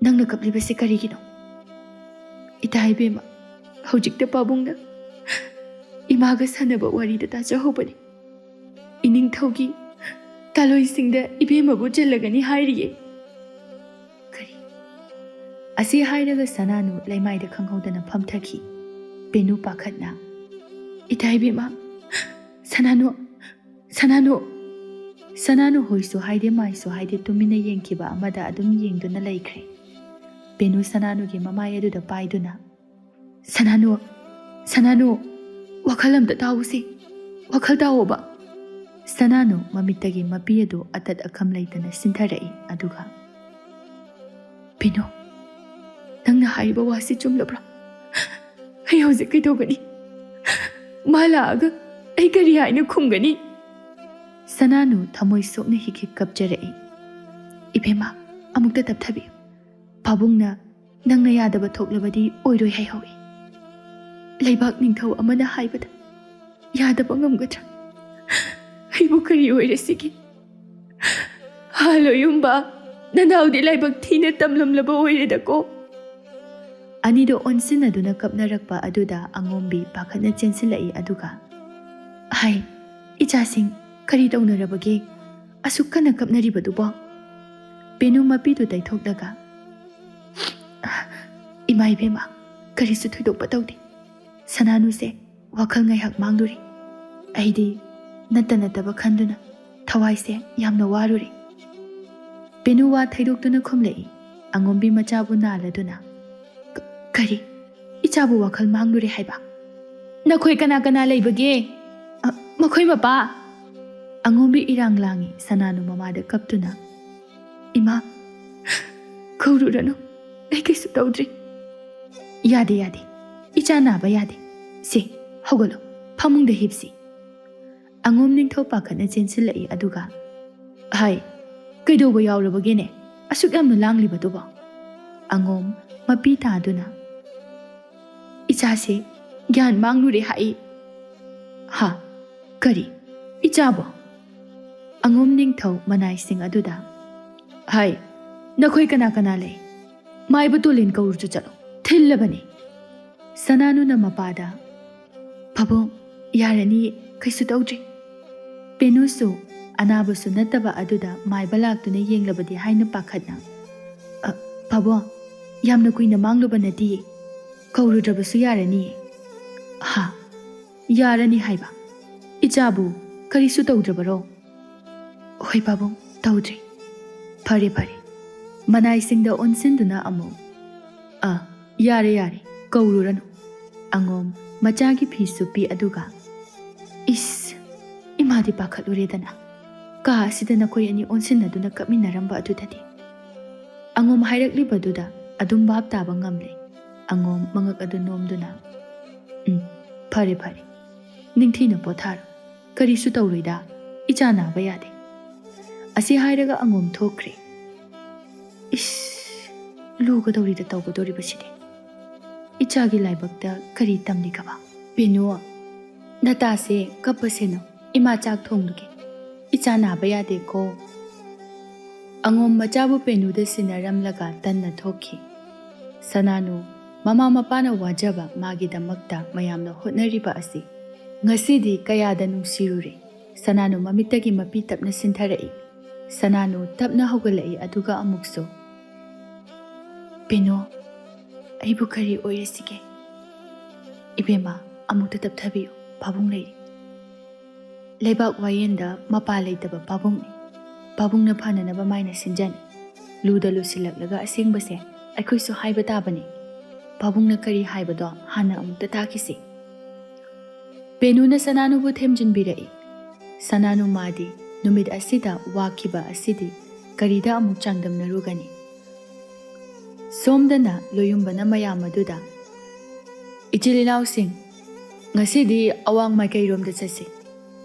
ꯅꯪꯅ ꯀꯞꯂꯤꯕꯁꯤ ꯀꯔꯤꯒꯤꯅꯣ?" "ꯏꯇꯥ ꯏꯕꯦꯝꯃ, ꯍꯧꯖꯤꯛꯇ ꯄꯥꯕꯨꯡꯅ ꯏꯃꯥꯒ ꯁꯥꯟꯅꯕ ꯋꯥꯔꯤꯗ ꯇꯥꯖꯍꯧꯕꯅꯤ꯫ ꯏꯅꯤꯡꯊꯧꯒꯤ ꯇꯥꯂꯣꯏꯁꯤꯡꯗ ꯏꯕꯦꯝꯃꯕꯨ ꯆꯜꯂꯒꯅꯤ ꯍꯥꯏꯔꯤꯌꯦ꯫" "ꯀꯔꯤ?" ꯑꯁꯤ ꯍꯥꯏꯔꯒ ꯁꯅꯥꯅꯨ ꯂꯩꯃꯥꯏꯗ ꯈꯪꯍꯧꯗꯅ ꯐꯝꯊꯈꯤ꯫ ꯄꯦꯅꯨ ꯄꯥꯈꯠꯅ, "ꯏꯇꯥ ꯏꯕꯦꯝꯃ, ꯁꯅꯥꯅꯨ, ꯁꯅꯥꯅꯨ!" ꯁꯅꯥꯅꯨ ꯍꯣꯏꯁꯨ ꯍꯥꯏꯗꯦ ꯃꯥꯏꯁꯨ ꯍꯥꯏꯗꯦ ꯇꯨꯃꯤꯟꯅ ꯌꯦꯡꯈꯤꯕ ꯑꯃꯗ ꯑꯗꯨꯝ ꯌꯦꯡꯗꯨꯅ ꯂꯩꯈ꯭ꯔꯦ꯫ ꯄꯦꯅꯨ ꯁꯅꯥꯅꯨꯒꯤ ꯃꯃꯥꯏ ꯑꯗꯨꯗ ꯄꯥꯏꯗꯨꯅ, "ꯁꯅꯥꯅꯨ, ꯁꯅꯥꯅꯨ, ꯋꯥꯈꯜ ꯑꯝꯇ ꯇꯥꯎꯁꯤ, ꯋꯥꯈꯜ ꯇꯥꯎꯑꯣꯕ꯫" ꯁꯅꯥꯅꯨ ꯃꯃꯤꯠꯇꯒꯤ ꯃꯄꯤ ꯑꯗꯨ ꯑꯇꯠ ꯑꯈꯝ ꯂꯩꯇꯅ ꯁꯤꯟꯊꯔꯛꯏ, ꯑꯗꯨꯒ, "ꯄꯦꯅꯨ, ꯅꯪꯅ ꯍꯥꯏꯔꯤꯕ ꯋꯥꯁꯤ ꯆꯨꯝꯂꯕ꯭ꯔꯥ? ꯑꯩ ꯍꯧꯖꯤꯛ ꯀꯩꯗꯧꯒꯅꯤ? ꯃꯥ ꯂꯥꯛꯑꯒ ꯑꯩ ꯀꯔꯤ ꯍꯥꯏꯅ ꯈꯨꯝꯒꯅꯤ?" ꯁꯅꯥꯅꯨ ꯊꯃꯣꯏ ꯁꯣꯛꯅ ꯍꯤꯛ ꯍꯤꯛ ꯀꯞꯆꯔꯛꯏ꯫ "ꯏꯕꯦꯝꯃ, ꯑꯃꯨꯛꯇ ꯇꯞꯊꯕꯤꯌꯨ꯫ ꯄꯥꯕꯨꯡꯅ ꯅꯪꯅ ꯌꯥꯗꯕ ꯊꯣꯛꯂꯕꯗꯤ ꯑꯣꯏꯔꯣꯏ ꯍꯥꯏꯍꯧꯏ꯫ ꯂꯩꯕꯥꯛ ꯅꯤꯡꯊꯧ ꯑꯃꯅ ꯍꯥꯏꯕꯗ ꯌꯥꯗꯕ ꯉꯝꯒꯗ꯭ꯔꯥ? ꯑꯩꯕꯨ ꯀꯔꯤ ꯑꯣꯏꯔꯁꯤꯒꯦ? ꯍꯥꯂꯣ ꯌꯨꯝꯕ, ꯅꯅꯥꯎꯗꯤ ꯂꯥꯏꯕꯛ ꯊꯤꯅ ꯇꯝꯂꯝꯂꯕ ꯑꯣꯏꯔꯦꯗꯀꯣ꯫" ꯑꯅꯤꯗꯣ ꯑꯣꯟꯁꯤꯟꯅꯗꯨꯅ ꯀꯞꯅꯔꯛꯄ ꯑꯗꯨꯗ ꯑꯉꯣꯝꯕꯤ ꯄꯥꯈꯠꯅ ꯆꯦꯟꯁꯤꯜꯂꯛꯏ, ꯑꯗꯨꯒ, "ꯍꯥꯏ, ꯏꯆꯥꯁꯤꯡ, ꯀꯔꯤ ꯇꯧꯅꯔꯕꯒꯦ? ꯑꯁꯨꯛ ꯀꯟꯅ ꯀꯞꯅꯔꯤꯕꯗꯨꯕꯣ?" ꯄꯦꯅꯨ ꯃꯄꯤꯗꯨ ꯇꯩꯊꯣꯛꯂꯒ, "ꯏꯃꯥ ꯏꯕꯦꯝꯃ, ꯀꯔꯤꯁꯨ ꯊꯣꯏꯗꯣꯛꯄ ꯇꯧꯗꯦ꯫ ꯁꯅꯥꯅꯨꯁꯦ ꯋꯥꯈꯜ ꯉꯥꯏꯍꯥꯛ ꯃꯥꯡꯂꯨꯔꯦ꯫ ꯑꯩꯗꯤ ꯅꯠꯇ ꯅꯠꯇꯕ ꯈꯟꯗꯨꯅ ꯊꯋꯥꯏꯁꯦ ꯌꯥꯝꯅ ꯋꯥꯔꯨꯔꯦ꯫" ꯄꯦꯅꯨ ꯋꯥ ꯊꯩꯗꯣꯛꯇꯨꯅ ꯈꯨꯝꯂꯛꯏ, ꯑꯉꯣꯝꯕꯤ ꯃꯆꯥꯕꯨ ꯅꯥꯜꯂꯗꯨꯅ꯫ "ꯀ-, ꯀꯔꯤ? ꯏꯆꯥꯕꯨ ꯋꯥꯈꯜ ꯃꯥꯡꯂꯨꯔꯦ ꯍꯥꯏꯕ? ꯅꯈꯣꯏ ꯀꯅꯥ ꯀꯅꯥ ꯂꯩꯕꯒꯦ?" "ꯑ, ꯃꯈꯣꯏ ꯃꯄꯥ!" ꯑꯉꯣꯝꯕꯤ ꯏꯔꯥꯡ ꯂꯥꯡꯏ, ꯁꯅꯥꯅꯨ ꯃꯃꯥꯗ ꯀꯞꯇꯨꯅ꯫ "ꯏꯃꯥ, ꯀꯧꯔꯨꯔꯅꯨ, ꯑꯩ ꯀꯩꯁꯨ ꯇꯧꯗ꯭ꯔꯤ꯫" "ꯌꯥꯗꯦ, ꯌꯥꯗꯦ, ꯏꯆꯥ ꯅꯥꯕ ꯌꯥꯗꯦ꯫ ꯁꯦ, ꯍꯧꯒꯠꯂꯣ, ꯐꯃꯨꯡꯗ ꯍꯤꯞꯁꯤ꯫" ꯑꯉꯣꯝ ꯅꯤꯡꯊꯧ ꯄꯥꯈꯠꯅ ꯆꯦꯟꯁꯤꯜꯂꯛꯏ, ꯑꯗꯨꯒ, "ꯍꯥꯏ, ꯀꯩꯗꯧꯕ ꯌꯥꯎꯔꯕꯒꯦꯅꯦ? ꯑꯁꯨꯛ ꯌꯥꯝꯅ ꯂꯥꯡꯂꯤꯕꯗꯨꯕꯣ?" ꯑꯉꯣꯝ ꯃꯄꯤ ꯇꯥꯗꯨꯅ, "ꯏꯆꯥꯁꯦ ꯒ꯭ꯌꯥꯟ ꯃꯥꯡꯂꯨꯔꯦ ꯍꯥꯏ꯫" "ꯍꯥ? ꯀꯔꯤ? ꯏꯆꯥꯕꯣ?" ꯑꯉꯣꯝ ꯅꯤꯡꯊꯧ ꯃꯅꯥꯏꯁꯤꯡ ꯑꯗꯨꯗ, "ꯍꯥꯏ, ꯅꯈꯣꯏ ꯀꯅꯥ ꯀꯅꯥ ꯂꯩ? ꯃꯥꯏꯕ ꯇꯣꯂꯤꯟ ꯀꯧꯔꯨꯆꯣ ꯆꯠꯂꯣ, ꯊꯤꯜꯂꯕꯅꯤ꯫" ꯁꯅꯥꯅꯨꯅ ꯃꯄꯥꯗ, "ꯄꯥꯕꯨꯡ, ꯌꯥꯔꯅꯤꯌꯦ, ꯀꯩꯁꯨ ꯇꯧꯗ꯭ꯔꯤ꯫" ꯄꯦꯅꯨꯁꯨ ꯑꯅꯥꯕꯁꯨ ꯅꯠꯇꯕ ꯑꯗꯨꯗ ꯃꯥꯏꯕ ꯂꯥꯛꯇꯨꯅ ꯌꯦꯡꯂꯕꯗꯤ ꯍꯥꯏꯅ ꯄꯥꯈꯠꯅ, "ꯑ, ꯄꯥꯕꯨꯡ, ꯌꯥꯝꯅ ꯀꯨꯏꯅ ꯃꯥꯡꯂꯨꯕ ꯅꯠꯇꯤꯌꯦ, ꯀꯧꯔꯨꯗ꯭ꯔꯕꯁꯨ ꯌꯥꯔꯅꯤꯌꯦ꯫" "ꯍꯥ? ꯌꯥꯔꯅꯤ ꯍꯥꯏꯕ? ꯏꯆꯥꯕꯨ ꯀꯔꯤꯁꯨ ꯇꯧꯗ꯭ꯔꯕꯔꯣ?" "ꯍꯣꯏ ꯄꯥꯕꯨꯡ, ꯇꯧꯗ꯭ꯔꯤ꯫" "ꯐꯔꯦ, ꯐꯔꯦ꯫" ꯃꯅꯥꯏꯁꯤꯡꯗ ꯑꯣꯟꯁꯤꯟꯗꯨꯅ ꯑꯃꯨꯛ "ꯑꯥ, ꯌꯥꯔꯦ, ꯌꯥꯔꯦ, ꯀꯧꯔꯨꯔꯅꯨ꯫" ꯑꯉꯣꯝ ꯃꯆꯥꯒꯤ ꯐꯤ ꯁꯨꯞꯄꯤ ꯑꯗꯨꯒ, "ꯏꯁ, ꯏꯃꯥꯗꯤ ꯄꯥꯈꯠꯂꯨꯔꯦꯗꯅ꯫ ꯀꯥ ꯑꯁꯤꯗ ꯅꯈꯣꯏ ꯑꯅꯤ ꯑꯣꯟꯁꯤꯟꯅꯗꯨꯅ ꯀꯞꯃꯤꯟꯅꯔꯝꯕ ꯑꯗꯨꯗꯗꯤ꯫" ꯑꯉꯣꯝ ꯍꯥꯏꯔꯛꯂꯤꯕꯗꯨꯗ ꯑꯗꯨꯝ ꯚꯥꯞ ꯇꯥꯕ ꯉꯝꯂꯦ꯫ ꯑꯉꯣꯝ ꯃꯉꯛ ꯑꯗꯨ ꯅꯣꯝꯗꯨꯅ, "ꯎꯝ, ꯐꯔꯦ, ꯐꯔꯦ꯫ ꯅꯤꯡꯊꯤꯅ ꯄꯣꯊꯥꯔꯣ꯫ ꯀꯔꯤꯁꯨ ꯇꯧꯔꯣꯏꯗ꯫ ꯏꯆꯥ ꯅꯥꯕ ꯌꯥꯗꯦ꯫" ꯑꯁꯤ ꯍꯥꯏꯔꯒ ꯑꯉꯣꯝ ꯊꯣꯛꯈ꯭ꯔꯦ꯫ ꯏꯁ, ꯂꯨꯒꯗꯧꯔꯤꯗ ꯇꯧꯒꯗꯧꯔꯤꯕꯁꯤꯗꯤ꯫ ꯏꯆꯥꯒꯤ ꯂꯥꯏꯕꯛꯇ ꯀꯔꯤ ꯇꯝꯂꯤꯒꯕ? "ꯄꯦꯅꯨ, ꯅꯇꯥꯁꯦ ꯀꯞꯄꯁꯦꯅꯨ꯫ ꯏꯃꯥ ꯆꯥꯛ ꯊꯣꯡꯂꯨꯒꯦ꯫ ꯏꯆꯥ ꯅꯥꯕ ꯌꯥꯗꯦꯀꯣ꯫" ꯑꯉꯣꯝ ꯃꯆꯥꯕꯨ ꯄꯦꯅꯨꯗ ꯁꯤꯟꯅꯔꯝꯂꯒ ꯇꯟꯅ ꯊꯣꯛꯈꯤ꯫ ꯁꯅꯥꯅꯨ, ꯃꯃꯥ ꯃꯄꯥꯅ ꯋꯥꯖꯕ ꯃꯥꯒꯤꯗꯃꯛꯇ ꯃꯌꯥꯝꯅ ꯍꯣꯠꯅꯔꯤꯕ ꯑꯁꯤ ꯉꯁꯤꯗꯤ ꯀꯌꯥꯗ ꯅꯨꯡꯁꯤꯔꯨꯔꯦ꯫ ꯁꯅꯥꯅꯨ ꯃꯃꯤꯠꯇꯒꯤ ꯃꯄꯤ ꯇꯞꯅ ꯁꯤꯟꯊꯔꯛꯏ꯫ ꯁꯅꯥꯅꯨ ꯇꯞꯅ ꯍꯧꯒꯠꯂꯛꯏ, ꯑꯗꯨꯒ ꯑꯃꯨꯛꯁꯨ, "ꯄꯦꯅꯨ, ꯑꯩꯕꯨ ꯀꯔꯤ ꯑꯣꯏꯔꯁꯤꯒꯦ? ꯏꯕꯦꯝꯃ, ꯑꯃꯨꯛꯇ ꯇꯞꯊꯕꯤꯌꯨ, ꯄꯥꯕꯨꯡ ꯂꯩꯔꯤ꯫ ꯂꯩꯕꯥꯛ ꯋꯥꯌꯦꯟꯗ ꯃꯄꯥ ꯂꯩꯇꯕ ꯄꯥꯕꯨꯡꯅꯤ꯫ ꯄꯥꯕꯨꯡꯅ ꯐꯅꯅꯕ ꯃꯥꯏꯅ ꯁꯤꯟꯖꯅꯤ꯫ ꯂꯨꯗ ꯂꯨꯁꯤꯜꯂꯛꯂꯒ ꯑꯁꯦꯡꯕꯁꯦ ꯑꯩꯈꯣꯏꯁꯨ ꯍꯥꯏꯕ ꯇꯥꯕꯅꯤ꯫ ꯄꯥꯕꯨꯡꯅ ꯀꯔꯤ ꯍꯥꯏꯕꯗꯣ ꯍꯥꯟꯅ ꯑꯃꯨꯛꯇ ꯇꯥꯈꯤꯁꯤ꯫" ꯄꯦꯅꯨꯅ ꯁꯅꯥꯅꯨꯕꯨ ꯊꯦꯝꯖꯤꯟꯕꯤꯔꯛꯏ꯫ ꯁꯅꯥꯅꯨ ꯃꯥꯗꯤ ꯅꯨꯃꯤꯠ ꯑꯁꯤꯗ ꯋꯥꯈꯤꯕ ꯑꯁꯤꯗꯤ ꯀꯔꯤꯗ ꯑꯃꯨꯛ ꯆꯥꯡꯗꯝꯅꯔꯨꯒꯅꯤ? ꯁꯣꯝꯗꯅ ꯂꯣꯌꯨꯝꯕꯅ ꯃꯌꯥꯝ ꯑꯗꯨꯗ, "ꯏꯆꯤꯜ ꯏꯅꯥꯎꯁꯤꯡ, ꯉꯁꯤꯗꯤ ꯑꯋꯥꯡ ꯃꯥꯏꯀꯩꯔꯣꯝꯗ ꯆꯠꯁꯤ꯫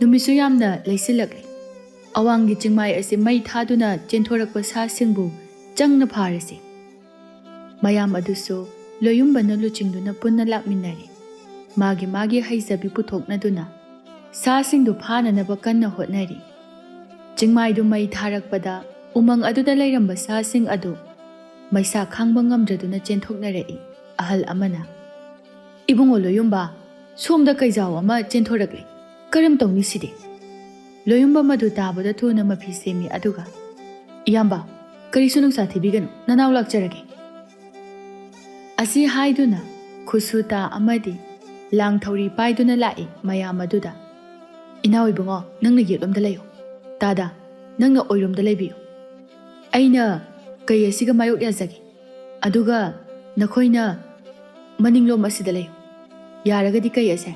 ꯅꯨꯃꯤꯠꯁꯨ ꯌꯥꯝꯅ ꯂꯩꯁꯤꯜꯂꯛꯂꯦ꯫ ꯑꯋꯥꯡꯒꯤ ꯆꯤꯡꯃꯥꯏ ꯑꯁꯤ ꯃꯩ ꯊꯥꯗꯨꯅ ꯆꯦꯟꯊꯣꯔꯛꯄ ꯁꯥꯁꯤꯡꯕꯨ ꯆꯪꯅ ꯐꯥꯔꯁꯤ꯫" ꯃꯌꯥꯝ ꯑꯗꯨꯁꯨ ꯂꯣꯌꯨꯝꯕꯅ ꯂꯨꯆꯤꯡꯗꯨꯅ ꯄꯨꯟꯅ ꯂꯥꯛꯃꯤꯟꯅꯔꯦ꯫ ꯃꯥꯒꯤ ꯃꯥꯒꯤ ꯍꯩꯖꯕꯤ ꯄꯨꯊꯣꯛꯅꯗꯨꯅ ꯁꯥꯁꯤꯡꯗꯨ ꯐꯥꯅꯅꯕ ꯀꯟꯅ ꯍꯣꯠꯅꯔꯤ꯫ ꯆꯤꯡꯃꯥꯏꯗꯨ ꯃꯩ ꯊꯥꯔꯛꯄꯗ ꯎꯃꯪ ꯑꯗꯨꯗ ꯂꯩꯔꯝꯕ ꯁꯥꯁꯤꯡ ꯑꯗꯨ ꯃꯩꯁꯥ ꯈꯥꯡꯕ ꯉꯝꯗ꯭ꯔꯗꯨꯅ ꯆꯦꯟꯊꯣꯛꯅꯔꯛꯏ꯫ ꯑꯍꯜ ꯑꯃꯅ, "ꯏꯕꯨꯡꯉꯣ ꯂꯣꯌꯨꯝꯕ, ꯁꯣꯝꯗ ꯀꯩꯖꯥꯎ ꯑꯃ ꯆꯦꯟꯊꯣꯔꯛꯂꯤ꯫ ꯀꯔꯝ ꯇꯧꯅꯤ ꯁꯤꯗꯤ?" ꯂꯣꯌꯨꯝꯕ ꯃꯗꯨ ꯇꯥꯕꯗ ꯊꯨꯅ ꯃꯐꯤ ꯁꯦꯝꯃꯤ, ꯑꯗꯨꯒ, "ꯏꯌꯥꯝꯕ, ꯀꯔꯤꯁꯨ ꯅꯨꯡꯁꯥ ꯊꯤꯕꯤꯒꯅꯨ, ꯅꯅꯥꯎ ꯂꯥꯛꯆꯔꯒꯦ꯫" ꯑꯁꯤ ꯍꯥꯏꯗꯨꯅ ꯈꯨꯁꯨꯇꯥ ꯑꯃꯗꯤ ꯂꯥꯡ ꯊꯧꯔꯤ ꯄꯥꯏꯗꯨꯅ ꯂꯥꯛꯏ ꯃꯌꯥꯝ ꯑꯗꯨꯗ꯫ "ꯏꯅꯥꯎ ꯏꯕꯨꯡꯉꯣ, ꯅꯪꯅ ꯌꯦꯠꯂꯣꯝꯗ ꯂꯩꯌꯨ꯫ ꯇꯥꯗ, ꯅꯪꯅ ꯑꯣꯏꯔꯣꯝꯗ ꯂꯩꯕꯤꯌꯨ꯫ ꯑꯩꯅ ꯀꯩ ꯑꯁꯤꯒ ꯃꯥꯌꯣꯛ ꯌꯥꯖꯒꯦ꯫ ꯑꯗꯨꯒ ꯅꯈꯣꯏꯅ ꯃꯅꯤꯡꯂꯣꯝ ꯑꯁꯤꯗ ꯂꯩꯌꯨ꯫ ꯌꯥꯔꯒꯗꯤ ꯀꯩ ꯑꯁꯦ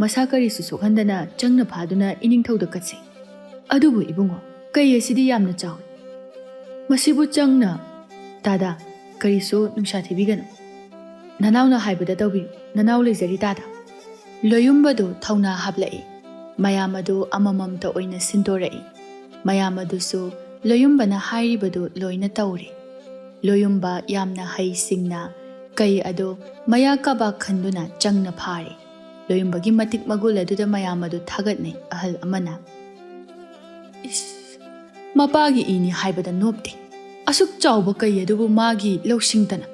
ꯃꯁꯥ ꯀꯔꯤꯁꯨ ꯁꯣꯛꯍꯟꯗꯅ ꯆꯪꯅ ꯐꯥꯗꯨꯅ ꯏꯅꯤꯡꯊꯧꯗ ꯀꯠꯁꯤ꯫ ꯑꯗꯨꯕꯨ ꯏꯕꯨꯡꯉꯣ, ꯀꯩ ꯑꯁꯤꯗꯤ ꯌꯥꯝꯅ ꯆꯥꯎꯏ꯫ ꯃꯁꯤꯕꯨ ꯆꯪꯅ, ꯇꯥꯗꯥ, ꯀꯔꯤꯁꯨ ꯅꯨꯡꯁꯥ ꯊꯤꯕꯤꯒꯅꯨ꯫ ꯅꯅꯥꯎꯅ ꯍꯥꯏꯕꯗ ꯇꯧꯕꯤꯌꯨ꯫ ꯅꯅꯥꯎ ꯂꯩꯖꯔꯤ ꯇꯥꯗꯥ꯫ ꯂꯣꯌꯨꯝꯕꯗꯨ ꯊꯧꯅꯥ ꯍꯥꯞꯂꯛꯏ꯫ ꯃꯌꯥꯝ ꯑꯗꯨ ꯑꯃꯃꯝꯇ ꯑꯣꯏꯅ ꯁꯤꯟꯗꯣꯔꯛꯏ꯫ ꯃꯌꯥꯝ ꯑꯗꯨꯁꯨ ꯂꯣꯌꯨꯝꯕꯅ ꯍꯥꯏꯔꯤꯕꯗꯨ ꯂꯣꯏꯅ ꯇꯧꯔꯦ꯫ ꯂꯣꯌꯨꯝꯕ ꯌꯥꯝꯅ ꯍꯩꯁꯤꯡꯅ ꯀꯩ ꯑꯗꯨ ꯃꯌꯥ ꯀꯕꯥꯛ ꯈꯟꯗꯨꯅ ꯆꯪꯅ ꯐꯥꯔꯦ꯫ ꯂꯣꯌꯨꯝꯕꯒꯤ ꯃꯇꯤꯛ ꯃꯒꯨꯜ ꯑꯗꯨꯗ ꯃꯌꯥꯝ ꯑꯗꯨ ꯊꯥꯒꯠꯅꯩ꯫ ꯑꯍꯜ ꯑꯃꯅ, "ꯏꯁ, ꯃꯄꯥꯒꯤ ꯏꯅꯤ ꯍꯥꯏꯕꯗ ꯅꯣꯞꯇꯦ꯫ ꯑꯁꯨꯛ ꯆꯥꯎꯕ ꯀꯩ ꯑꯗꯨꯕꯨ ꯃꯥꯒꯤ ꯂꯧꯁꯤꯡꯇꯅ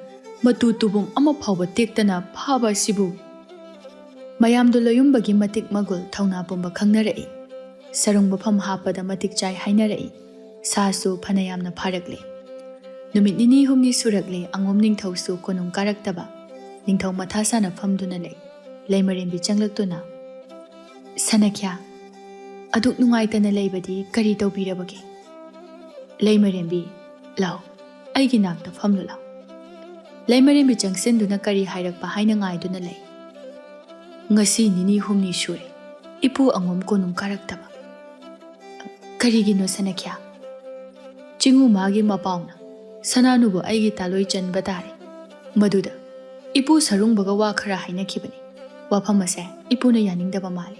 ꯃꯇꯨ ꯇꯨꯕꯨꯝ ꯑꯃ ꯐꯥꯎꯕ ꯇꯦꯛꯇꯅ ꯐꯥꯕ ꯑꯁꯤꯕꯨ!" ꯃꯌꯥꯝꯗꯨ ꯂꯣꯌꯨꯝꯕꯒꯤ ꯃꯇꯤꯛ ꯃꯒꯨꯜ ꯊꯧꯅꯥ ꯄꯨꯝꯕ ꯈꯪꯅꯔꯛꯏ꯫ ꯁꯔꯨꯡ ꯃꯐꯝ ꯍꯥꯞꯄꯗ ꯃꯇꯤꯛ ꯆꯥꯏ ꯍꯥꯏꯅꯔꯛꯏ꯫ ꯁꯥꯁꯨ ꯐꯅ ꯌꯥꯝꯅ ꯐꯥꯔꯛꯂꯦ꯫ ꯅꯨꯃꯤꯠ ꯅꯤꯅꯤ ꯍꯨꯝꯅꯤ ꯁꯨꯔꯛꯂꯦ꯫ ꯑꯉꯣꯝ ꯅꯤꯡꯊꯧꯁꯨ ꯀꯣꯅꯨꯡ ꯀꯥꯔꯛꯇꯕ꯫ ꯅꯤꯡꯊꯧ ꯃꯊꯥ ꯁꯥꯅ ꯐꯝꯗꯨꯅ ꯂꯩ꯫ ꯂꯩꯃꯔꯦꯝꯕꯤ ꯆꯪꯂꯛꯇꯨꯅ, "ꯁꯅꯈ꯭ꯌꯥ, ꯑꯗꯨꯛ ꯅꯨꯡꯉꯥꯏꯇꯅ ꯂꯩꯕꯗꯤ ꯀꯔꯤ ꯇꯧꯕꯤꯔꯕꯒꯦ?" ꯂꯩꯃꯔꯦꯝꯕꯤ, "ꯂꯥꯎ, ꯑꯩꯒꯤ ꯅꯥꯛꯇ ꯐꯝꯂꯨ ꯂꯥꯎ꯫" ꯂꯩꯃꯔꯦꯝꯕꯤ ꯆꯪꯁꯤꯟꯗꯨꯅ ꯀꯔꯤ ꯍꯥꯏꯔꯛꯄ ꯍꯥꯏꯅ ꯉꯥꯏꯗꯨꯅ ꯂꯩ꯫ "ꯉꯁꯤ ꯅꯤꯅꯤ ꯍꯨꯝꯅꯤ ꯁꯨꯔꯦ ꯏꯄꯨ ꯑꯉꯣꯝ ꯀꯣꯅꯨꯡ ꯀꯥꯔꯛꯇꯕ꯫ ꯀꯔꯤꯒꯤꯅꯣ ꯁꯅꯈ꯭ꯌꯥ?" "ꯆꯤꯡꯉꯨ ꯃꯥꯒꯤ ꯃꯄꯥꯎꯅ ꯁꯅꯥꯅꯨꯕꯨ ꯑꯩꯒꯤ ꯇꯥꯂꯣꯏ ꯆꯟꯕ ꯇꯥꯔꯦ꯫ ꯃꯗꯨꯗ ꯏꯄꯨ ꯁꯔꯨꯡꯕꯒ ꯋꯥ ꯈꯔ ꯍꯥꯏꯅꯈꯤꯕꯅꯤ꯫ ꯋꯥꯐꯝ ꯑꯁꯦ ꯏꯄꯨꯅ ꯌꯥꯅꯤꯡꯗꯕ ꯃꯥꯜꯂꯤ꯫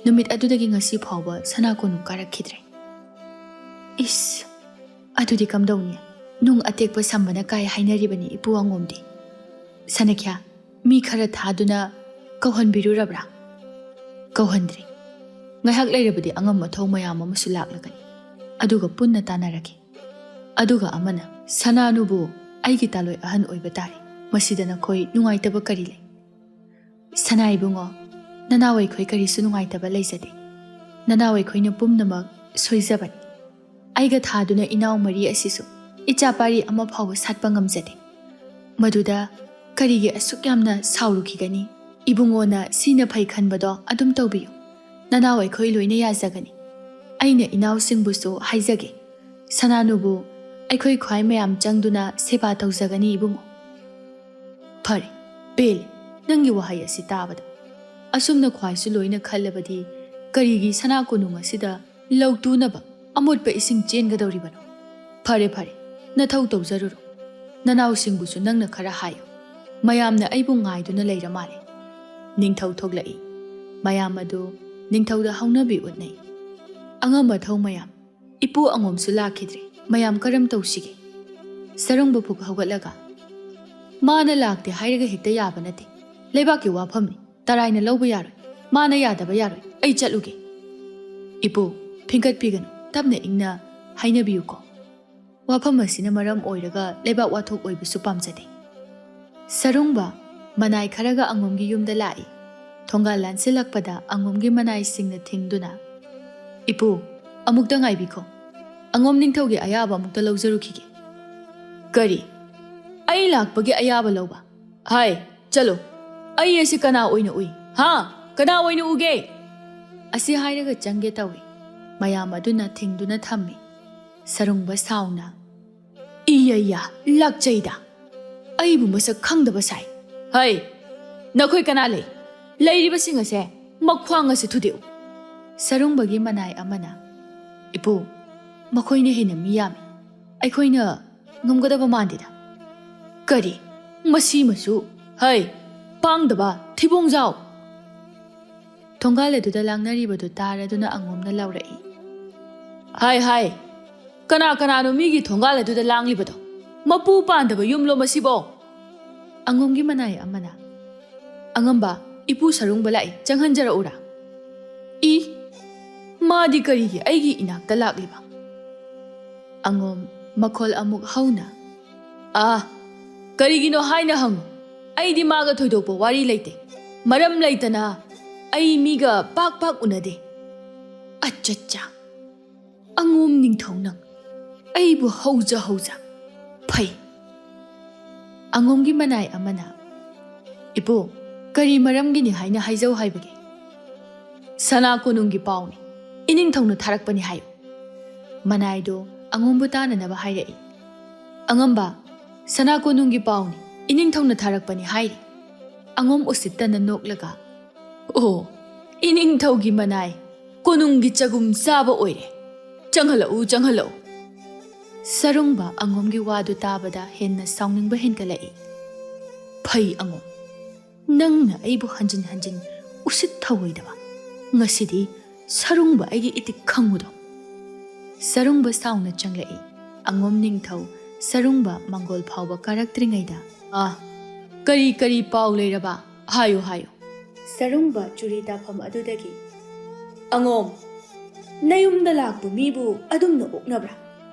ꯅꯨꯃꯤꯠ ꯑꯗꯨꯗꯒꯤ ꯉꯁꯤ ꯐꯥꯎꯕ ꯁꯅꯥ ꯀꯣꯅꯨꯡ ꯀꯥꯔꯛꯈꯤꯗ꯭ꯔꯦ꯫" "ꯏꯁ, ꯑꯗꯨꯗꯤ ꯀꯝꯗꯧꯅꯤ? ꯅꯨꯡ ꯑꯇꯦꯛꯄ ꯁꯝꯕꯅ ꯀꯥꯏ ꯍꯥꯏꯅꯔꯤꯕꯅꯤ ꯏꯄꯨ ꯑꯉꯣꯝꯗꯤ꯫ ꯁꯅꯈ꯭ꯌꯥ, ꯃꯤ ꯈꯔ ꯊꯥꯗꯨꯅ ꯀꯧꯍꯟꯕꯤꯔꯨꯔꯕ꯭ꯔꯥ?" "ꯀꯧꯍꯟꯗ꯭ꯔꯤ꯫ ꯉꯥꯏꯍꯥꯛ ꯂꯩꯔꯕꯗꯤ ꯑꯉꯝ ꯑꯊꯧ ꯃꯌꯥꯝ ꯑꯃꯁꯨ ꯂꯥꯛꯂꯒꯅꯤ꯫ ꯑꯗꯨꯒ ꯄꯨꯟꯅ ꯇꯥꯟꯅꯔꯒꯦ꯫ ꯑꯗꯨꯒ ꯑꯃꯅ, ꯁꯅꯥꯅꯨꯕꯨ ꯑꯩꯒꯤ ꯇꯥꯂꯣꯏ ꯑꯍꯟ ꯑꯣꯏꯕ ꯇꯥꯔꯦ꯫ ꯃꯁꯤꯗ ꯅꯈꯣꯏ ꯅꯨꯡꯉꯥꯏꯇꯕ ꯀꯔꯤ ꯂꯩ?" "ꯁꯅꯥ ꯏꯕꯨꯡꯉꯣ, ꯅꯅꯥꯎ ꯑꯩꯈꯣꯏ ꯀꯔꯤꯁꯨ ꯅꯨꯡꯉꯥꯏꯇꯕ ꯂꯩꯖꯗꯦ꯫ ꯅꯅꯥꯎ ꯑꯩꯈꯣꯏꯅ ꯄꯨꯝꯅꯃꯛ ꯁꯣꯏꯖꯕꯅꯤ꯫ ꯑꯩꯒ ꯊꯥꯗꯨꯅ ꯏꯅꯥꯎ ꯃꯔꯤ ꯑꯁꯤꯁꯨ ꯏꯆꯥ ꯄꯥꯔꯤ ꯑꯃ ꯐꯥꯎꯕ ꯁꯥꯠꯄ ꯉꯝꯖꯗꯦ꯫ ꯃꯗꯨꯗ ꯀꯔꯤꯒꯤ ꯑꯁꯨꯛ ꯌꯥꯝꯅ ꯁꯥꯎꯔꯨꯈꯤꯒꯅꯤ? ꯏꯕꯨꯡꯉꯣꯅ ꯁꯤꯅ ꯐꯩ ꯈꯟꯕꯗꯣ ꯑꯗꯨꯝ ꯇꯧꯕꯤꯌꯨ꯫ ꯅꯅꯥꯎ ꯑꯩꯈꯣꯏ ꯂꯣꯏꯅ ꯌꯥꯖꯒꯅꯤ꯫ ꯑꯩꯅ ꯏꯅꯥꯎꯁꯤꯡꯕꯨꯁꯨ ꯍꯥꯏꯖꯒꯦ꯫ ꯁꯅꯥꯅꯨꯕꯨ ꯑꯩꯈꯣꯏ ꯈ꯭ꯋꯥꯏ ꯃꯌꯥꯝ ꯆꯪꯗꯨꯅ ꯁꯦꯕꯥ ꯇꯧꯖꯒꯅꯤ ꯏꯕꯨꯡꯉꯣ꯫" ꯐꯔꯦ, ꯄꯦꯜꯂꯦ ꯅꯪꯒꯤ ꯋꯥꯍꯩ ꯑꯁꯤ ꯇꯥꯕꯗ꯫ ꯑꯁꯨꯝꯅ ꯈ꯭ꯋꯥꯏꯁꯨ ꯂꯣꯏꯅ ꯈꯜꯂꯕꯗꯤ ꯀꯔꯤꯒꯤ ꯁꯅꯥ ꯀꯣꯅꯨꯡ ꯑꯁꯤꯗ ꯂꯧ ꯇꯨꯅꯕ ꯑꯃꯣꯠꯄ ꯏꯁꯤꯡ ꯆꯦꯟꯒꯗꯧꯔꯤꯕꯅꯣ? ꯐꯔꯦ ꯐꯔꯦ, ꯅꯊꯧ ꯇꯧꯖꯔꯨꯔꯣ꯫ ꯅꯅꯥꯎꯁꯤꯡꯕꯨꯁꯨ ꯅꯪꯅ ꯈꯔ ꯍꯥꯏꯌꯨ꯫ ꯃꯌꯥꯝꯅ ꯑꯩꯕꯨ ꯉꯥꯏꯗꯨꯅ ꯂꯩꯔ ꯃꯥꯜꯂꯦ꯫ ꯅꯤꯡꯊꯧ ꯊꯣꯛꯂꯛꯏ꯫ ꯃꯌꯥꯝ ꯑꯗꯨ ꯅꯤꯡꯊꯧꯗ ꯍꯧꯅꯕꯤ ꯎꯠꯅꯩ꯫ ꯑꯉꯝ ꯑꯊꯧ ꯃꯌꯥꯝ, ꯏꯄꯨ ꯑꯉꯣꯝꯁꯨ ꯂꯥꯛꯈꯤꯗ꯭ꯔꯦ꯫ ꯃꯌꯥꯝ ꯀꯔꯝ ꯇꯧꯁꯤꯒꯦ? ꯁꯔꯨꯡꯕ ꯐꯨꯛ ꯍꯧꯒꯠꯂꯒ, ꯃꯥꯅ ꯂꯥꯛꯇꯦ ꯍꯥꯏꯔꯒ ꯍꯦꯛꯇ ꯌꯥꯕ ꯅꯠꯇꯦ꯫ ꯂꯩꯕꯥꯛꯀꯤ ꯋꯥꯐꯝꯅꯤ꯫ ꯇꯔꯥꯏꯅ ꯂꯧꯕ ꯌꯥꯔꯣꯏ꯫ ꯃꯥꯅ ꯌꯥꯗꯕ ꯌꯥꯔꯣꯏ꯫ ꯑꯩ ꯆꯠꯂꯨꯒꯦ꯫ ꯏꯄꯨ, ꯐꯤꯡꯒꯠꯄꯤꯒꯅꯨ꯫ ꯇꯞꯅ ꯏꯪꯅ ꯍꯥꯏꯅꯕꯤꯌꯨꯀꯣ꯫ ꯋꯥꯐꯝ ꯑꯁꯤꯅ ꯃꯔꯝ ꯑꯣꯏꯔꯒ ꯂꯩꯕꯥꯛ ꯋꯥꯊꯣꯛ ꯑꯣꯏꯕꯁꯨ ꯄꯥꯝꯖꯗꯦ꯫ ꯁꯔꯨꯡꯕ ꯃꯅꯥꯏ ꯈꯔꯒ ꯑꯉꯣꯝꯒꯤ ꯌꯨꯝꯗ ꯂꯥꯛꯏ꯫ ꯊꯣꯡꯒꯥꯜ ꯂꯥꯟꯁꯤꯜꯂꯛꯄꯗ ꯑꯉꯣꯝꯒꯤ ꯃꯅꯥꯏꯁꯤꯡꯅ ꯊꯤꯡꯗꯨꯅ, "ꯏꯄꯨ, ꯑꯃꯨꯛꯇ ꯉꯥꯏꯕꯤꯈꯣ꯫ ꯑꯉꯣꯝ ꯅꯤꯡꯊꯧꯒꯤ ꯑꯌꯥꯕ ꯑꯃꯨꯛꯇ ꯂꯧꯖꯔꯨꯈꯤꯒꯦ꯫" "ꯀꯔꯤ? ꯑꯩ ꯂꯥꯛꯄꯒꯤ ꯑꯌꯥꯕ ꯂꯧꯕ? ꯍꯥꯏ, ꯆꯠꯂꯣ꯫ ꯑꯩ ꯑꯁꯤ ꯀꯅꯥ ꯑꯣꯏꯅ ꯎꯏ? ꯍꯥ? ꯀꯅꯥ ꯑꯣꯏꯅ ꯎꯒꯦ?" ꯑꯁꯤ ꯍꯥꯏꯔꯒ ꯆꯪꯒꯦ ꯇꯧꯏ꯫ ꯃꯌꯥꯝ ꯑꯗꯨꯅ ꯊꯤꯡꯗꯨꯅ ꯊꯝꯃꯤ꯫ ꯁꯔꯨꯡꯕ ꯁꯥꯎꯅ, "ꯏꯌꯩꯌꯥ, ꯂꯥꯛꯆꯩꯗ꯫ ꯑꯩꯕꯨ ꯃꯁꯛ ꯈꯪꯗꯕ ꯁꯥꯏ꯫ ꯍꯩ, ꯅꯈꯣꯏ ꯀꯅꯥ ꯂꯩ? ꯂꯩꯔꯤꯕꯁꯤꯡ ꯑꯁꯦ ꯃꯈ꯭ꯋꯥꯡ ꯑꯁꯤ ꯊꯨꯗꯦꯛꯎ꯫" ꯁꯔꯨꯡꯕꯒꯤ ꯃꯅꯥꯏ ꯑꯃꯅ, "ꯏꯄꯨ, ꯃꯈꯣꯏꯅ ꯍꯦꯟꯅ ꯃꯤ ꯌꯥꯝꯃꯤ꯫ ꯑꯩꯈꯣꯏꯅ ꯉꯝꯒꯗꯕ ꯃꯥꯟꯗꯦꯗ꯫" "ꯀꯔꯤ? ꯃꯁꯤ ꯃꯁꯨ? ꯍꯩ, ꯄꯥꯡꯗꯕ, ꯊꯤꯕꯣꯡꯖꯥꯎ!" ꯊꯣꯡꯒꯥꯜ ꯑꯗꯨꯗ ꯂꯥꯡꯅꯔꯤꯕꯗꯨ ꯇꯥꯔꯗꯨꯅ ꯑꯉꯣꯝꯅ ꯂꯥꯎꯔꯛꯏ꯫ "ꯍꯥꯏ, ꯍꯥꯏ, ꯀꯅꯥ ꯀꯅꯥꯅꯣ ꯃꯤꯒꯤ ꯊꯣꯡꯒꯥꯜ ꯑꯗꯨꯗ ꯂꯥꯡꯂꯤꯕꯗꯣ? ꯃꯄꯨ ꯄꯥꯟꯗꯕ ꯌꯨꯝꯂꯣ ꯃꯁꯤꯕꯣ?" ꯑꯉꯣꯝꯒꯤ ꯃꯅꯥꯏ ꯑꯃꯅ, "ꯑꯉꯝꯕ, ꯏꯄꯨ ꯁꯔꯨꯡꯕ ꯂꯥꯛꯏ, ꯆꯪꯍꯟꯖꯔꯛꯎꯔꯥ?" "ꯏ, ꯃꯥꯗꯤ ꯀꯔꯤꯒꯤ ꯑꯩꯒꯤ ꯏꯅꯥꯛꯇ ꯂꯥꯛꯂꯤꯕ?" ꯑꯉꯣꯝ ꯃꯈꯣꯜ ꯑꯃꯨꯛ ꯍꯧꯅ, "ꯑꯥ, ꯀꯔꯤꯒꯤꯅꯣ ꯍꯥꯏꯅ ꯍꯪꯉꯨ꯫ ꯑꯩꯗꯤ ꯃꯥꯒ ꯊꯣꯏꯗꯣꯛꯄ ꯋꯥꯔꯤ ꯂꯩꯇꯦ꯫ ꯃꯔꯝ ꯂꯩꯇꯅ ꯑꯩ ꯃꯤꯒ ꯄꯥꯛ ꯄꯥꯛ ꯎꯅꯗꯦ꯫" "ꯑꯆꯠꯆꯥ, ꯑꯉꯣꯝ ꯅꯤꯡꯊꯧ ꯅꯪ ꯑꯩꯕꯨ ꯍꯧꯖ ꯍꯧꯖ꯫ ꯐꯩ꯫" ꯑꯉꯣꯝꯒꯤ ꯃꯅꯥꯏ ꯑꯃꯅ, "ꯏꯄꯨ, ꯀꯔꯤ ꯃꯔꯝꯒꯤꯅꯤ ꯍꯥꯏꯅ ꯍꯥꯏꯖꯧ ꯍꯥꯏꯕꯒꯦ?" "ꯁꯅꯥ ꯀꯣꯅꯨꯡꯒꯤ ꯄꯥꯎꯅꯤ꯫ ꯏꯅꯤꯡꯊꯧꯅ ꯊꯥꯔꯛꯄꯅꯤ ꯍꯥꯏꯌꯨ꯫" ꯃꯅꯥꯏꯗꯣ ꯑꯉꯣꯝꯕꯨ ꯇꯥꯅꯅꯕ ꯍꯥꯏꯔꯛꯏ꯫ "ꯑꯉꯝꯕ, ꯁꯅꯥ ꯀꯣꯅꯨꯡꯒꯤ ꯄꯥꯎꯅꯤ꯫ "ꯏꯅꯤꯡꯊꯧꯅ ꯊꯥꯔꯛꯄꯅꯤ" ꯍꯥꯏꯔꯤ꯫ ꯑꯉꯣꯝ ꯎꯁꯤꯠꯇꯅ ꯅꯣꯛꯂꯒ, "ꯑꯣ, ꯏꯅꯤꯡꯊꯧꯒꯤ ꯃꯅꯥꯏ, ꯀꯣꯅꯨꯡꯒꯤ ꯆꯒꯨꯝ ꯆꯥꯕ ꯑꯣꯏꯔꯦ꯫ ꯆꯪꯍꯜꯂꯛꯎ, ꯆꯪꯍꯜꯂꯛꯎ!" ꯁꯔꯨꯡꯕ ꯑꯉꯣꯝꯒꯤ ꯋꯥꯗꯨ ꯇꯥꯕꯗ ꯍꯦꯟꯅ ꯁꯥꯎꯅꯤꯡꯕ ꯍꯦꯟꯒꯠꯂꯛꯏ꯫ "ꯐꯩ ꯑꯉꯣꯝ, ꯅꯪꯅ ꯑꯩꯕꯨ ꯍꯟꯖꯤꯟ ꯍꯟꯖꯤꯟ ꯎꯁꯤꯠ ꯊꯑꯣꯏꯗꯕ꯫ ꯉꯁꯤꯗꯤ ꯁꯔꯨꯡꯕ ꯑꯩꯒꯤ ꯏꯇꯤꯛ ꯈꯪꯉꯨꯗꯣ!" ꯁꯔꯨꯡꯕ ꯁꯥꯎꯅ ꯆꯪꯂꯛꯏ꯫ ꯑꯉꯣꯝ ꯅꯤꯡꯊꯧ ꯁꯔꯨꯡꯕ ꯃꯪꯒꯣꯜ ꯐꯥꯎꯕ ꯀꯥꯔꯛꯇ꯭ꯔꯤꯉꯩꯗ, "ꯑꯥ, ꯀꯔꯤ ꯀꯔꯤ ꯄꯥꯎ ꯂꯩꯔꯕ? ꯍꯥꯏꯌꯨ, ꯍꯥꯏꯌꯨ!" ꯁꯔꯨꯡꯕ ꯆꯨꯔꯤ ꯇꯥꯐꯝ ꯑꯗꯨꯗꯒꯤ, "ꯑꯉꯣꯝ, ꯅꯌꯨꯝꯗ ꯂꯥꯛꯄ ꯃꯤꯕꯨ ꯑꯗꯨꯝꯅ ꯑꯣꯛꯅꯕ꯭ꯔꯥ?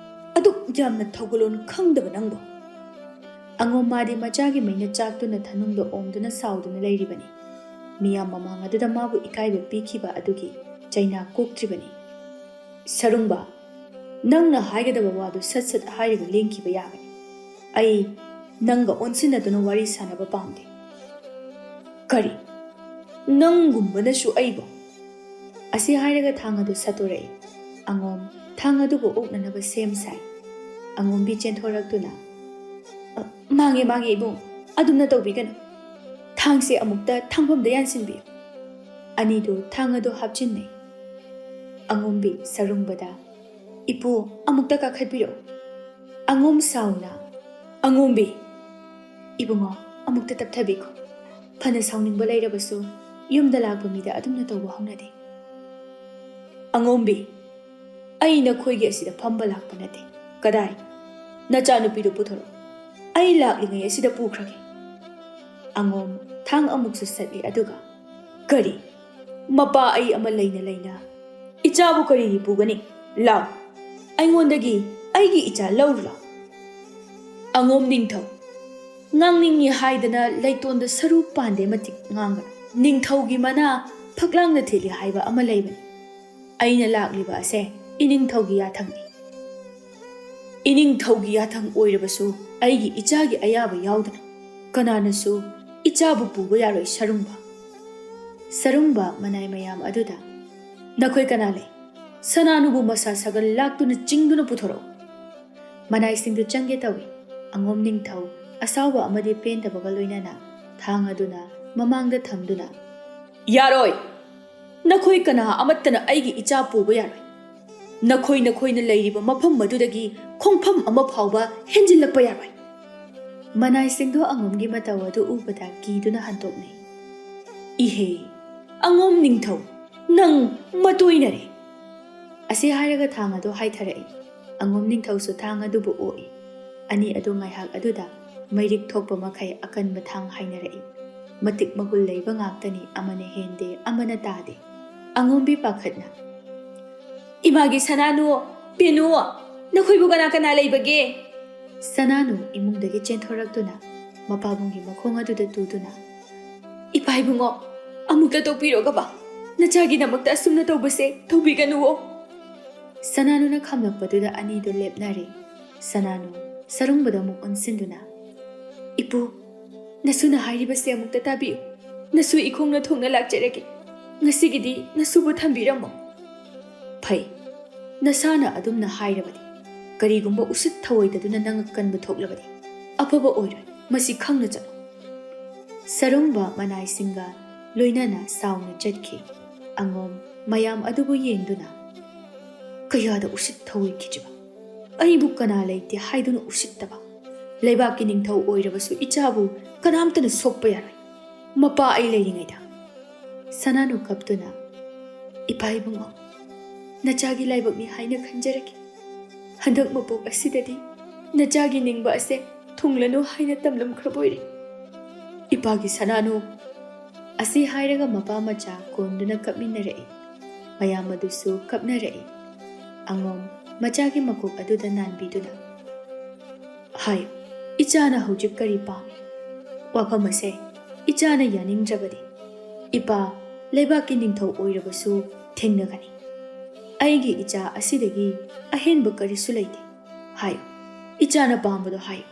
ꯑꯗꯨꯛ ꯌꯥꯝꯅ ꯊꯧꯒꯜꯂꯣꯟ ꯈꯪꯗꯕ ꯅꯪꯕꯨ!" ꯑꯉꯣꯝ ꯃꯥꯗꯤ ꯃꯆꯥꯒꯤ ꯃꯩꯅ ꯆꯥꯛꯇꯨꯅ ꯊꯅꯨꯡꯗ ꯑꯣꯝꯗꯨꯅ ꯁꯥꯎꯗꯨꯅ ꯂꯩꯔꯤꯕꯅꯤ꯫ ꯃꯤꯌꯥꯝ ꯃꯃꯥꯡ ꯑꯗꯨꯗ ꯃꯥꯕꯨ ꯏꯀꯥꯏꯕ ꯄꯤꯈꯤꯕ ꯑꯗꯨꯒꯤ ꯆꯩꯅꯥ ꯀꯣꯛꯇ꯭ꯔꯤꯕꯅꯤ꯫ "ꯁꯔꯨꯡꯕ, ꯅꯪꯅ ꯍꯥꯏꯒꯗꯕ ꯋꯥꯗꯨ ꯁꯠ ꯁꯠ ꯍꯥꯏꯔꯒ ꯂꯦꯡꯈꯤꯕ ꯌꯥꯒꯅꯤ꯫ ꯑꯩ ꯅꯪꯒ ꯑꯣꯟꯁꯤꯟꯅꯗꯨꯅ ꯋꯥꯔꯤ ꯁꯥꯟꯅꯕ ꯄꯥꯝꯗꯦ꯫" "ꯀꯔꯤ? ꯅꯪꯒꯨꯝꯕꯅꯁꯨ ꯑꯩꯕꯨ?" ꯑꯁꯤ ꯍꯥꯏꯔꯒ ꯊꯥꯡ ꯑꯗꯨ ꯁꯠꯇꯣꯔꯛꯏ꯫ ꯑꯉꯣꯝ ꯊꯥꯡ ꯑꯗꯨꯕꯨ ꯑꯣꯛꯅꯅꯕ ꯁꯦꯝ ꯁꯥꯏ꯫ ꯑꯉꯣꯝꯕꯤ ꯆꯦꯟꯊꯣꯔꯛꯇꯨꯅ, "ꯑ, ꯃꯥꯡꯉꯦ, ꯃꯥꯡꯉꯦ ꯏꯕꯨꯡ, ꯑꯗꯨꯝꯅ ꯇꯧꯕꯤꯒꯅꯨ꯫ ꯊꯥꯡꯁꯦ ꯑꯃꯨꯛꯇ ꯊꯥꯡꯐꯝꯗ ꯌꯥꯟꯁꯤꯟꯕꯤꯌꯨ꯫" ꯑꯅꯤꯗꯨ ꯊꯥꯡ ꯑꯗꯨ ꯍꯥꯞꯆꯤꯟꯅꯩ꯫ ꯑꯉꯣꯝꯕꯤ ꯁꯔꯨꯡꯕꯗ, "ꯏꯄꯨ, ꯑꯃꯨꯛꯇ ꯀꯥꯈꯠꯄꯤꯔꯛꯎ꯫" ꯑꯉꯣꯝ ꯁꯥꯎꯅ, "ꯑꯉꯣꯝꯕꯤ!" "ꯏꯕꯨꯡꯉꯣ, ꯑꯃꯨꯛꯇ ꯇꯞꯊꯕꯤꯈꯣ꯫ ꯐꯅ ꯁꯥꯎꯅꯤꯡꯕ ꯂꯩꯔꯕꯁꯨ ꯌꯨꯝꯗ ꯂꯥꯛꯄ ꯃꯤꯗ ꯑꯗꯨꯝꯅ ꯇꯧꯕ ꯍꯧꯅꯗꯦ꯫" "ꯑꯉꯣꯝꯕꯤ, ꯑꯩ ꯅꯈꯣꯏꯒꯤ ꯑꯁꯤꯗ ꯐꯝꯕ ꯂꯥꯛꯄ ꯅꯠꯇꯦ꯫ ꯀꯗꯥꯏ? ꯅꯆꯥꯅꯨꯄꯤꯗꯨ ꯄꯨꯊꯣꯔꯛꯎ꯫ ꯑꯩ ꯂꯥꯛꯂꯤꯉꯩ ꯑꯁꯤꯗ ꯄꯨꯈ꯭ꯔꯒꯦ꯫" ꯑꯉꯣꯝ ꯊꯥꯡ ꯑꯃꯨꯛꯁꯨ ꯁꯠꯂꯤ, ꯑꯗꯨꯒ, "ꯀꯔꯤ? ꯃꯄꯥ ꯑꯩ ꯑꯃ ꯂꯩꯅ ꯂꯩꯅ ꯏꯆꯥꯕꯨ ꯀꯔꯤꯒꯤ ꯄꯨꯒꯅꯤ? ꯂꯥꯎ, ꯑꯩꯉꯣꯟꯗꯒꯤ ꯑꯩꯒꯤ ꯏꯆꯥ ꯂꯧꯔꯨ ꯂꯥꯎ꯫" ꯑꯉꯣꯝ ꯅꯤꯡꯊꯧ, ꯉꯥꯡꯅꯤꯡꯉꯤ ꯍꯥꯏꯗꯅ ꯂꯩꯇꯣꯟꯗ ꯁꯔꯨ ꯄꯥꯟꯗꯦ ꯃꯇꯤꯛ ꯉꯥꯡꯒꯅꯨ꯫ ꯅꯤꯡꯊꯧꯒꯤ ꯃꯅꯥ ꯐꯛꯂꯥꯡꯗ ꯊꯦꯠꯂꯤ ꯍꯥꯏꯕ ꯑꯃ ꯂꯩꯕꯅꯤ꯫ ꯑꯩꯅ ꯂꯥꯛꯂꯤꯕ ꯑꯁꯦ ꯏꯅꯤꯡꯊꯧꯒꯤ ꯌꯥꯊꯪꯅꯤ꯫ ꯏꯅꯤꯡꯊꯧꯒꯤ ꯌꯥꯊꯪ ꯑꯣꯏꯔꯕꯁꯨ ꯑꯩꯒꯤ ꯏꯆꯥꯒꯤ ꯑꯌꯥꯕ ꯌꯥꯎꯗꯅ ꯀꯅꯥꯅꯁꯨ ꯏꯆꯥꯕꯨ ꯄꯨꯕ ꯌꯥꯔꯣꯏ, ꯁꯔꯨꯡꯕ꯫ ꯁꯔꯨꯡꯕ ꯃꯅꯥꯏ ꯃꯌꯥꯝ ꯑꯗꯨꯗ, "ꯅꯈꯣꯏ ꯀꯅꯥ ꯂꯩ? ꯁꯅꯥꯅꯨꯕꯨ ꯃꯁꯥ ꯁꯥꯒꯜ ꯂꯥꯛꯇꯨꯅ ꯆꯤꯡꯗꯨꯅ ꯄꯨꯊꯣꯔꯛꯎ꯫" ꯃꯅꯥꯏꯁꯤꯡꯗꯨ ꯆꯪꯒꯦ ꯇꯧꯏ꯫ ꯑꯉꯣꯝ ꯅꯤꯡꯊꯧ ꯑꯁꯥꯎꯕ ꯑꯃꯗꯤ ꯄꯦꯟꯗꯕꯒ ꯂꯣꯏꯅꯅ ꯊꯥꯡ ꯑꯗꯨꯅ ꯃꯃꯥꯡꯗ ꯊꯝꯗꯨꯅ, "ꯌꯥꯔꯣꯏ! ꯅꯈꯣꯏ ꯀꯅꯥ ꯑꯃꯠꯇꯅ ꯑꯩꯒꯤ ꯏꯆꯥ ꯄꯨꯕ ꯌꯥꯔꯣꯏ꯫ ꯅꯈꯣꯏ ꯅꯈꯣꯏꯅ ꯂꯩꯔꯤꯕ ꯃꯐꯝ ꯑꯗꯨꯗꯒꯤ ꯈꯣꯡꯐꯝ ꯑꯃ ꯐꯥꯎꯕ ꯍꯦꯟꯖꯤꯜꯂꯛꯄ ꯌꯥꯔꯣꯏ꯫" ꯃꯅꯥꯏꯁꯤꯡꯗꯣ ꯑꯉꯣꯝꯒꯤ ꯃꯇꯧ ꯑꯗꯨ ꯎꯕꯗ ꯀꯤꯗꯨꯅ ꯍꯟꯗꯣꯛꯅꯩ꯫ "ꯏꯍꯦ, ꯑꯉꯣꯝ ꯅꯤꯡꯊꯧ, ꯅꯪ ꯃꯇꯣꯏꯅꯔꯦ!" ꯑꯁꯤ ꯍꯥꯏꯔꯒ ꯊꯥꯡ ꯑꯗꯨ ꯍꯥꯏꯊꯔꯛꯏ꯫ ꯑꯉꯣꯝ ꯅꯤꯡꯊꯧꯁꯨ ꯊꯥꯡ ꯑꯗꯨꯕꯨ ꯑꯣꯛꯏ꯫ ꯑꯅꯤ ꯑꯗꯨ ꯉꯥꯏꯍꯥꯛ ꯑꯗꯨꯗ ꯃꯩꯔꯤꯛ ꯊꯣꯛꯄ ꯃꯈꯩ ꯑꯀꯟꯕ ꯊꯥꯡ ꯍꯥꯏꯅꯔꯛꯏ꯫ ꯃꯇꯤꯛ ꯃꯒꯨꯟ ꯂꯩꯕ ꯉꯥꯛꯇꯅꯤ, ꯑꯃꯅ ꯍꯦꯟꯗꯦ, ꯑꯃꯅ ꯇꯥꯗꯦ꯫ ꯑꯉꯣꯝꯕꯤ ꯄꯥꯈꯠꯅ, "ꯏꯃꯥꯒꯤ ꯁꯅꯥꯅꯨ, ꯄꯦꯅꯨ, ꯅꯈꯣꯏꯕꯨ ꯀꯅꯥ ꯀꯅꯥ ꯂꯩꯕꯒꯦ?" ꯁꯅꯥꯅꯨ ꯏꯃꯨꯡꯗꯒꯤ ꯆꯦꯟꯊꯣꯔꯛꯇꯨꯅ ꯃꯄꯥꯕꯨꯡꯒꯤ ꯃꯈꯣꯡ ꯑꯗꯨꯗ ꯇꯨꯗꯨꯅ, "ꯏꯄꯥ ꯏꯕꯨꯡꯉꯣ, ꯑꯃꯨꯛꯇ ꯇꯣꯛꯄꯤꯔꯣ ꯒꯕꯥ꯫ ꯅꯆꯥꯒꯤꯗꯃꯛꯇ ꯑꯁꯨꯝꯅ ꯇꯧꯕꯁꯦ ꯇꯧꯕꯤꯒꯅꯨꯋꯣ꯫" ꯁꯅꯥꯅꯨꯅ ꯈꯝꯂꯛꯄꯗꯨꯗ ꯑꯅꯤꯗꯨ ꯂꯦꯞꯅꯔꯦ꯫ ꯁꯅꯥꯅꯨ ꯁꯔꯨꯡꯕꯗ ꯑꯃꯨꯛ ꯑꯣꯟꯁꯤꯟꯗꯨꯅ, "ꯏꯄꯨ, ꯅꯁꯨꯅ ꯍꯥꯏꯔꯤꯕꯁꯦ ꯑꯃꯨꯛꯇ ꯇꯥꯕꯤꯌꯨ꯫ ꯅꯁꯨ ꯏꯈꯣꯡꯅ ꯊꯣꯡꯅ ꯂꯥꯛꯆꯔꯒꯦ꯫ ꯉꯁꯤꯒꯤꯗꯤ ꯅꯁꯨꯕꯨ ꯊꯝꯕꯤꯔꯝꯃꯣ꯫" "ꯐꯩ, ꯅꯁꯥꯅ ꯑꯗꯨꯝꯅ ꯍꯥꯏꯔꯕꯗꯤ꯫ ꯀꯔꯤꯒꯨꯝꯕ ꯎꯁꯤꯠ ꯊꯑꯣꯏꯗꯗꯨꯅ ꯅꯪ ꯀꯟꯕ ꯊꯣꯛꯂꯕꯗꯤ ꯑꯐꯕ ꯑꯣꯏꯔꯣꯏ꯫ ꯃꯁꯤ ꯈꯪꯅ ꯆꯠꯂꯨ꯫" ꯁꯔꯨꯡꯕ ꯃꯅꯥꯏꯁꯤꯡꯒ ꯂꯣꯏꯅꯅ ꯁꯥꯎꯅ ꯆꯠꯈꯤ꯫ ꯑꯉꯣꯝ ꯃꯌꯥꯝ ꯑꯗꯨꯕꯨ ꯌꯦꯡꯗꯨꯅ, "ꯀꯌꯥꯗ ꯎꯁꯤꯠ ꯊꯑꯣꯏꯈꯤꯗ꯭ꯔꯤꯕ! ꯑꯩꯕꯨ ꯀꯅꯥ ꯂꯩꯇꯦ ꯍꯥꯏꯗꯨꯅ ꯎꯁꯤꯠꯇꯕ! ꯂꯩꯕꯥꯛꯀꯤ ꯅꯤꯡꯊꯧ ꯑꯣꯏꯔꯕꯁꯨ ꯏꯆꯥꯕꯨ ꯀꯅꯥꯝꯇꯅ ꯁꯣꯛꯄ ꯌꯥꯔꯣꯏ, ꯃꯄꯥ ꯑꯩ ꯂꯩꯔꯤꯉꯩꯗ꯫" ꯁꯅꯥꯅꯨ ꯀꯞꯇꯨꯅ, "ꯏꯄꯥ ꯏꯕꯨꯡꯉꯣ, ꯅꯆꯥꯒꯤ ꯂꯥꯏꯕꯛꯅꯤ ꯍꯥꯏꯅ ꯈꯟꯖꯔꯒꯦ꯫ ꯍꯟꯗꯛ ꯃꯄꯣꯛ ꯑꯁꯤꯗꯗꯤ ꯅꯆꯥꯒꯤ ꯅꯤꯡꯕ ꯑꯁꯦ ꯊꯨꯡꯂꯅꯨ ꯍꯥꯏꯅ ꯇꯝꯂꯝꯈ꯭ꯔꯕ ꯑꯣꯏꯔꯦ, ꯏꯄꯥꯒꯤ ꯁꯅꯥꯅꯨ꯫" ꯑꯁꯤ ꯍꯥꯏꯔꯒ ꯃꯄꯥ ꯃꯆꯥ ꯀꯣꯟꯗꯨꯅ ꯀꯞꯃꯤꯟꯅꯔꯛꯏ꯫ ꯃꯌꯥꯝ ꯑꯗꯨꯁꯨ ꯀꯞꯅꯔꯛꯏ꯫ ꯑꯉꯣꯝ ꯃꯆꯥꯒꯤ ꯃꯀꯣꯛ ꯑꯗꯨꯗ ꯅꯥꯟꯕꯤꯗꯨꯅ, "ꯍꯥꯏꯌꯨ, ꯏꯆꯥꯅ ꯍꯧꯖꯤꯛ ꯀꯔꯤ ꯄꯥꯝꯃꯤ? ꯋꯥꯐꯝ ꯑꯁꯦ ꯏꯆꯥꯅ ꯌꯥꯅꯤꯡꯗ꯭ꯔꯕꯗꯤ ꯏꯄꯥ ꯂꯩꯕꯥꯛꯀꯤ ꯅꯤꯡꯊꯧ ꯑꯣꯏꯔꯕꯁꯨ ꯊꯦꯡꯅꯒꯅꯤ꯫ ꯑꯩꯒꯤ ꯏꯆꯥ ꯑꯁꯤꯗꯒꯤ ꯑꯍꯦꯟꯕ ꯀꯔꯤꯁꯨ ꯂꯩꯇꯦ꯫ ꯍꯥꯏꯌꯨ, ꯏꯆꯥꯅ ꯄꯥꯝꯕꯗꯣ ꯍꯥꯏꯌꯨ꯫"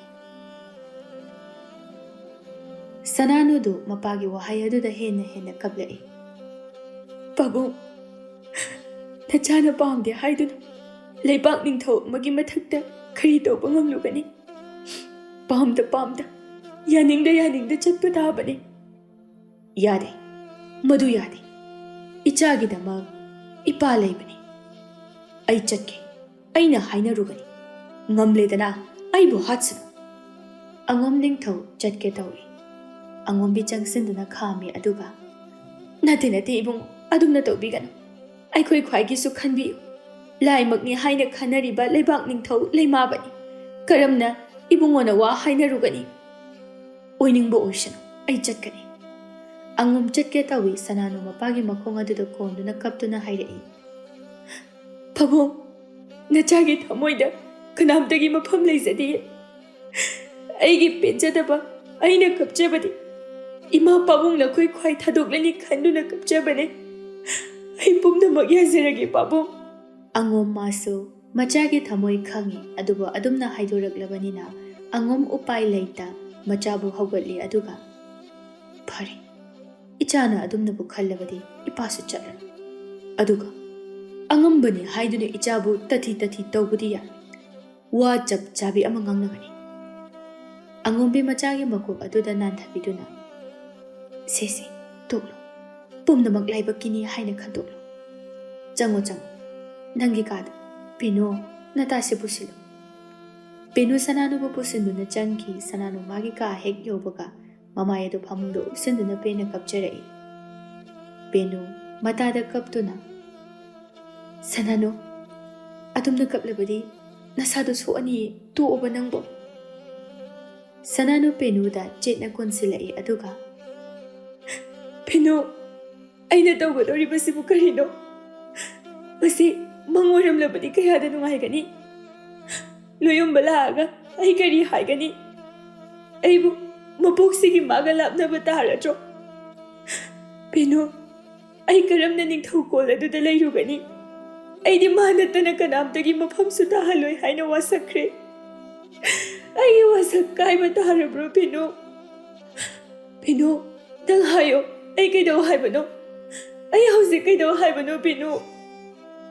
ꯁꯅꯥꯅꯨꯗꯨ ꯃꯄꯥꯒꯤ ꯋꯥꯍꯩ ꯑꯗꯨꯗ ꯍꯦꯟꯅ ꯍꯦꯟꯅ ꯀꯞꯂꯛꯏ꯫ "ꯄꯥꯕꯨꯡ, ꯅꯆꯥꯅ ꯄꯥꯝꯗꯦ ꯍꯥꯏꯗꯨꯅ ꯂꯩꯕꯥꯛ ꯅꯤꯡꯊꯧ ꯑꯃꯒꯤ ꯃꯊꯛꯇ ꯀꯔꯤ ꯇꯧꯕ ꯉꯝꯂꯨꯒꯅꯤ? ꯄꯥꯝꯗ ꯄꯥꯝꯗ, ꯌꯥꯅꯤꯡꯗ ꯌꯥꯅꯤꯡꯗ ꯆꯠꯄ ꯇꯥꯕꯅꯤ꯫ ꯌꯥꯗꯦ, ꯃꯗꯨ ꯌꯥꯗꯦ꯫ ꯏꯆꯥꯒꯤꯗꯃꯛ ꯏꯄꯥ ꯂꯩꯕꯅꯤ꯫ ꯑꯩ ꯆꯠꯀꯦ, ꯑꯩꯅ ꯍꯥꯏꯅꯔꯨꯒꯅꯤ꯫ ꯉꯝꯂꯦꯗꯅ, ꯑꯩꯕꯨ ꯍꯥꯠꯁꯅꯨ꯫ ꯑꯉꯣꯝ ꯅꯤꯡꯊꯧ ꯆꯠꯀꯦ ꯇꯧꯏ꯫ ꯑꯉꯣꯝꯕꯤ ꯆꯪꯁꯤꯟꯗꯨꯅ ꯈꯥꯝꯃꯤ ꯑꯗꯨꯒ, "ꯅꯠꯇꯦ, ꯅꯠꯇꯦ ꯏꯕꯨꯡꯉꯣ, ꯑꯗꯨꯝꯅ ꯇꯧꯕꯤꯒꯅꯨ꯫ ꯑꯩꯈꯣꯏ ꯈ꯭ꯋꯥꯏꯒꯤꯁꯨ ꯈꯟꯕꯤꯌꯨ꯫ ꯂꯥꯏꯃꯛꯅꯤ ꯍꯥꯏꯅ ꯈꯟꯅꯔꯤꯕ ꯂꯩꯕꯥꯛ ꯅꯤꯡꯊꯧ ꯂꯩꯃꯥꯕꯅꯤ꯫ ꯀꯔꯝꯅ ꯏꯕꯨꯡꯉꯣꯅ ꯋꯥ ꯍꯥꯏꯅꯔꯨꯒꯅꯤ?" "ꯑꯣꯏꯅꯤꯡꯕ ꯑꯣꯏꯁꯅꯨ, ꯑꯩ ꯆꯠꯀꯅꯤ꯫" ꯑꯉꯣꯝ ꯆꯠꯀꯦ ꯇꯧꯏ꯫ ꯁꯅꯥꯅꯨ ꯃꯄꯥꯒꯤ ꯃꯈꯣꯡ ꯑꯗꯨꯗ ꯀꯣꯟꯗꯨꯅ ꯀꯞꯇꯨꯅ ꯍꯥꯏꯔꯛꯏ, "ꯄꯥꯕꯨꯡ, ꯅꯆꯥꯒꯤ ꯊꯃꯣꯏꯗ ꯀꯅꯥꯝꯇꯒꯤ ꯃꯐꯝ ꯂꯩꯖꯗꯤꯌꯦ꯫ ꯑꯩꯒꯤ ꯄꯦꯟꯖꯗꯕ, ꯑꯩꯅ ꯀꯞꯆꯕꯗꯤ ꯏꯃꯥ ꯄꯥꯕꯨꯡ ꯅꯈꯣꯏ ꯈ꯭ꯋꯥꯏ ꯊꯥꯗꯣꯛꯂꯅꯤ ꯈꯟꯗꯨꯅ ꯀꯞꯆꯕꯅꯦ꯫ ꯑꯩ ꯄꯨꯝꯅꯃꯛ ꯌꯥꯖꯔꯒꯦ ꯄꯥꯕꯨꯡ꯫" ꯑꯉꯣꯝ ꯃꯥꯁꯨ ꯃꯆꯥꯒꯤ ꯊꯃꯣꯏ ꯈꯪꯏ, ꯑꯗꯨꯕꯨ ꯑꯗꯨꯝꯅ ꯍꯥꯏꯗꯣꯔꯛꯂꯕꯅꯤꯅ ꯑꯉꯣꯝ ꯎꯄꯥꯏ ꯂꯩꯇ ꯃꯆꯥꯕꯨ ꯍꯧꯒꯠꯂꯤ ꯑꯗꯨꯒ, "ꯐꯔꯦ, ꯏꯆꯥꯅ ꯑꯗꯨꯝꯅꯕꯨ ꯈꯜꯂꯕꯗꯤ ꯏꯄꯥꯁꯨ ꯆꯠꯂꯅꯤ꯫ ꯑꯗꯨꯒ ꯑꯉꯝꯕꯅꯤ ꯍꯥꯏꯗꯨꯅ ꯏꯆꯥꯕꯨ ꯇꯊꯤ ꯇꯊꯤ ꯇꯧꯕꯗꯤ ꯌꯥꯔꯣꯏ꯫ ꯋꯥ ꯆꯞ ꯆꯥꯕꯤ ꯑꯃ ꯉꯥꯡꯅꯒꯅꯤ꯫" ꯑꯉꯣꯝꯕꯤ ꯃꯆꯥꯒꯤ ꯃꯀꯣꯛ ꯑꯗꯨꯗ ꯅꯥꯟꯊꯕꯤꯗꯨꯅ, "ꯁꯦ ꯁꯦ, ꯇꯣꯛꯂꯣ꯫ ꯄꯨꯝꯅꯃꯛ ꯂꯥꯏꯕꯛꯀꯤꯅꯤ ꯍꯥꯏꯅ ꯈꯟꯗꯣꯛꯂꯣ꯫ ꯆꯪꯉꯣ, ꯆꯪꯉꯣ꯫ ꯅꯪꯒꯤ ꯀꯥꯗ꯫ ꯄꯤꯅꯣ, ꯅꯇꯥꯁꯤ ꯄꯨꯁꯤꯜꯂꯨ꯫" ꯄꯤꯅꯨ ꯁꯅꯥꯅꯨꯕꯨ ꯄꯨꯁꯤꯟꯗꯨꯅ ꯆꯪꯈꯤ꯫ ꯁꯅꯥꯅꯨ ꯃꯥꯒꯤ ꯀꯥ ꯍꯦꯛ ꯌꯧꯕꯒ ꯃꯃꯥꯏ ꯑꯗꯨ ꯐꯃꯨꯡꯗ ꯎꯞꯁꯤꯟꯗꯨꯅ ꯄꯦꯟꯅ ꯀꯞꯆꯔꯛꯏ꯫ ꯄꯤꯅꯨ ꯃꯇꯥꯗ ꯀꯞꯇꯨꯅ, "ꯁꯅꯥꯅꯨ, ꯑꯗꯨꯝꯅ ꯀꯞꯂꯕꯗꯤ ꯅꯁꯥꯗꯣ ꯁꯣꯛꯑꯅꯤꯌꯦ, ꯇꯣꯛꯑꯣꯕ ꯅꯪꯕꯣ꯫" ꯁꯅꯥꯅꯨ ꯄꯦꯅꯨꯗ ꯆꯦꯠꯅ ꯀꯣꯟꯁꯤꯜꯂꯛꯏ ꯑꯗꯨꯒ, "ꯄꯦꯅꯨ, ꯑꯩꯅ ꯇꯧꯒꯗꯧꯔꯤꯕꯁꯤꯕꯨ ꯀꯔꯤꯅꯣ? ꯃꯁꯤ ꯃꯪ ꯑꯣꯏꯔꯝꯂꯕꯗꯤ ꯀꯌꯥꯗ ꯅꯨꯡꯉꯥꯏꯒꯅꯤ? ꯂꯣꯌꯨꯝꯕ ꯂꯥꯛꯑꯒ ꯑꯩ ꯀꯔꯤ ꯍꯥꯏꯒꯅꯤ? ꯑꯩꯕꯨ ꯃꯄꯣꯛꯁꯤꯒꯤ ꯃꯥꯒ ꯂꯥꯞꯅꯕ ꯇꯥꯔꯗ꯭ꯔꯣ? ꯄꯦꯅꯨ, ꯑꯩ ꯀꯔꯝꯅ ꯅꯤꯡꯊꯧ ꯀꯣꯜ ꯑꯗꯨꯗ ꯂꯩꯔꯨꯒꯅꯤ? ꯑꯩꯗꯤ ꯃꯥ ꯅꯠꯇꯅ ꯀꯅꯥꯝꯇꯒꯤ ꯃꯐꯝꯁꯨ ꯇꯥꯍꯜꯂꯣꯏ ꯍꯥꯏꯅ ꯋꯥꯁꯛꯈ꯭ꯔꯦ꯫ ꯑꯩꯒꯤ ꯋꯥꯁꯛ ꯀꯥꯏꯕ ꯇꯥꯔꯕ꯭ꯔꯣ ꯄꯦꯅꯨ? ꯄꯦꯅꯨ, ꯅꯪ ꯍꯥꯏꯌꯣ, ꯑꯩ ꯀꯩꯗꯧ ꯍꯥꯏꯕꯅꯣ? ꯑꯩ ꯍꯧꯖꯤꯛ ꯀꯩꯗꯧ ꯍꯥꯏꯕꯅꯣ ꯄꯦꯅꯨ?"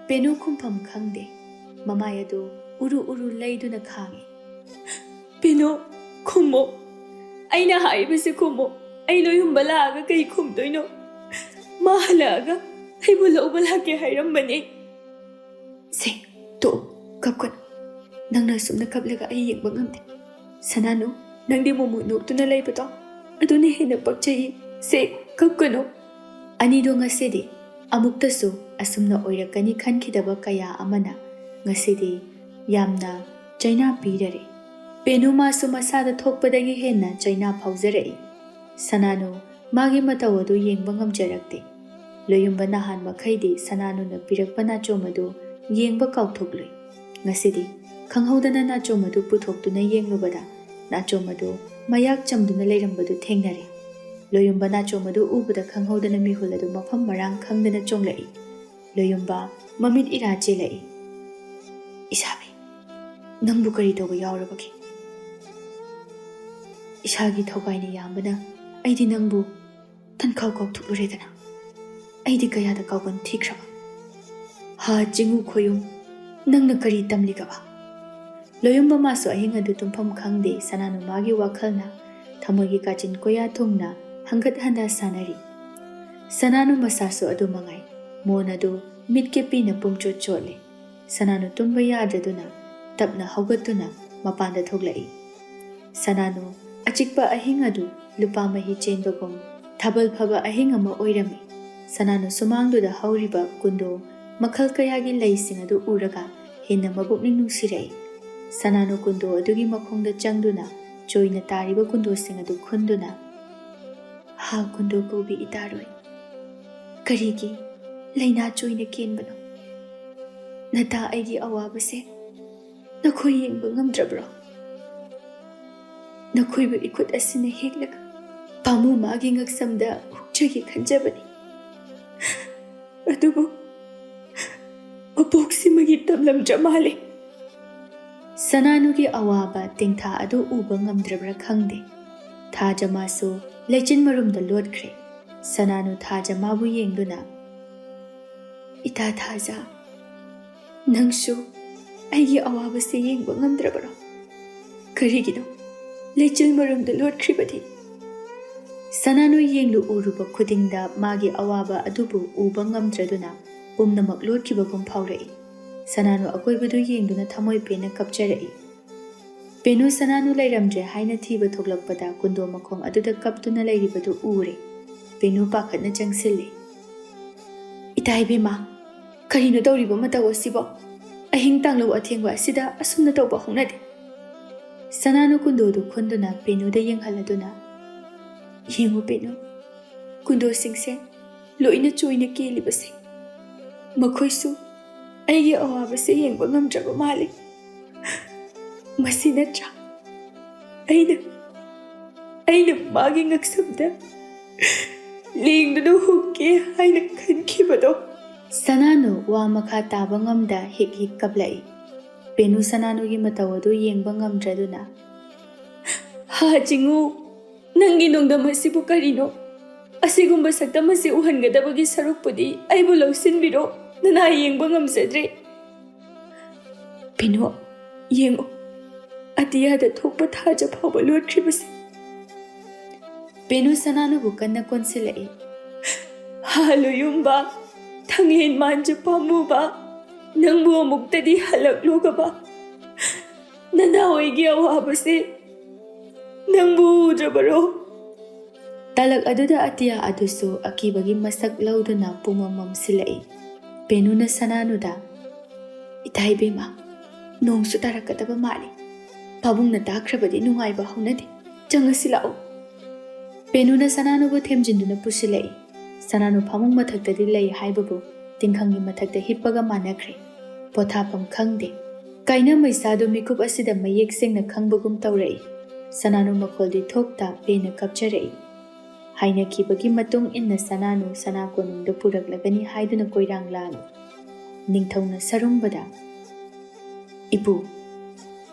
ꯄꯦꯅꯨ ꯈꯨꯝꯐꯝ ꯈꯪꯗꯦ꯫ ꯃꯃꯥꯏ ꯑꯗꯨ ꯎꯔꯨ ꯎꯔꯨ ꯂꯩꯗꯨꯅ ꯈꯥꯡꯉꯤ꯫ "ꯄꯦꯅꯨ, ꯈꯨꯝꯃꯣ꯫ ꯑꯩꯅ ꯍꯥꯏꯔꯤꯕꯁꯦ ꯈꯨꯝꯃꯣ꯫ ꯑꯩ ꯂꯣꯌꯨꯝꯕ ꯂꯥꯛꯑꯒ ꯀꯩ ꯈꯨꯝꯗꯣꯏꯅꯣ? ꯃꯥ ꯍꯜꯂꯛꯑꯒ ꯑꯩꯕꯨ ꯂꯧꯕ ꯂꯥꯛꯀꯦ ꯍꯥꯏꯔꯝꯕꯅꯦ꯫ ꯁꯦ, ꯇꯣꯛꯑꯣ, ꯀꯞꯀꯅꯨ꯫ ꯅꯪꯅ ꯑꯁꯨꯝꯅ ꯀꯞꯂꯒ ꯑꯩ ꯌꯦꯡꯕ ꯉꯝꯗꯦ꯫ ꯁꯅꯥꯅꯨ, ꯅꯪꯗꯤ ꯃꯣꯃꯣ ꯅꯣꯛꯇꯨꯅ ꯂꯩꯕꯗꯣ ꯑꯗꯨꯅ ꯍꯦꯟꯅ ꯄꯛꯆꯩꯌꯦ꯫ ꯁꯦ, ꯀꯞꯀꯅꯨ꯫ ꯑꯅꯤꯗꯣ ꯉꯁꯤꯗꯤ ꯑꯃꯨꯛꯇꯁꯨ ꯑꯁꯨꯝꯅ ꯑꯣꯏꯔꯛꯀꯅꯤ ꯈꯟꯈꯤꯗꯕ ꯀꯌꯥ ꯑꯃꯅ ꯉꯁꯤꯗꯤ ꯌꯥꯝꯅ ꯆꯩꯅꯥ ꯄꯤꯔꯔꯦ꯫ ꯄꯦꯅꯨ ꯃꯥꯁꯨ ꯃꯁꯥꯗ ꯊꯣꯛꯄꯗꯒꯤ ꯍꯦꯟꯅ ꯆꯩꯅꯥ ꯐꯥꯎꯖꯔꯛꯏ꯫ ꯁꯅꯥꯅꯨ ꯃꯥꯒꯤ ꯃꯇꯧ ꯑꯗꯨ ꯌꯦꯡꯕ ꯉꯝꯖꯔꯛꯇꯦ꯫ ꯂꯣꯌꯨꯝꯕ ꯅꯍꯥꯟ ꯃꯈꯩꯗꯤ ꯁꯅꯥꯅꯨꯅ ꯄꯤꯔꯛꯄ ꯅꯥꯆꯣꯝ ꯑꯗꯨ ꯌꯦꯡꯕ ꯀꯥꯎꯊꯣꯛꯂꯨꯏ꯫ ꯉꯁꯤꯗꯤ ꯈꯪꯍꯧꯗꯅ ꯅꯥꯆꯣꯝ ꯑꯗꯨ ꯄꯨꯊꯣꯛꯇꯨꯅ ꯌꯦꯡꯂꯨꯕꯗ ꯅꯥꯆꯣꯝ ꯑꯗꯨ ꯃꯌꯥꯛ ꯆꯝꯗꯨꯅ ꯂꯩꯔꯝꯕꯗꯨ ꯊꯦꯡꯅꯔꯦ꯫ ꯂꯣꯌꯨꯝꯕ ꯅꯥꯆꯣꯝ ꯑꯗꯨ ꯎꯕꯗ ꯈꯪꯍꯧꯗꯅ ꯃꯤꯍꯨꯜ ꯑꯗꯨ ꯃꯐꯝ ꯃꯔꯥꯡ ꯈꯪꯗꯅ ꯆꯣꯡꯂꯛꯏ꯫ ꯂꯣꯌꯨꯝꯕ ꯃꯃꯤꯠ ꯏꯔꯥ ꯆꯦꯜꯂꯛꯏ꯫ "ꯏꯁꯥꯕꯤ, ꯅꯪꯕꯨ ꯀꯔꯤ ꯇꯧꯕ ꯌꯥꯎꯔꯕꯒꯦ? ꯏꯁꯥꯒꯤ ꯊꯧꯒꯥꯏꯅ ꯌꯥꯝꯕꯅ ꯑꯩꯗꯤ ꯅꯪꯕꯨ ꯇꯟꯈꯥꯎ ꯀꯥꯎꯊꯣꯛꯂꯨꯔꯦꯗꯅ꯫ ꯑꯩꯗꯤ ꯀꯌꯥꯗ ꯀꯥꯎꯒꯟ ꯊꯤꯈ꯭ꯔꯕ? ꯍꯥ, ꯆꯤꯡꯉꯨ ꯈꯣꯌꯨꯝ, ꯅꯪꯅ ꯀꯔꯤ ꯇꯝꯂꯤꯒꯕ?" ꯂꯣꯌꯨꯝꯕ ꯃꯥꯁꯨ ꯑꯍꯤꯡ ꯑꯗꯨ ꯇꯨꯝꯐꯝ ꯈꯪꯗꯦ꯫ ꯁꯅꯥꯅꯨ ꯃꯥꯒꯤ ꯋꯥꯈꯜꯅ ꯊꯃꯣꯏꯒꯤ ꯀꯥꯆꯤꯟ ꯀꯣꯌꯥ ꯊꯨꯡꯅ ꯍꯪꯒꯠ ꯍꯟꯗ ꯁꯥꯟꯅꯔꯤ꯫ ꯁꯅꯥꯅꯨ ꯃꯁꯥꯁꯨ ꯑꯗꯨ ꯃꯉꯥꯏ꯫ ꯃꯣꯟ ꯑꯗꯨ ꯃꯤꯠꯀꯤ ꯄꯤꯅ ꯄꯨꯝꯆꯣꯠ ꯆꯣꯠꯂꯤ꯫ ꯁꯅꯥꯅꯨ ꯇꯨꯝꯕ ꯌꯥꯗ꯭ꯔꯗꯨꯅ ꯇꯞꯅ ꯍꯧꯒꯠꯇꯨꯅ ꯃꯄꯥꯟꯗ ꯊꯣꯛꯂꯛꯏ꯫ ꯁꯅꯥꯅꯨ ꯑꯆꯤꯛꯄ ꯑꯍꯤꯡ ꯑꯗꯨ ꯂꯨꯄꯥ ꯃꯍꯤ ꯆꯦꯟꯕꯒꯨꯝ ꯊꯥꯕꯜ ꯐꯕ ꯑꯍꯤꯡ ꯑꯃ ꯑꯣꯏꯔꯝꯃꯤ꯫ ꯁꯅꯥꯅꯨ ꯁꯨꯃꯥꯡꯗꯨꯗ ꯍꯧꯔꯤꯕ ꯀꯨꯟꯗꯣ ꯃꯈꯜ ꯀꯌꯥꯒꯤ ꯂꯩꯁꯤꯡ ꯑꯗꯨ ꯎꯔꯒ ꯍꯦꯟꯅ ꯃꯕꯨꯛꯅꯤꯡ ꯅꯨꯡꯁꯤꯔꯛꯏ꯫ ꯁꯅꯥꯅꯨ ꯀꯨꯟꯗꯣ ꯑꯗꯨꯒꯤ ꯃꯈꯣꯡꯗ ꯆꯪꯗꯨꯅ ꯆꯣꯏꯅ ꯇꯥꯔꯤꯕ ꯀꯨꯟꯗꯣꯁꯤꯡ ꯑꯗꯨ ꯈꯨꯟꯗꯨꯅ, "ꯍꯥ ꯀꯨꯟꯗꯣ ꯀꯧꯕꯤ ꯏꯇꯥꯔꯣꯏ, ꯀꯔꯤꯒꯤ ꯂꯩꯅꯥ ꯆꯣꯏꯅ ꯀꯦꯟꯕꯅꯣ? ꯅꯇꯥ ꯑꯩꯒꯤ ꯑꯋꯥꯕꯁꯦ ꯅꯈꯣꯏ ꯌꯦꯡꯕ ꯉꯝꯗ꯭ꯔꯕ꯭ꯔꯣ? ꯅꯈꯣꯏꯕꯨ ꯏꯈꯨꯠ ꯑꯁꯤꯅ ꯍꯦꯛꯂꯒ ꯄꯥꯝꯃꯨ ꯃꯥꯒꯤ ꯉꯛꯁꯝꯗ ꯍꯨꯛꯆꯒꯦ ꯈꯟꯖꯕꯅꯤ꯫ ꯑꯗꯨꯕꯨ ꯃꯄꯣꯛꯁꯤꯃꯒꯤ ꯇꯝꯂꯝꯗ꯭ꯔ ꯃꯥꯜꯂꯦ꯫" ꯁꯅꯥꯅꯨꯒꯤ ꯑꯋꯥꯕ ꯇꯦꯡꯊꯥ ꯑꯗꯨ ꯎꯕ ꯉꯝꯗ꯭ꯔꯕ꯭ꯔꯥ ꯈꯪꯗꯦ꯫ ꯊꯥꯖꯃꯥꯁꯨ ꯂꯩꯆꯤꯟ ꯃꯔꯨꯝꯗ ꯂꯣꯠꯈ꯭ꯔꯦ꯫ ꯁꯅꯥꯅꯨ ꯊꯥꯖꯃꯥꯕꯨ ꯌꯦꯡꯗꯨꯅ, "ꯏꯇꯥ ꯊꯥꯖ, ꯅꯪꯁꯨ ꯑꯩꯒꯤ ꯑꯋꯥꯕꯁꯦ ꯌꯦꯡꯕ ꯉꯝꯗ꯭ꯔꯕꯔꯣ? ꯀꯔꯤꯒꯤꯅꯣ? ꯂꯩꯆꯤꯜ ꯃꯔꯨꯝꯗ ꯂꯣꯠꯈ꯭ꯔꯤꯕꯗꯤ꯫ ꯁꯅꯥꯅꯨ ꯌꯦꯡꯂꯨ ꯎꯔꯨꯕ ꯈꯨꯗꯤꯡꯗ ꯃꯥꯒꯤ ꯑꯋꯥꯕ ꯑꯗꯨꯕꯨ ꯎꯕ ꯉꯝꯗ꯭ꯔꯗꯨꯅ ꯄꯨꯝꯅꯃꯛ ꯂꯣꯠꯈꯤꯕꯒꯨꯝ ꯐꯥꯎꯔꯛꯏ꯫ ꯁꯅꯥꯅꯨ ꯑꯀꯣꯏꯕꯗꯨ ꯌꯦꯡꯗꯨꯅ ꯊꯃꯣꯏ ꯄꯦꯟꯅ ꯀꯞꯆꯔꯛꯏ꯫ ꯄꯦꯅꯨ ꯁꯅꯥꯅꯨ ꯂꯩꯔꯝꯗ꯭ꯔꯦ ꯍꯥꯏꯅ ꯊꯤꯕ ꯊꯣꯛꯂꯛꯄꯗ ꯀꯨꯟꯗꯣ ꯃꯈꯣꯡ ꯑꯗꯨꯗ ꯀꯞꯇꯨꯅ ꯂꯩꯔꯤꯕꯗꯨ ꯎꯔꯦ꯫ ꯄꯦꯅꯨ ꯄꯥꯈꯠꯅ ꯆꯪꯁꯤꯜꯂꯦ꯫ "ꯏꯇꯥ ꯏꯕꯦꯝꯃ, ꯀꯔꯤꯅꯣ ꯇꯧꯔꯤꯕ ꯃꯇꯧ ꯑꯁꯤꯕꯣ? ꯑꯍꯤꯡ ꯇꯥꯡꯂꯧ ꯑꯊꯦꯡꯕ ꯑꯁꯤꯗ ꯑꯁꯨꯝꯅ ꯇꯧꯕ ꯍꯧꯅꯗꯦ꯫" ꯁꯅꯥꯅꯨ ꯀꯨꯟꯗꯣꯗꯨ ꯈꯨꯟꯗꯨꯅ ꯄꯦꯅꯨꯗ ꯌꯦꯡꯍꯜꯂꯗꯨꯅ, "ꯌꯦꯡꯉꯨ ꯄꯦꯅꯨ, ꯀꯨꯟꯗꯣꯁꯤꯡꯁꯦ ꯂꯣꯏꯅ ꯆꯣꯏꯅ ꯀꯦꯜꯂꯤꯕꯁꯦ꯫ ꯃꯈꯣꯏꯁꯨ ꯑꯩꯒꯤ ꯑꯋꯥꯕꯁꯦ ꯌꯦꯡꯕ ꯉꯝꯗ꯭ꯔꯕ ꯃꯥꯜꯂꯤ꯫ ꯃꯁꯤ ꯅꯠꯇ꯭ꯔꯥ ꯑꯩꯅ, ꯑꯩꯅ ꯃꯥꯒꯤ ꯉꯛꯁꯝꯗ ꯂꯦꯡꯗꯨꯅ ꯍꯨꯛꯀꯦ ꯍꯥꯏꯅ ꯈꯟꯈꯤꯕꯗꯣ?" ꯁꯅꯥꯅꯨ ꯋꯥ ꯃꯈꯥ ꯇꯥꯕ ꯉꯝꯗ ꯍꯤꯛ ꯍꯤꯛ ꯀꯞꯂꯛꯏ꯫ ꯄꯦꯅꯨ ꯁꯅꯥꯅꯨꯒꯤ ꯃꯇꯧ ꯑꯗꯨ ꯌꯦꯡꯕ ꯉꯝꯗ꯭ꯔꯗꯨꯅ, "ꯍꯥ ꯆꯤꯡꯉꯨ, ꯅꯪꯒꯤ ꯅꯣꯡꯗꯝ ꯑꯁꯤꯕꯨ ꯀꯔꯤꯅꯣ? ꯑꯁꯤꯒꯨꯝꯕ ꯁꯛꯇꯝ ꯑꯁꯤ ꯎꯍꯟꯒꯗꯕꯒꯤ ꯁꯔꯨꯛꯄꯨꯗꯤ ꯑꯩꯕꯨ ꯂꯧꯁꯤꯟꯕꯤꯔꯣ, ꯅꯅꯥ ꯌꯦꯡꯕ ꯉꯝꯖꯗ꯭ꯔꯦ꯫" "ꯄꯦꯅꯨ, ꯌꯦꯡꯉꯨ, ꯑꯇꯤꯌꯥꯗ ꯊꯣꯛꯄ ꯊꯥꯖ ꯐꯥꯎꯕ ꯂꯣꯠꯈ꯭ꯔꯤꯕꯁꯦ꯫" ꯄꯦꯅꯨ ꯁꯅꯥꯅꯨꯕꯨ ꯀꯟꯅ ꯀꯣꯟꯁꯤꯜꯂꯛꯏ꯫ "ꯍꯥ ꯂꯨꯌꯨꯝꯕ, ꯊꯥꯡꯂꯦꯟ ꯃꯥꯟꯖ ꯄꯥꯝꯃꯨꯕ, ꯅꯪꯕꯨ ꯑꯃꯨꯛꯇꯗꯤ ꯍꯜꯂꯛꯂꯨꯒꯕ꯫ ꯅꯅꯥꯎ ꯑꯩꯒꯤ ꯑꯋꯥꯕꯁꯦ ꯅꯪꯕꯨ ꯎꯗ꯭ꯔꯕꯔꯣ?" ꯇꯥꯂꯛ ꯑꯗꯨꯗ ꯑꯇꯤꯌꯥ ꯑꯗꯨꯁꯨ ꯑꯀꯤꯕꯒꯤ ꯃꯁꯛ ꯂꯧꯗꯨꯅ ꯄꯨꯃꯝ ꯃꯝꯁꯤꯜꯂꯛꯏ꯫ ꯄꯦꯅꯨꯅ ꯁꯅꯥꯅꯨꯗ, "ꯏꯇꯥ ꯏꯕꯦꯝꯃ, ꯅꯣꯡꯁꯨ ꯇꯥꯔꯛꯀꯗꯕ ꯃꯥꯜꯂꯤ꯫ ꯄꯥꯕꯨꯡꯅ ꯇꯥꯈ꯭ꯔꯕꯗꯤ ꯅꯨꯡꯉꯥꯏꯕ ꯍꯧꯅꯗꯦ꯫ ꯆꯪꯉꯁꯤ ꯂꯥꯛꯑꯣ꯫" ꯄꯦꯅꯨꯅ ꯁꯅꯥꯅꯨꯕꯨ ꯊꯦꯝꯖꯤꯟꯗꯨꯅ ꯄꯨꯁꯤꯜꯂꯛꯏ꯫ ꯁꯅꯥꯅꯨ ꯐꯃꯨꯡ ꯃꯊꯛꯇꯗꯤ ꯂꯩ ꯍꯥꯏꯕꯕꯨ ꯇꯤꯡꯈꯪꯒꯤ ꯃꯊꯛꯇ ꯍꯤꯞꯄꯒ ꯃꯥꯟꯅꯈ꯭ꯔꯦ꯫ ꯄꯣꯊꯥꯐꯝ ꯈꯪꯗꯦ꯫ ꯀꯥꯏꯅ ꯃꯩꯁꯥꯗꯨ ꯃꯤꯀꯨꯞ ꯑꯁꯤꯗ ꯃꯌꯦꯛ ꯁꯦꯡꯅ ꯈꯪꯕꯒꯨꯝ ꯇꯧꯔꯛꯏ꯫ ꯁꯅꯥꯅꯨ ꯃꯈꯣꯜꯗꯤ ꯊꯣꯛꯇ ꯄꯦꯅ ꯀꯞꯆꯔꯛꯏ꯫ ꯍꯥꯏꯅꯈꯤꯕꯒꯤ ꯃꯇꯨꯡ ꯏꯟꯅ ꯁꯅꯥꯅꯨ ꯁꯅꯥ ꯀꯣꯅꯨꯡꯗ ꯄꯨꯔꯛꯂꯒꯅꯤ ꯍꯥꯏꯗꯨꯅ ꯀꯣꯏꯔꯥꯡ ꯂꯥꯡꯏ꯫ ꯅꯤꯡꯊꯧꯅ ꯁꯔꯨꯡꯕꯗ, "ꯏꯄꯨ,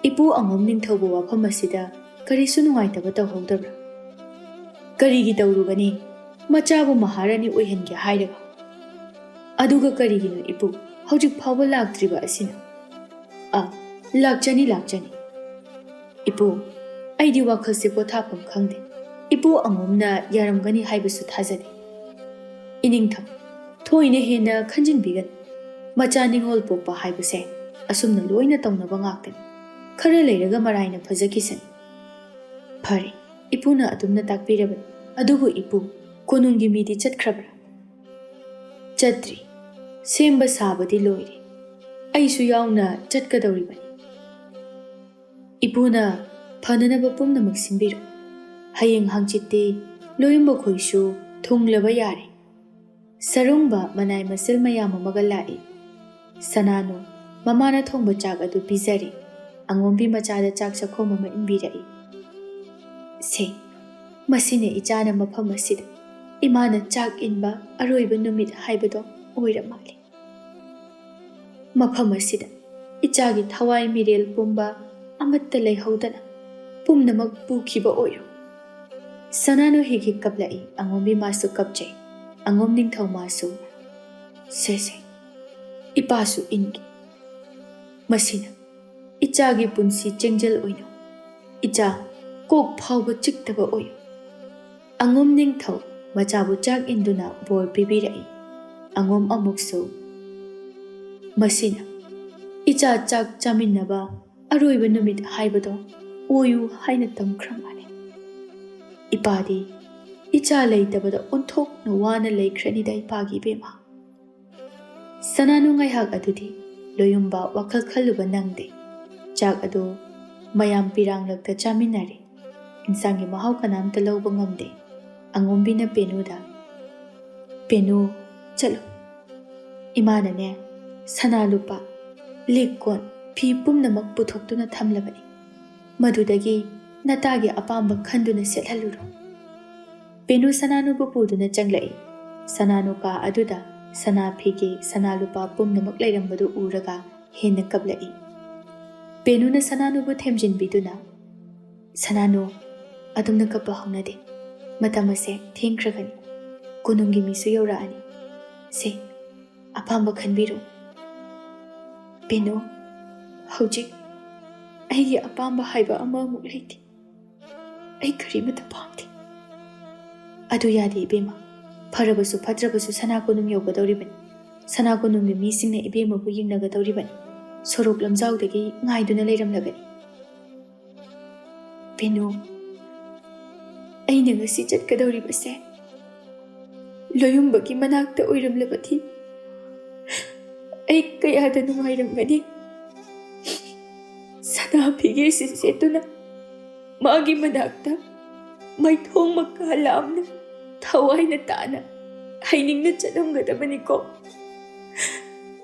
ꯏꯄꯨ ꯑꯉꯣꯝ ꯅꯤꯡꯊꯧꯕꯨ ꯋꯥꯐꯝ ꯑꯁꯤꯗ ꯀꯔꯤꯁꯨ ꯅꯨꯡꯉꯥꯏꯇꯕ ꯇꯧꯍꯧꯗꯕ꯭ꯔꯥ?" "ꯀꯔꯤꯒꯤ ꯇꯧꯔꯨꯒꯅꯤ? ꯃꯆꯥꯕꯨ ꯃꯍꯥꯔꯥꯅꯤ ꯑꯣꯏꯍꯟꯒꯦ ꯍꯥꯏꯔꯒ꯫ ꯑꯗꯨꯒ ꯀꯔꯤꯒꯤꯅꯣ ꯏꯄꯨ ꯍꯧꯖꯤꯛ ꯐꯥꯎꯕ ꯂꯥꯛꯇ꯭ꯔꯤꯕ ꯑꯁꯤꯅ?" "ꯑ, ꯂꯥꯛꯆꯅꯤ, ꯂꯥꯛꯆꯅꯤ꯫ ꯏꯄꯨ, ꯑꯩꯗꯤ ꯋꯥꯈꯜꯁꯦ ꯄꯣꯊꯥꯐꯝ ꯈꯪꯗꯦ꯫ ꯏꯄꯨ ꯑꯉꯣꯝꯅ ꯌꯥꯔꯝꯒꯅꯤ ꯍꯥꯏꯕꯁꯨ ꯊꯥꯖꯗꯦ꯫ ꯏꯅꯤꯡꯊꯧ, ꯊꯣꯏꯅ ꯍꯦꯟꯅ ꯈꯟꯖꯤꯟꯕꯤꯒꯅꯨ꯫ ꯃꯆꯥ ꯅꯤꯡꯉꯣꯜ ꯄꯣꯛꯄ ꯍꯥꯏꯕꯁꯦ ꯑꯁꯨꯝꯅ ꯂꯣꯏꯅ ꯇꯧꯅꯕ ꯉꯥꯛꯇꯅꯤ꯫ ꯈꯔ ꯂꯩꯔꯒ ꯃꯔꯥꯏꯅ ꯐꯖꯈꯤꯁꯅꯤ꯫ ꯐꯔꯦ, ꯏꯄꯨꯅ ꯑꯗꯨꯝꯅ ꯇꯥꯛꯄꯤꯔꯕꯅꯤ꯫ ꯑꯗꯨꯕꯨ ꯏꯄꯨ, ꯀꯣꯅꯨꯡꯒꯤ ꯃꯤꯗꯤ ꯆꯠꯈ꯭ꯔꯕ꯭ꯔꯥ? ꯆꯠꯇ꯭ꯔꯤ꯫ ꯁꯦꯝꯕ ꯁꯥꯕꯗꯤ ꯂꯣꯏꯔꯦ꯫ ꯑꯩꯁꯨ ꯌꯥꯎꯅ ꯆꯠꯀꯗꯧꯔꯤꯕꯅꯤ꯫ ꯏꯄꯨꯅ ꯐꯅꯅꯕ ꯄꯨꯝꯅꯃꯛ ꯁꯤꯟꯕꯤꯔꯣ꯫ ꯍꯌꯦꯡ ꯍꯪꯆꯤꯠꯇꯤ ꯂꯣꯌꯨꯝꯕ ꯈꯣꯏꯁꯨ ꯊꯨꯡꯂꯕ ꯌꯥꯔꯦ꯫ ꯁꯔꯨꯡꯕ ꯃꯅꯥꯏ ꯃꯁꯤꯜ ꯃꯌꯥꯝ ꯑꯃꯒ ꯂꯥꯛꯏ꯫ ꯁꯅꯥꯅꯨ ꯃꯃꯥꯅ ꯊꯣꯡꯕ ꯆꯥꯛ ꯑꯗꯨ ꯄꯤꯖꯔꯤ꯫ ꯑꯉꯣꯝꯕꯤ ꯃꯆꯥꯗ ꯆꯥꯛ ꯆꯥꯛꯈꯣꯝ ꯑꯃ ꯏꯟꯕꯤꯔꯛꯏ꯫ ꯁꯦ, ꯃꯁꯤꯅ ꯏꯆꯥꯅ ꯃꯐꯝ ꯑꯁꯤꯗ ꯏꯃꯥꯅ ꯆꯥꯛ ꯏꯟꯕ ꯑꯔꯣꯏꯕ ꯅꯨꯃꯤꯠ ꯍꯥꯏꯕꯗꯣ ꯑꯣꯏꯔ ꯃꯥꯜꯂꯦ꯫ ꯃꯐꯝ ꯑꯁꯤꯗ ꯏꯆꯥꯒꯤ ꯊꯋꯥꯏ ꯃꯤꯔꯦꯜ ꯄꯨꯝꯕ ꯑꯃꯠꯇ ꯂꯩꯍꯧꯗꯅ ꯄꯨꯝꯅꯃꯛ ꯄꯨꯈꯤꯕ ꯑꯣꯏꯔꯣ꯫ ꯁꯅꯥꯅꯨ ꯍꯤꯛ ꯍꯤꯛ ꯀꯞꯂꯛꯏ꯫ ꯑꯉꯣꯝꯕꯤ ꯃꯥꯁꯨ ꯀꯞꯆꯩ꯫ ꯑꯉꯣꯝ ꯅꯤꯡꯊꯧ ꯃꯥꯁꯨ, ꯁꯦ ꯁꯦ, ꯏꯄꯥꯁꯨ ꯏꯟꯒꯦ꯫ ꯃꯁꯤꯅ ꯏꯆꯥꯒꯤ ꯄꯨꯟꯁꯤ ꯆꯦꯡꯖꯦꯜ ꯑꯣꯏꯅ ꯏꯆꯥ ꯀꯣꯛ ꯐꯥꯎꯕ ꯆꯤꯛꯇꯕ ꯑꯣꯏꯌꯨ꯫ ꯑꯉꯣꯝ ꯅꯤꯡꯊꯧ ꯃꯆꯥꯕꯨ ꯆꯥꯛ ꯏꯟꯗꯨꯅ ꯕꯣꯔ ꯄꯤꯕꯤꯔꯛꯏ꯫ ꯑꯉꯣꯝ ꯑꯃꯨꯛꯁꯨ, ꯃꯁꯤꯅ ꯏꯆꯥ ꯆꯥꯛ ꯆꯥꯃꯤꯟꯅꯕ ꯑꯔꯣꯏꯕ ꯅꯨꯃꯤꯠ ꯍꯥꯏꯕꯗꯣ ꯑꯣꯏꯌꯨ ꯍꯥꯏꯅ ꯇꯝꯈ꯭ꯔ ꯃꯥꯜꯂꯦ꯫ ꯏꯄꯥꯗꯤ ꯏꯆꯥ ꯂꯩꯇꯕꯗ ꯑꯣꯟꯊꯣꯛꯅ ꯋꯥꯅ ꯂꯩꯈ꯭ꯔꯅꯤꯗ ꯏꯄꯥꯒꯤ ꯏꯕꯦꯝꯃ꯫ ꯁꯅꯥꯅꯨ ꯉꯥꯏꯍꯥꯛ ꯑꯗꯨꯗꯤ ꯂꯣꯌꯨꯝꯕ ꯋꯥꯈꯜ ꯈꯜꯂꯨꯕ ꯅꯪꯗꯦ꯫ ꯆꯥꯛ ꯑꯗꯨ ꯃꯌꯥꯝ ꯄꯤꯔꯥꯡꯂꯛꯇ ꯆꯥꯃꯤꯟꯅꯔꯦ꯫ ꯏꯟꯁꯥꯡꯒꯤ ꯃꯍꯥꯎ ꯀꯅꯥꯝꯇ ꯂꯧꯕ ꯉꯝꯗꯦ꯫ ꯑꯉꯣꯝꯕꯤꯅ ꯄꯦꯅꯨꯗ, "ꯄꯦꯅꯨ, ꯆꯠꯂꯨ꯫ ꯏꯃꯥꯅꯅꯦ, ꯁꯅꯥ ꯂꯨꯄꯥ, ꯂꯤꯛ ꯀꯣꯟ, ꯐꯤ ꯄꯨꯝꯅꯃꯛ ꯄꯨꯊꯣꯛꯇꯨꯅ ꯊꯝꯂꯕꯅꯤ꯫ ꯃꯗꯨꯗꯒꯤ ꯅꯇꯥꯒꯤ ꯑꯄꯥꯝꯕ ꯈꯟꯗꯨꯅ ꯁꯦꯠꯍꯜꯂꯨꯔꯣ꯫" ꯄꯦꯅꯨ ꯁꯅꯥꯅꯨꯕꯨ ꯄꯨꯗꯨꯅ ꯆꯪꯂꯛꯏ꯫ ꯁꯅꯥꯅꯨ ꯀꯥ ꯑꯗꯨꯗ ꯁꯅꯥ ꯐꯤꯒꯦ, ꯁꯅꯥ ꯂꯨꯄꯥ ꯄꯨꯝꯅꯃꯛ ꯂꯩꯔꯝꯕꯗꯨ ꯎꯔꯒ ꯍꯦꯟꯅ ꯀꯞꯂꯛꯏ꯫ ꯄꯦꯅꯨꯅ ꯁꯅꯥꯅꯨꯕꯨ ꯊꯦꯝꯖꯤꯟꯕꯤꯗꯨꯅ, "ꯁꯅꯥꯅꯨ, ꯑꯗꯨꯝꯅ ꯀꯞꯄ ꯍꯧꯅꯗꯦ꯫ ꯃꯇꯝ ꯑꯁꯦ ꯊꯦꯡꯈ꯭ꯔꯒꯅꯤ꯫ ꯀꯣꯅꯨꯡꯒꯤ ꯃꯤꯁꯨ ꯌꯧꯔꯛꯑꯅꯤ꯫ ꯁꯦ, ꯑꯄꯥꯝꯕ ꯈꯟꯕꯤꯔꯣ꯫" "ꯄꯦꯅꯨ, ꯍꯧꯖꯤꯛ ꯑꯩꯒꯤ ꯑꯄꯥꯝꯕ ꯍꯥꯏꯕ ꯑꯃꯃꯨꯛ ꯂꯩꯇꯦ꯫ ꯑꯩ ꯀꯔꯤꯃꯠꯇ ꯄꯥꯝꯗꯦ꯫ ꯑꯗꯨ ꯌꯥꯗꯦ ꯏꯕꯦꯝꯃ꯫ ꯐꯔꯕꯁꯨ ꯐꯠꯇ꯭ꯔꯕꯁꯨ ꯁꯅꯥ ꯀꯣꯅꯨꯡ ꯌꯧꯒꯗꯧꯔꯤꯕꯅꯤ꯫ ꯁꯅꯥ ꯀꯣꯅꯨꯡꯒꯤ ꯃꯤꯁꯤꯡꯅ ꯏꯕꯦꯝꯃꯕꯨ ꯌꯦꯡꯅꯒꯗꯧꯔꯤꯕꯅꯤ꯫ ꯁꯣꯔꯣꯛ ꯂꯝꯖꯥꯎꯗꯒꯤ ꯉꯥꯏꯗꯨꯅ ꯂꯩꯔꯝꯂꯒꯅꯤ꯫ ꯕꯦꯅꯨ, ꯑꯩꯅ ꯉꯁꯤ ꯆꯠꯀꯗꯧꯔꯤꯕꯁꯦ ꯂꯣꯌꯨꯝꯕꯒꯤ ꯃꯅꯥꯛꯇ ꯑꯣꯏꯔꯝꯂꯕꯗꯤ ꯑꯩ ꯀꯌꯥꯗ ꯅꯨꯡꯉꯥꯏꯔꯝꯒꯅꯤ꯫ ꯁꯅꯥ ꯐꯤꯒꯦꯁꯤ ꯁꯦꯠꯇꯨꯅ ꯃꯥꯒꯤ ꯃꯅꯥꯛꯇ ꯃꯥꯏꯊꯣꯡ ꯃꯀꯥ ꯂꯥꯝꯅ ꯊꯋꯥꯏꯅ ꯇꯥꯅ ꯍꯩꯅꯤꯡꯅ ꯆꯠꯂꯝꯒꯗꯕꯅꯤꯀꯣ꯫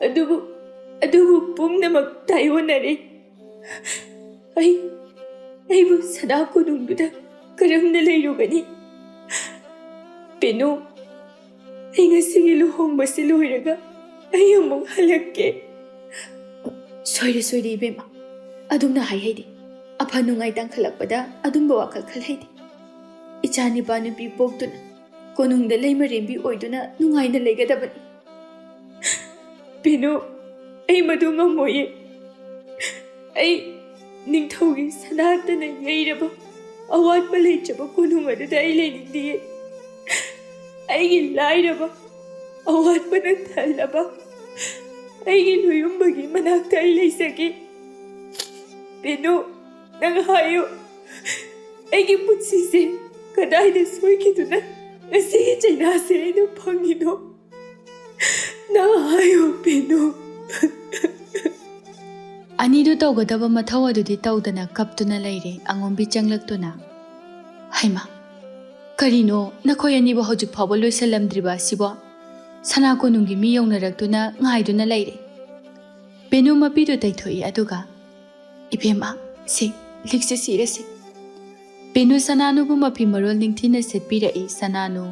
ꯑꯗꯨꯕꯨ ꯑꯗꯨꯕꯨ ꯄꯨꯝꯅꯃꯛ ꯇꯥꯏꯑꯣꯟꯅꯔꯦ꯫ ꯑꯩ ꯑꯩꯕꯨ ꯁꯅꯥ ꯀꯣꯅꯨꯡꯗꯨꯗ ꯀꯔꯝꯅ ꯂꯩꯔꯨꯒꯅꯤ? ꯕꯦꯅꯨ, ꯑꯩ ꯉꯁꯤꯒꯤ ꯂꯨꯍꯣꯡꯕꯁꯤ ꯂꯣꯏꯔꯒ ꯑꯩ ꯑꯃꯨꯛ ꯍꯜꯂꯛꯀꯦ꯫ ꯁꯣꯏꯔꯦ ꯁꯣꯏꯔꯦ ꯏꯕꯦꯝꯃ, ꯑꯗꯨꯝꯅ ꯍꯥꯏ ꯍꯩꯗꯦ꯫ ꯑꯐ ꯅꯨꯡꯉꯥꯏ ꯇꯥꯡꯈꯠꯂꯛꯄꯗ ꯑꯗꯨꯝꯕ ꯋꯥꯈꯜ ꯈꯜ ꯍꯩꯗꯦ꯫ ꯏꯆꯥ ꯅꯤꯄꯥ ꯅꯨꯄꯤ ꯄꯣꯛꯇꯨꯅ ꯀꯣꯅꯨꯡꯗ ꯂꯩꯃꯔꯦꯝꯕꯤ ꯑꯣꯏꯗꯨꯅ ꯅꯨꯡꯉꯥꯏꯅ ꯂꯩꯒꯗꯕꯅꯤ꯫ ꯕꯦꯅꯨ, ꯑꯩ ꯃꯗꯨ ꯉꯝꯃꯣꯏꯌꯦ꯫ ꯑꯩ ꯅꯤꯡꯊꯧꯒꯤ ꯁꯅꯥꯇꯅ ꯌꯩꯔꯕ ꯑꯋꯥꯠꯄ ꯂꯩꯇ꯭ꯔꯕ ꯀꯣꯅꯨꯡ ꯑꯗꯨꯗ ꯑꯩ ꯂꯩꯅꯤꯡꯗꯤꯌꯦ꯫ ꯑꯩꯒꯤ ꯂꯥꯏꯔꯕ, ꯑꯋꯥꯠꯄꯅ ꯊꯜꯂꯕ ꯑꯩꯒꯤ ꯂꯣꯌꯨꯝꯕꯒꯤ ꯃꯅꯥꯛꯇ ꯑꯩ ꯂꯩꯖꯒꯦ꯫ ꯕꯦꯅꯨ, ꯅꯪ ꯍꯥꯏꯌꯨ, ꯑꯩꯒꯤ ꯄꯨꯟꯁꯤꯁꯦ ꯀꯗꯥꯏꯗ ꯁꯣꯏꯈꯤꯗꯨꯅ ꯉꯁꯤꯒꯤ ꯆꯩꯅꯥꯁꯦ ꯑꯩꯅ ꯐꯪꯉꯤꯅꯣ? ꯅꯪ ꯍꯥꯏꯌꯨ ꯕꯦꯅꯨ꯫ ꯑꯅꯤꯗꯨ ꯇꯧꯒꯗꯕ ꯃꯊꯧ ꯑꯗꯨꯗꯤ ꯇꯧꯗꯅ ꯀꯞꯇꯨꯅ ꯂꯩꯔꯦ꯫ ꯑꯉꯣꯝꯕꯤ ꯆꯪꯂꯛꯇꯨꯅ, "ꯍꯩꯃꯥ, ꯀꯔꯤꯅꯣ ꯅꯈꯣꯏ ꯑꯅꯤꯕꯨ ꯍꯧꯖꯤꯛ ꯐꯥꯎꯕ ꯂꯣꯏꯁꯤꯜꯂꯝꯗ꯭ꯔꯤꯕ ꯑꯁꯤꯕꯣ? ꯁꯅꯥ ꯀꯣꯅꯨꯡꯒꯤ ꯃꯤ ꯌꯧꯅꯔꯛꯇꯨꯅ ꯉꯥꯏꯗꯨꯅ ꯂꯩꯔꯦ꯫" ꯕꯦꯅꯨ ꯃꯄꯤꯗꯨ ꯇꯩꯊꯣꯛꯏ, ꯑꯗꯨꯒ, "ꯏꯕꯦꯝꯃ, ꯁꯤ, ꯂꯤꯛꯁꯦ ꯁꯤꯔꯁꯤ꯫" ꯕꯦꯅꯨ ꯁꯅꯥꯅꯨꯕꯨ ꯃꯐꯤ ꯃꯔꯣꯜ ꯅꯤꯡꯊꯤꯅ ꯁꯦꯠꯄꯤꯔꯛꯏ꯫ ꯁꯅꯥꯅꯨ,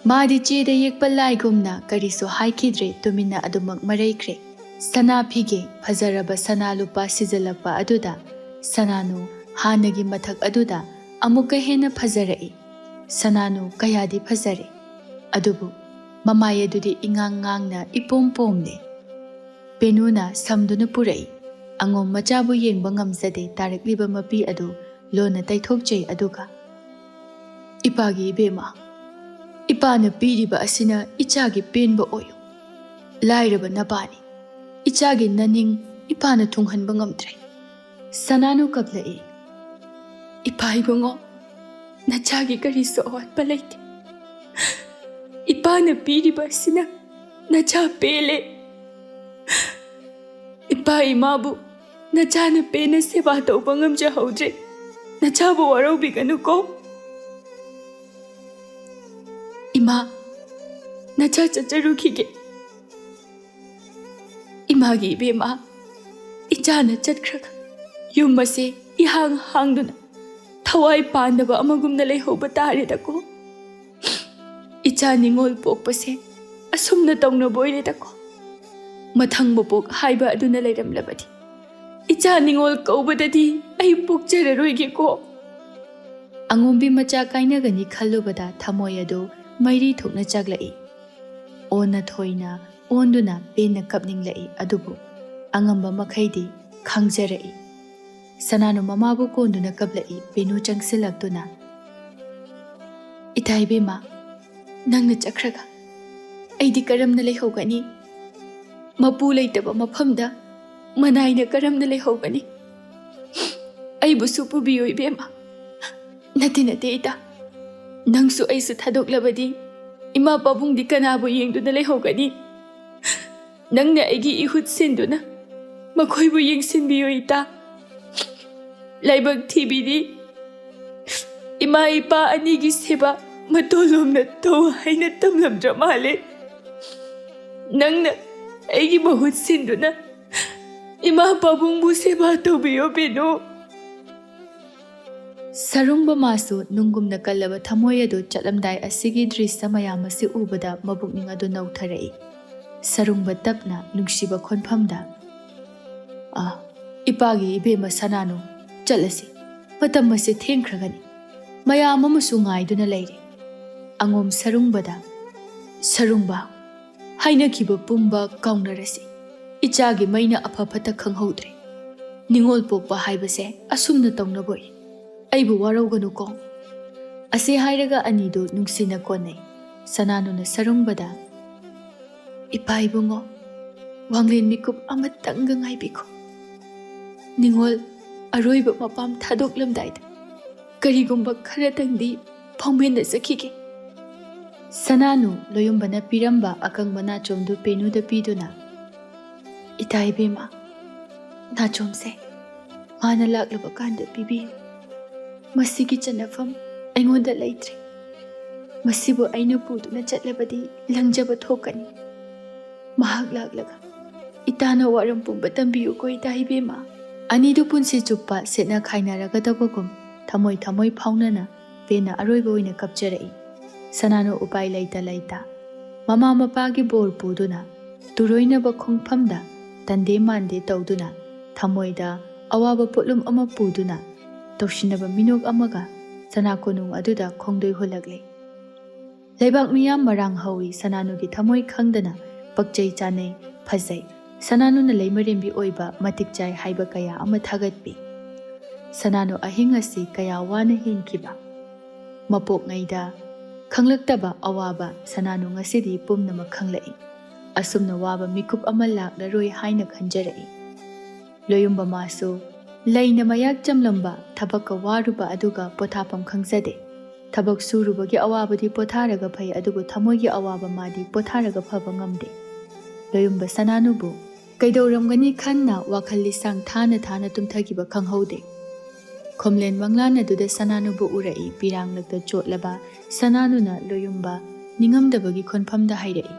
ꯃꯥꯗꯤ ꯆꯦꯗ ꯌꯦꯛꯄ ꯂꯥꯏꯒꯨꯝꯅ ꯀꯔꯤꯁꯨ ꯍꯥꯏꯈꯤꯗ꯭ꯔꯦ, ꯇꯨꯃꯤꯟꯅ ꯑꯗꯨꯃꯛ ꯃꯔꯩꯈ꯭ꯔꯦ꯫ ꯁꯅꯥ ꯐꯤꯒꯦ, ꯐꯖꯔꯕ ꯁꯅꯥ ꯂꯨꯄꯥ ꯁꯤꯖꯤꯜꯂꯛꯄ ꯑꯗꯨꯗ ꯁꯅꯥꯅꯨ ꯍꯥꯟꯅꯒꯤ ꯃꯊꯛ ꯑꯗꯨꯗ ꯑꯃꯨꯛꯀ ꯍꯦꯟꯅ ꯐꯖꯔꯛꯏ꯫ ꯁꯅꯥꯅꯨ ꯀꯌꯥꯗꯤ ꯐꯖꯔꯦ, ꯑꯗꯨꯕꯨ ꯃꯃꯥꯏ ꯑꯗꯨꯗꯤ ꯏꯉꯥꯡ ꯉꯥꯡꯅ ꯏꯄꯣꯝ ꯄꯣꯝꯂꯦ꯫ ꯕꯦꯅꯨꯅ ꯁꯝꯗꯨꯅ ꯄꯨꯔꯛꯏ꯫ ꯑꯉꯣꯝ ꯃꯆꯥꯕꯨ ꯌꯦꯡꯕ ꯉꯝꯖꯗꯦ꯫ ꯇꯥꯔꯛꯂꯤꯕ ꯃꯄꯤ ꯑꯗꯨ ꯂꯣꯟꯅ ꯇꯩꯊꯣꯛꯆꯩ꯫ ꯑꯗꯨꯒ, "ꯏꯄꯥꯒꯤ ꯏꯕꯦꯝꯃ, ꯏꯄꯥꯅ ꯄꯤꯔꯤꯕ ꯑꯁꯤꯅ ꯏꯆꯥꯒꯤ ꯄꯦꯟꯕ ꯑꯣꯏꯌꯨ꯫ ꯂꯥꯏꯔꯕ ꯅꯄꯥꯅꯤ꯫ ꯏꯆꯥꯒꯤ ꯅꯅꯤꯡ ꯏꯄꯥꯅ ꯊꯨꯡꯍꯟꯕ ꯉꯝꯗ꯭ꯔꯦ꯫" ꯁꯅꯥꯅꯨ ꯀꯞꯂꯛꯏ꯫ "ꯏꯄꯥ ꯏꯕꯨꯡꯉꯣ, ꯅꯆꯥꯒꯤ ꯀꯔꯤꯁꯨ ꯑꯋꯥꯠꯄ ꯂꯩꯇꯦ꯫ ꯏꯄꯥꯅ ꯄꯤꯔꯤꯕ ꯑꯁꯤꯅ ꯅꯆꯥ ꯄꯦꯜꯂꯦ꯫ ꯏꯄꯥ ꯏꯃꯥꯕꯨ ꯅꯆꯥꯅ ꯄꯦꯟꯅ ꯁꯦꯕꯥ ꯇꯧꯕ ꯉꯝꯖꯍꯧꯗ꯭ꯔꯦ꯫ ꯅꯆꯥꯕꯨ ꯋꯥꯔꯧꯕꯤꯒꯅꯨꯀꯣ꯫" "ꯏꯃꯥ, ꯅꯆꯥ ꯆꯠꯆꯔꯨꯈꯤꯒꯦ꯫" "ꯏꯃꯥꯒꯤ ꯏꯕꯦꯝꯃ, ꯏꯆꯥꯅ ꯆꯠꯈ꯭ꯔꯒ ꯌꯨꯝ ꯑꯁꯦ ꯏꯍꯥꯡ ꯍꯥꯡꯗꯨꯅ ꯊꯋꯥꯏ ꯄꯥꯟꯗꯕ ꯑꯃꯒꯨꯝꯅ ꯂꯩꯍꯧꯕ ꯇꯥꯔꯦꯗꯀꯣ꯫ ꯏꯆꯥ ꯅꯤꯉꯣꯜ ꯄꯣꯛꯄꯁꯦ ꯑꯁꯨꯝꯅ ꯇꯧꯅꯕ ꯑꯣꯏꯔꯦꯗꯀꯣ꯫ ꯃꯊꯪ ꯃꯄꯣꯛ ꯍꯥꯏꯕ ꯑꯗꯨꯅ ꯂꯩꯔꯝꯂꯕꯗꯤ ꯏꯆꯥ ꯅꯤꯉꯣꯜ ꯀꯧꯕꯗꯗꯤ ꯑꯩ ꯄꯣꯛꯆꯔꯔꯣꯏꯒꯦꯀꯣ꯫" ꯑꯉꯣꯝꯕꯤ ꯃꯆꯥ ꯀꯥꯏꯅꯒꯅꯤ ꯈꯜꯂꯨꯕꯗ ꯊꯃꯣꯏ ꯑꯗꯨ ꯃꯩꯔꯤ ꯊꯣꯛꯅ ꯆꯥꯛꯂꯛꯏ꯫ ꯑꯣꯟꯅ ꯊꯣꯏꯅ ꯑꯣꯟꯗꯨꯅ ꯄꯦꯟꯅ ꯀꯞꯅꯤꯡꯂꯛꯏ꯫ ꯑꯗꯨꯕꯨ ꯑꯉꯝꯕ ꯃꯈꯩꯗꯤ ꯈꯥꯡꯖꯔꯛꯏ꯫ ꯁꯅꯥꯅꯨ ꯃꯃꯥꯕꯨ ꯀꯣꯟꯗꯨꯅ ꯀꯞꯂꯛꯏ꯫ ꯕꯦꯅꯨ ꯆꯪꯁꯤꯜꯂꯛꯇꯨꯅ, "ꯏꯇꯥ ꯏꯕꯦꯝꯃ, ꯅꯪꯅ ꯆꯠꯈ꯭ꯔꯒ ꯑꯩꯗꯤ ꯀꯔꯝꯅ ꯂꯩꯍꯧꯒꯅꯤ? ꯃꯄꯨ ꯂꯩꯇꯕ ꯃꯐꯝꯗ ꯃꯅꯥꯏꯅ ꯀꯔꯝꯅ ꯂꯩꯍꯧꯒꯅꯤ? ꯑꯩꯕꯨꯁꯨ ꯄꯨꯕꯤꯌꯨ ꯏꯕꯦꯝꯃ꯫" "ꯅꯠꯇꯦ, ꯅꯠꯇꯦ ꯏꯇꯥ, ꯅꯪꯁꯨ ꯑꯩꯁꯨ ꯊꯥꯗꯣꯛꯂꯕꯗꯤ ꯏꯃꯥ ꯄꯥꯕꯨꯡꯗꯤ ꯀꯅꯥꯕꯨ ꯌꯦꯡꯗꯨꯅ ꯂꯩꯍꯧꯒꯅꯤ? ꯅꯪꯅ ꯑꯩꯒꯤ ꯏꯍꯨꯠ ꯁꯤꯟꯗꯨꯅ ꯃꯈꯣꯏꯕꯨ ꯌꯦꯡꯁꯤꯟꯕꯤꯌꯨ ꯏꯇꯥ꯫ ꯂꯥꯏꯕꯛ ꯊꯤꯕꯤꯗꯤ ꯏꯃꯥ ꯏꯄꯥ ꯑꯅꯤꯒꯤ ꯁꯦꯕꯥ ꯃꯇꯣꯂꯣꯝꯅ ꯇꯧ ꯍꯥꯏꯅ ꯇꯝꯂꯝꯗ꯭ꯔ ꯃꯥꯜꯂꯦ꯫ ꯅꯪꯅ ꯑꯩꯒꯤ ꯃꯍꯨꯠ ꯁꯤꯟꯗꯨꯅ ꯏꯃꯥ ꯄꯥꯕꯨꯡꯕꯨ ꯁꯦꯕꯥ ꯇꯧꯕꯤꯌꯣ ꯕꯦꯅꯨ꯫" ꯁꯔꯨꯡꯕ ꯃꯥꯁꯨ ꯅꯨꯡꯒꯨꯝꯅ ꯀꯜꯂꯕ ꯊꯃꯣꯏ ꯑꯗꯨ ꯆꯠꯂꯝꯗꯥꯏ ꯑꯁꯤꯒꯤ ꯗ꯭ꯔꯤꯁ꯭ꯌ ꯃꯌꯥꯝ ꯑꯁꯤ ꯎꯕꯗ ꯃꯕꯨꯛꯅꯤꯡ ꯑꯗꯨ ꯅꯧꯊꯔꯛꯏ꯫ ꯁꯔꯨꯡꯕ ꯇꯞꯅ ꯅꯨꯡꯁꯤꯕ ꯈꯣꯟꯐꯝꯗ, "ꯑꯥ, ꯏꯄꯥꯒꯤ ꯏꯕꯦꯝꯃ ꯁꯅꯥꯅꯨ, ꯆꯠꯂꯁꯤ꯫ ꯃꯇꯝ ꯑꯁꯤ ꯊꯦꯡꯈ꯭ꯔꯒꯅꯤ꯫ ꯃꯌꯥꯝ ꯑꯃꯁꯨ ꯉꯥꯏꯗꯨꯅ ꯂꯩꯔꯤ꯫" ꯑꯉꯣꯝ ꯁꯔꯨꯡꯕꯗ, "ꯁꯔꯨꯡꯕ, ꯍꯥꯏꯅꯈꯤꯕ ꯄꯨꯝꯕ ꯀꯥꯎꯅꯔꯁꯤ꯫ ꯏꯆꯥꯒꯤ ꯃꯩꯅ ꯑꯐ ꯐꯠꯇ ꯈꯪꯍꯧꯗ꯭ꯔꯦ꯫ ꯅꯤꯉꯣꯜ ꯄꯣꯛꯄ ꯍꯥꯏꯕꯁꯦ ꯑꯁꯨꯝꯅ ꯇꯧꯅꯕꯣꯏ꯫ ꯑꯩꯕꯨ ꯋꯥꯔꯧꯒꯅꯨꯀꯣ꯫ ꯑꯁꯤ ꯍꯥꯏꯔꯒ ꯑꯅꯤꯗꯨ ꯅꯨꯡꯁꯤꯅ ꯀꯣꯟꯅꯩ꯫ ꯁꯅꯥꯅꯨꯅ ꯁꯔꯨꯡꯕꯗ, "ꯏꯄꯥ ꯏꯕꯨꯡꯉꯣ, ꯋꯥꯡꯂꯦꯟ ꯃꯤꯀꯨꯞ ꯑꯃꯇꯪꯒ ꯉꯥꯏꯕꯤꯈꯣ꯫ ꯅꯤꯉꯣꯜ ꯑꯔꯣꯏꯕ ꯃꯄꯥꯝ ꯊꯥꯗꯣꯛꯂꯝꯗꯥꯏꯗ ꯀꯔꯤꯒꯨꯝꯕ ꯈꯔꯇꯪꯗꯤ ꯐꯥꯎꯃꯤꯟꯅꯖꯈꯤꯒꯦ꯫" ꯁꯅꯥꯅꯨ ꯂꯣꯌꯨꯝꯕꯅ ꯄꯤꯔꯝꯕ ꯑꯀꯪꯕ ꯅꯥꯆꯣꯝꯗꯨ ꯄꯦꯅꯨꯗ ꯄꯤꯗꯨꯅ, "ꯏꯇꯥ ꯏꯕꯦꯝꯃ, ꯅꯥꯆꯣꯝꯁꯦ ꯃꯥꯅ ꯂꯥꯛꯂꯕ ꯀꯥꯟꯗ ꯄꯤꯕꯤꯌꯨ꯫ ꯃꯁꯤꯒꯤ ꯆꯟꯅꯐꯝ ꯑꯩꯉꯣꯟꯗ ꯂꯩꯇ꯭ꯔꯦ꯫ ꯃꯁꯤꯕꯨ ꯑꯩꯅ ꯄꯨꯗꯨꯅ ꯆꯠꯂꯕꯗꯤ ꯂꯪꯖꯕ ꯊꯣꯛꯀꯅꯤ꯫ ꯃꯍꯥꯛ ꯂꯥꯛꯂꯒ ꯏꯇꯥꯅ ꯋꯥꯔꯝ ꯄꯨꯝꯕ ꯇꯝꯕꯤꯌꯨꯀꯣ ꯏꯇꯥ ꯏꯕꯦꯝꯃ꯫" ꯑꯅꯤꯗꯨ ꯄꯨꯟꯁꯤ ꯆꯨꯞꯄ ꯁꯦꯠꯅ ꯈꯥꯏꯅꯔꯒꯗꯕꯒꯨꯝ ꯊꯃꯣꯏ ꯊꯃꯣꯏ ꯐꯥꯎꯅꯅ ꯄꯦꯟꯅ ꯑꯔꯣꯏꯕ ꯑꯣꯏꯅ ꯀꯞꯆꯔꯛꯏ꯫ ꯁꯅꯥꯅꯨ ꯎꯄꯥꯏ ꯂꯩꯇ ꯂꯩꯇ ꯃꯃꯥ ꯃꯄꯥꯒꯤ ꯕꯣꯔ ꯄꯨꯗꯨꯅ ꯇꯨꯔꯣꯏꯅꯕ ꯈꯣꯡꯐꯝꯗ ꯇꯟꯗꯦ ꯃꯥꯟꯗꯦ ꯇꯧꯗꯨꯅ ꯊꯃꯣꯏꯗ ꯑꯋꯥꯕ ꯄꯣꯠꯂꯨꯝ ꯑꯃ ꯄꯨꯗꯨꯅ ꯇꯧꯁꯤꯟꯅꯕ ꯃꯤꯅꯣꯛ ꯑꯃꯒ ꯁꯅꯥ ꯀꯣꯅꯨꯡ ꯑꯗꯨꯗ ꯈꯣꯡꯗꯣꯏ ꯍꯨꯜꯂꯛꯂꯦ꯫ ꯂꯩꯕꯥꯛ ꯃꯤꯌꯥꯝ ꯃꯔꯥꯡ ꯍꯧꯏ꯫ ꯁꯅꯥꯅꯨꯒꯤ ꯊꯃꯣꯏ ꯈꯪꯗꯅ ꯄꯛꯆꯩ ꯆꯥꯅꯩ ꯐꯖꯩ꯫ ꯁꯅꯥꯅꯨꯅ ꯂꯩꯃꯔꯦꯝꯕꯤ ꯑꯣꯏꯕ ꯃꯇꯤꯛ ꯆꯥꯏ ꯍꯥꯏꯕ ꯀꯌꯥ ꯑꯃ ꯊꯥꯒꯠꯄꯤ꯫ ꯁꯅꯥꯅꯨ ꯑꯍꯤꯡ ꯑꯁꯤ ꯀꯌꯥ ꯋꯥꯅ ꯍꯤꯡꯈꯤꯕ꯫ ꯃꯄꯣꯛꯉꯩꯗ ꯈꯪꯂꯛꯇꯕ ꯑꯋꯥꯕ ꯁꯅꯥꯅꯨ ꯉꯁꯤꯗꯤ ꯄꯨꯝꯅꯃꯛ ꯈꯪꯂꯛꯏ꯫ ꯑꯁꯨꯝꯅ ꯋꯥꯕ ꯃꯤꯀꯨꯞ ꯑꯃ ꯂꯥꯛꯂꯔꯣꯏ ꯍꯥꯏꯅ ꯈꯟꯖꯔꯛꯏ꯫ ꯂꯣꯌꯨꯝꯕ ꯃꯥꯁꯨ ꯂꯩꯅ ꯃꯌꯥꯛ ꯆꯝꯂꯝꯕ ꯊꯕꯛꯀ ꯋꯥꯔꯨꯕ ꯑꯗꯨꯒ ꯄꯣꯊꯥꯐꯝ ꯈꯪꯖꯗꯦ꯫ ꯊꯕꯛ ꯁꯨꯔꯨꯕꯒꯤ ꯑꯋꯥꯕꯗꯤ ꯄꯣꯊꯥꯔꯒ ꯐꯩ, ꯑꯗꯨꯕꯨ ꯊꯃꯣꯏꯒꯤ ꯑꯋꯥꯕ ꯃꯥꯗꯤ ꯄꯣꯊꯥꯔꯒ ꯐꯕ ꯉꯝꯗꯦ꯫ ꯂꯣꯌꯨꯝꯕ ꯁꯅꯥꯅꯨꯕꯨ ꯀꯩꯗꯧꯔꯝꯒꯅꯤ ꯈꯟꯅ ꯋꯥꯈꯜ ꯂꯤꯁꯥꯡ ꯊꯥꯅ ꯊꯥꯅ ꯇꯨꯝꯊꯈꯤꯕ ꯈꯪꯍꯧꯗꯦ꯫ ꯈꯣꯝꯂꯦꯟ ꯃꯪꯂꯥꯟ ꯑꯗꯨꯗ ꯁꯅꯥꯅꯨꯕꯨ ꯎꯔꯛꯏ꯫ ꯄꯤꯔꯥꯡꯂꯛꯇ ꯆꯣꯠꯂꯕ ꯁꯅꯥꯅꯨꯅ ꯂꯣꯌꯨꯝꯕ ꯅꯤꯡꯉꯝꯗꯕꯒꯤ ꯈꯣꯟꯐꯝꯗ ꯍꯥꯏꯔꯛꯏ,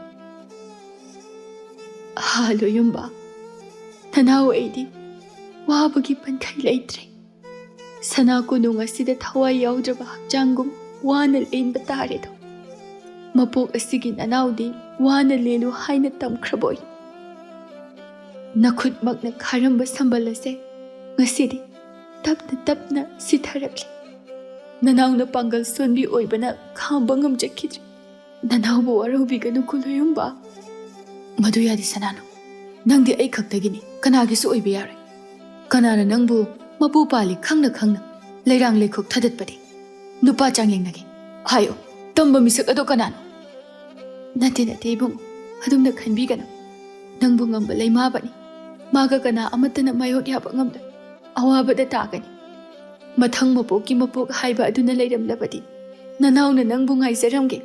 "ꯍꯥ ꯂꯣꯌꯨꯝꯕ, ꯅꯅꯥꯎ ꯑꯩꯗꯤ ꯋꯥꯕꯒꯤ ꯄꯟꯈꯩ ꯂꯩꯇ꯭ꯔꯦ꯫ ꯁꯅꯥ ꯀꯣꯅꯨꯡ ꯑꯁꯤꯗ ꯊꯋꯥꯏ ꯌꯥꯎꯗ꯭ꯔꯕ ꯍꯛꯆꯥꯡꯒꯨꯝ ꯋꯥꯅ ꯂꯦꯟꯕ ꯇꯥꯔꯦꯗꯣ꯫ ꯃꯄꯣꯛ ꯑꯁꯤꯒꯤ ꯅꯅꯥꯎꯗꯤ ꯋꯥꯅ ꯂꯦꯜꯂꯨ ꯍꯥꯏꯅ ꯇꯝꯈ꯭ꯔꯕꯣꯏ꯫ ꯅꯈꯨꯠꯃꯛꯅ ꯈꯥꯔꯝꯕ ꯁꯝꯕꯜ ꯑꯁꯦ ꯉꯁꯤꯗꯤ ꯇꯞꯅ ꯇꯞꯅ ꯁꯤꯊꯔꯛꯂꯤ꯫ ꯅꯅꯥꯎꯅ ꯄꯥꯡꯒꯜ ꯁꯣꯟꯕꯤ ꯑꯣꯏꯕꯅ ꯈꯥꯝꯕ ꯉꯝꯖꯈꯤꯗ꯭ꯔꯦ꯫ ꯅꯅꯥꯎꯕꯨ ꯋꯥꯔꯧꯕꯤꯒꯅꯨ ꯂꯣꯌꯨꯝꯕ꯫" "ꯃꯗꯨ ꯌꯥꯗꯦ ꯁꯅꯥꯅꯨ, ꯅꯪꯗꯤ ꯑꯩ ꯈꯛꯇꯒꯤꯅꯤ, ꯀꯅꯥꯒꯤꯁꯨ ꯑꯣꯏꯕ ꯌꯥꯔꯣꯏ꯫ ꯀꯅꯥꯅ ꯅꯪꯕꯨ ꯃꯄꯨ ꯄꯥꯜꯂꯤ ꯈꯪꯅ ꯈꯪꯅ ꯂꯩꯔꯥꯡ ꯂꯩꯈꯣꯛ ꯊꯗꯠꯄꯗꯤ ꯅꯨꯄꯥ ꯆꯥꯡꯌꯦꯡꯅꯒꯦ꯫ ꯍꯥꯏꯌꯣ, ꯇꯝꯕ ꯃꯤꯁꯛ ꯑꯗꯣ ꯀꯅꯥꯅꯣ? ꯅꯠꯇꯦ, ꯅꯠꯇꯦ ꯏꯕꯨꯡ, ꯑꯗꯨꯝꯅ ꯈꯟꯕꯤꯒꯅꯨ꯫ ꯅꯪꯕꯨ ꯉꯝꯕ ꯂꯩꯃꯥꯕꯅꯤ꯫ ꯃꯥꯒ ꯀꯅꯥ ꯑꯃꯠꯇꯅ ꯃꯥꯌꯣꯛ ꯌꯥꯕ ꯉꯝꯂꯣꯏ꯫ ꯑꯋꯥꯕꯗ ꯇꯥꯒꯅꯤ꯫ ꯃꯊꯪ ꯃꯄꯣꯛꯀꯤ ꯃꯄꯣꯛ ꯍꯥꯏꯕ ꯑꯗꯨꯅ ꯂꯩꯔꯝꯂꯕꯗꯤ ꯅꯅꯥꯎꯅ ꯅꯪꯕꯨ ꯉꯥꯏꯖꯔꯝꯒꯦ꯫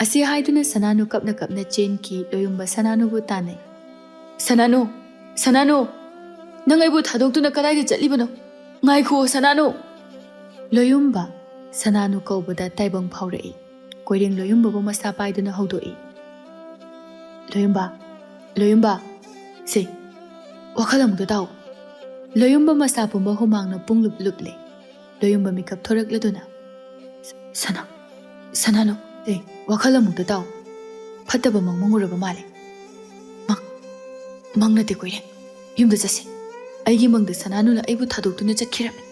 ꯑꯁꯤ ꯍꯥꯏꯗꯨꯅ ꯁꯅꯥꯅꯨ ꯀꯞꯅ ꯀꯞꯅ ꯆꯦꯟꯈꯤ꯫ ꯂꯣꯌꯨꯝꯕ ꯁꯅꯥꯅꯨꯕꯨ ꯇꯥꯟꯅꯩ꯫ "ꯁꯅꯥꯅꯨ, ꯁꯅꯥꯅꯨ, ꯅꯪ ꯑꯩꯕꯨ ꯊꯥꯗꯣꯛꯇꯨꯅ ꯀꯗꯥꯏꯗ ꯆꯠꯂꯤꯕꯅꯣ? ꯉꯥꯏꯈꯨꯑꯣ ꯁꯅꯥꯅꯨ!" ꯂꯣꯌꯨꯝꯕ ꯁꯅꯥꯅꯨ ꯀꯧꯕꯗ ꯇꯥꯏꯕꯪ ꯐꯥꯎꯔꯛꯏ꯫ ꯀꯣꯏꯔꯦꯡ ꯂꯣꯌꯨꯝꯕꯕꯨ ꯃꯁꯥ ꯄꯥꯏꯗꯨꯅ ꯍꯧꯗꯣꯛꯏ꯫ "ꯂꯣꯌꯨꯝꯕ, ꯂꯣꯌꯨꯝꯕ, ꯁꯦ, ꯋꯥꯈꯜ ꯑꯃꯨꯛꯇ ꯇꯥꯎ!" ꯂꯣꯌꯨꯝꯕ ꯃꯁꯥ ꯄꯨꯝꯕ ꯍꯨꯃꯥꯡꯅ ꯄꯨꯡꯂꯨꯞ ꯂꯨꯞꯂꯦ꯫ ꯂꯣꯌꯨꯝꯕ ꯃꯤꯀꯞ ꯊꯣꯔꯛꯂꯗꯨꯅ, "ꯁꯅꯥ, ꯁꯅꯥꯅꯨ, ꯑꯦ, ꯋꯥꯈꯜ ꯑꯃꯨꯛꯇ ꯇꯥꯎ꯫ ꯐꯠꯇꯕ ꯃꯪ ꯃꯪꯉꯨꯔꯕ ꯃꯥꯜꯂꯦ꯫ ꯃꯪ, ꯃꯪ ꯅꯠꯇꯦ ꯀꯣꯏꯔꯦꯡ꯫ ꯌꯨꯝꯗ ꯆꯠꯁꯤ꯫ ꯑꯩꯒꯤ ꯃꯪꯗ ꯁꯅꯥꯅꯨꯅ ꯑꯩꯕꯨ ꯊꯥꯗꯣꯛꯇꯨꯅ ꯆꯠꯈꯤꯔꯝꯃꯤ꯫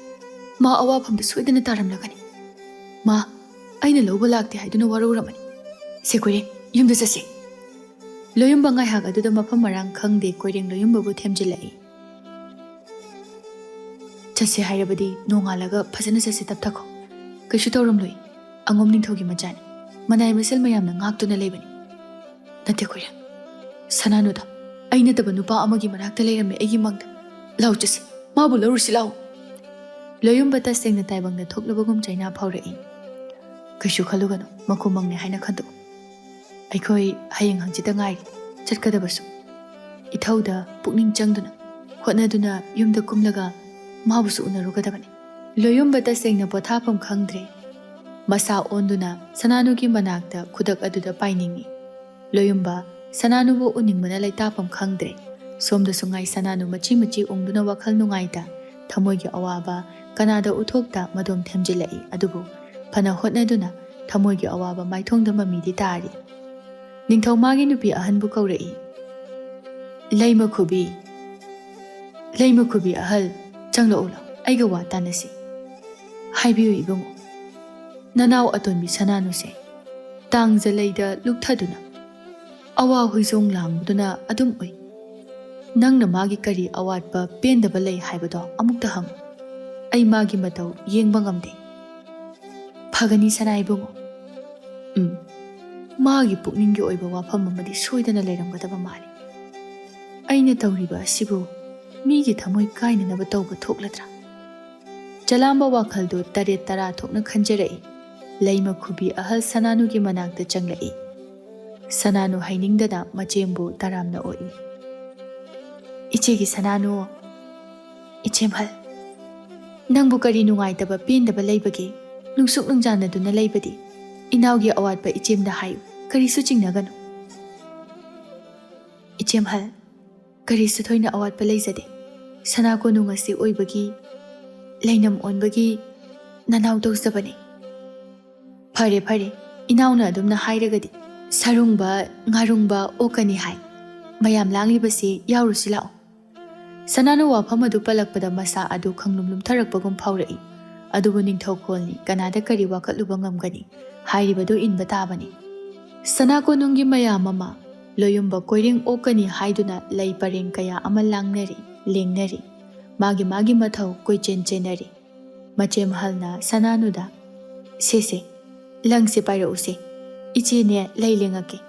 ꯃꯥ ꯑꯋꯥꯐꯝꯗ ꯁꯣꯏꯗꯅ ꯇꯥꯔꯝꯂꯒꯅꯤ꯫ ꯃꯥ ꯑꯩꯅ ꯂꯧꯕ ꯂꯥꯛꯇꯦ ꯍꯥꯏꯗꯨꯅ ꯋꯥꯔꯧꯔꯝꯃꯅꯤ꯫ ꯁꯦ ꯀꯣꯏꯔꯦꯡ, ꯌꯨꯝꯗ ꯆꯠꯁꯤ꯫" ꯂꯣꯌꯨꯝꯕ ꯉꯥꯏꯍꯥꯛ ꯑꯗꯨꯗ ꯃꯐꯝ ꯃꯔꯥꯡ ꯈꯪꯗꯦ ꯀꯣꯏꯔꯦꯡ ꯂꯣꯌꯨꯝꯕꯕꯨ ꯊꯦꯝꯖꯤꯜꯂꯛꯏ꯫ "ꯆꯠꯁꯦ ꯍꯥꯏꯔꯕꯗꯤ ꯅꯣꯡꯉꯥꯜꯂꯒ ꯐꯖꯅ ꯆꯠꯁꯦ, ꯇꯞꯊꯈꯣ꯫ ꯀꯩꯁꯨ ꯇꯧꯔꯝꯂꯣꯏ꯫ ꯑꯉꯣꯝ ꯅꯤꯡꯊꯧꯒꯤ ꯃꯆꯥꯅꯤ꯫ ꯃꯅꯥꯏ ꯃꯁꯜ ꯃꯌꯥꯝꯅ ꯉꯥꯛꯇꯨꯅ ꯂꯩꯕꯅꯤ꯫" "ꯅꯠꯇꯦ ꯀꯣꯏꯔꯦꯡ, ꯁꯅꯥꯅꯨꯗꯣ ꯑꯩ ꯅꯠꯇꯕ ꯅꯨꯄꯥ ꯑꯃꯒꯤ ꯃꯅꯥꯛꯇ ꯂꯩꯔꯝꯃꯦ ꯑꯩꯒꯤ ꯃꯪꯗ꯫ ꯂꯥꯎ ꯆꯠꯁꯤ, ꯃꯥꯕꯨ ꯂꯧꯔꯨꯁꯤ ꯂꯥꯎ꯫" ꯂꯣꯌꯨꯝꯕ ꯇꯁꯦꯡꯅ ꯇꯥꯏꯕꯪꯗ ꯊꯣꯛꯂꯕꯒꯨꯝ ꯆꯩꯅꯥ ꯐꯥꯎꯔꯛꯏ꯫ "ꯀꯩꯁꯨ ꯈꯜꯂꯨꯒꯅꯨ, ꯃꯈꯨ ꯃꯪꯅꯤ ꯍꯥꯏꯅ ꯈꯟꯗꯣꯛꯎ꯫ ꯑꯩꯈꯣꯏ ꯍꯌꯦꯡ ꯍꯪꯆꯤꯠꯇ ꯉꯥꯏꯔꯤ ꯆꯠꯀꯗꯕꯁꯨ꯫ ꯏꯊꯧꯗ ꯄꯨꯛꯅꯤꯡ ꯆꯪꯗꯨꯅ, ꯍꯣꯠꯅꯗꯨꯅ ꯌꯨꯝꯗ ꯀꯨꯝꯂꯒ ꯃꯥꯕꯨꯁꯨ ꯎꯅꯔꯨꯒꯗꯕꯅꯤ꯫" ꯂꯣꯌꯨꯝꯕ ꯇꯁꯦꯡꯅ ꯄꯣꯊꯥꯐꯝ ꯈꯪꯗ꯭ꯔꯦ꯫ ꯃꯁꯥ ꯑꯣꯟꯗꯨꯅ ꯁꯅꯥꯅꯨꯒꯤ ꯃꯅꯥꯛꯇ ꯈꯨꯗꯛ ꯑꯗꯨꯗ ꯄꯥꯏꯅꯤꯡꯏ꯫ ꯂꯣꯌꯨꯝꯕ ꯁꯅꯥꯅꯨꯕꯨ ꯎꯅꯤꯡꯕꯅ ꯂꯩꯇꯥꯐꯝ ꯈꯪꯗ꯭ꯔꯦ꯫ ꯁꯣꯝꯗꯁꯨ ꯉꯥꯏ ꯁꯅꯥꯅꯨ ꯃꯆꯤ ꯃꯆꯤ ꯎꯪꯗꯨꯅ ꯋꯥꯈꯜ ꯅꯨꯡꯉꯥꯏꯇ, ꯊꯃꯣꯏꯒꯤ ꯑꯋꯥꯕ ꯀꯅꯥꯗ ꯎꯠꯊꯣꯛꯇ ꯃꯗꯣꯝ ꯊꯦꯝꯖꯤꯜꯂꯛꯏ꯫ ꯑꯗꯨꯕꯨ ꯐꯅ ꯍꯣꯠꯅꯗꯨꯅ ꯊꯃꯣꯏꯒꯤ ꯑꯋꯥꯕ ꯃꯥꯏꯊꯣꯡꯗ ꯃꯃꯤꯗꯤ ꯇꯥꯔꯤ꯫ ꯅꯤꯡꯊꯧ ꯃꯥꯒꯤ ꯅꯨꯄꯤ ꯑꯍꯟꯕꯨ ꯀꯧꯔꯛꯏ꯫ "ꯂꯩꯃ ꯈꯨꯕꯤ, ꯂꯩꯃ ꯈꯨꯕꯤ ꯑꯍꯜ, ꯆꯪꯂꯛꯎ ꯂꯥꯎ, ꯑꯩꯒ ꯋꯥ ꯇꯥꯟꯅꯁꯤ꯫ ꯍꯥꯏꯕꯤꯌꯨ ꯏꯕꯨꯡꯉꯣ, ꯅꯅꯥꯎ ꯑꯇꯣꯟꯕꯤ ꯁꯅꯥꯅꯨꯁꯦ ꯇꯥꯡꯖꯂꯩꯗ ꯂꯨꯞꯊꯗꯨꯅ ꯑꯋꯥ ꯍꯨꯏꯖꯣꯡ ꯂꯥꯡꯗꯨꯅ ꯑꯗꯨꯝ ꯎꯏ꯫ ꯅꯪꯅ ꯃꯥꯒꯤ ꯀꯔꯤ ꯑꯋꯥꯠꯄ ꯄꯦꯟꯗꯕ ꯂꯩ ꯍꯥꯏꯕꯗꯣ ꯑꯃꯨꯛꯇ ꯍꯪꯉꯨ꯫ ꯑꯩ ꯃꯥꯒꯤ ꯃꯇꯧ ꯌꯦꯡꯕ ꯉꯝꯗꯦ꯫ ꯐꯒꯅꯤ ꯁꯅꯥ ꯏꯕꯨꯡꯉꯣ꯫ ꯎꯝ, ꯃꯥꯒꯤ ꯄꯨꯛꯅꯤꯡꯒꯤ ꯑꯣꯏꯕ ꯋꯥꯐꯝ ꯑꯃꯗꯤ ꯁꯣꯏꯗꯅ ꯂꯩꯔꯝꯒꯗꯕ ꯃꯥꯜꯂꯤ꯫ ꯑꯩꯅ ꯇꯧꯔꯤꯕ ꯑꯁꯤꯕꯨ ꯃꯤꯒꯤ ꯊꯃꯣꯏ ꯀꯥꯏꯅꯅꯕ ꯇꯧꯕ ꯊꯣꯛꯂꯗ꯭ꯔꯥ? ꯆꯂꯥꯝꯕ ꯋꯥꯈꯜꯗꯨ ꯇꯔꯦꯠ ꯇꯔꯥ ꯊꯣꯛꯅ ꯈꯟꯖꯔꯛꯏ꯫ ꯂꯩꯃ ꯈꯨꯕꯤ ꯑꯍꯜ ꯁꯅꯥꯅꯨꯒꯤ ꯃꯅꯥꯛꯇ ꯆꯪꯂꯛꯏ꯫ ꯁꯅꯥꯅꯨ ꯍꯩꯅꯤꯡꯗꯅ ꯃꯆꯦꯝꯕꯨ ꯇꯔꯥꯝꯅ ꯑꯣꯛꯏ꯫ "ꯏꯆꯦꯒꯤ ꯁꯅꯥꯅꯨ, ꯏꯆꯦꯝꯍꯜ, ꯅꯪꯕꯨ ꯀꯔꯤ ꯅꯨꯡꯉꯥꯏꯇꯕ ꯄꯦꯟꯗꯕ ꯂꯩꯕꯒꯦ? ꯅꯨꯡꯁꯨꯛ ꯅꯨꯡꯖꯥꯟꯅꯗꯨꯅ ꯂꯩꯕꯗꯤ? ꯏꯅꯥꯎꯒꯤ ꯑꯋꯥꯠꯄ ꯏꯆꯦꯝꯗ ꯍꯥꯏꯌꯨ, ꯀꯔꯤꯁꯨ ꯆꯤꯡꯅꯒꯅꯨ꯫" "ꯏꯆꯦꯝꯍꯜ, ꯀꯔꯤꯁꯨ ꯊꯣꯏꯅ ꯑꯋꯥꯠꯄ ꯂꯩꯖꯗꯦ꯫ ꯁꯅꯥ ꯀꯣꯅꯨꯡ ꯑꯁꯤ ꯑꯣꯏꯕꯒꯤ, ꯂꯩꯅꯝ ꯑꯣꯟꯕꯒꯤ ꯅꯅꯥꯎ ꯇꯧꯖꯕꯅꯤ꯫" "ꯐꯔꯦ ꯐꯔꯦ, ꯏꯅꯥꯎꯅ ꯑꯗꯨꯝꯅ ꯍꯥꯏꯔꯒꯗꯤ ꯁꯔꯨꯡꯕ, ꯉꯥꯔꯨꯡꯕ ꯑꯣꯛꯀꯅꯤ ꯍꯥꯏ꯫ ꯃꯌꯥꯝ ꯂꯥꯡꯂꯤꯕꯁꯤ ꯌꯥꯎꯔꯨꯁꯤ ꯂꯥꯛꯑꯣ꯫" ꯁꯅꯥꯅꯨ ꯋꯥꯐꯝ ꯑꯗꯨ ꯄꯜꯂꯛꯄꯗ ꯃꯁꯥ ꯑꯗꯨ ꯈꯪꯂꯨꯝ ꯂꯨꯝꯊꯔꯛꯄꯒꯨꯝ ꯐꯥꯎꯔꯛꯏ꯫ ꯑꯗꯨꯕꯨ ꯅꯤꯡꯊꯧꯈꯣꯜꯅꯤ, ꯀꯅꯥꯗ ꯀꯔꯤ ꯋꯥꯀꯠꯂꯨꯕ ꯉꯝꯒꯅꯤ? ꯍꯥꯏꯔꯤꯕꯗꯨ ꯏꯟꯕ ꯇꯥꯕꯅꯤ꯫ ꯁꯅꯥ ꯀꯣꯅꯨꯡꯒꯤ ꯃꯌꯥꯝ ꯑꯃ ꯂꯣꯌꯨꯝꯕ ꯀꯣꯏꯔꯦꯡ ꯑꯣꯛꯀꯅꯤ ꯍꯥꯏꯗꯨꯅ ꯂꯩ ꯄꯔꯦꯡ ꯀꯌꯥ ꯑꯃ ꯂꯥꯡꯅꯔꯤ, ꯂꯦꯡꯅꯔꯤ꯫ ꯃꯥꯒꯤ ꯃꯥꯒꯤ ꯃꯊꯧ ꯀꯣꯏꯆꯦꯟ ꯆꯦꯟꯅꯔꯤ꯫ ꯃꯆꯦꯝꯍꯜꯅ ꯁꯅꯥꯅꯨꯗ, "ꯁꯦ ꯁꯦ, ꯂꯪꯁꯦ ꯄꯥꯏꯔꯛꯎꯁꯦ꯫ ꯏꯆꯦꯅꯦ ꯂꯩ ꯂꯦꯡꯉꯛꯀꯦ꯫"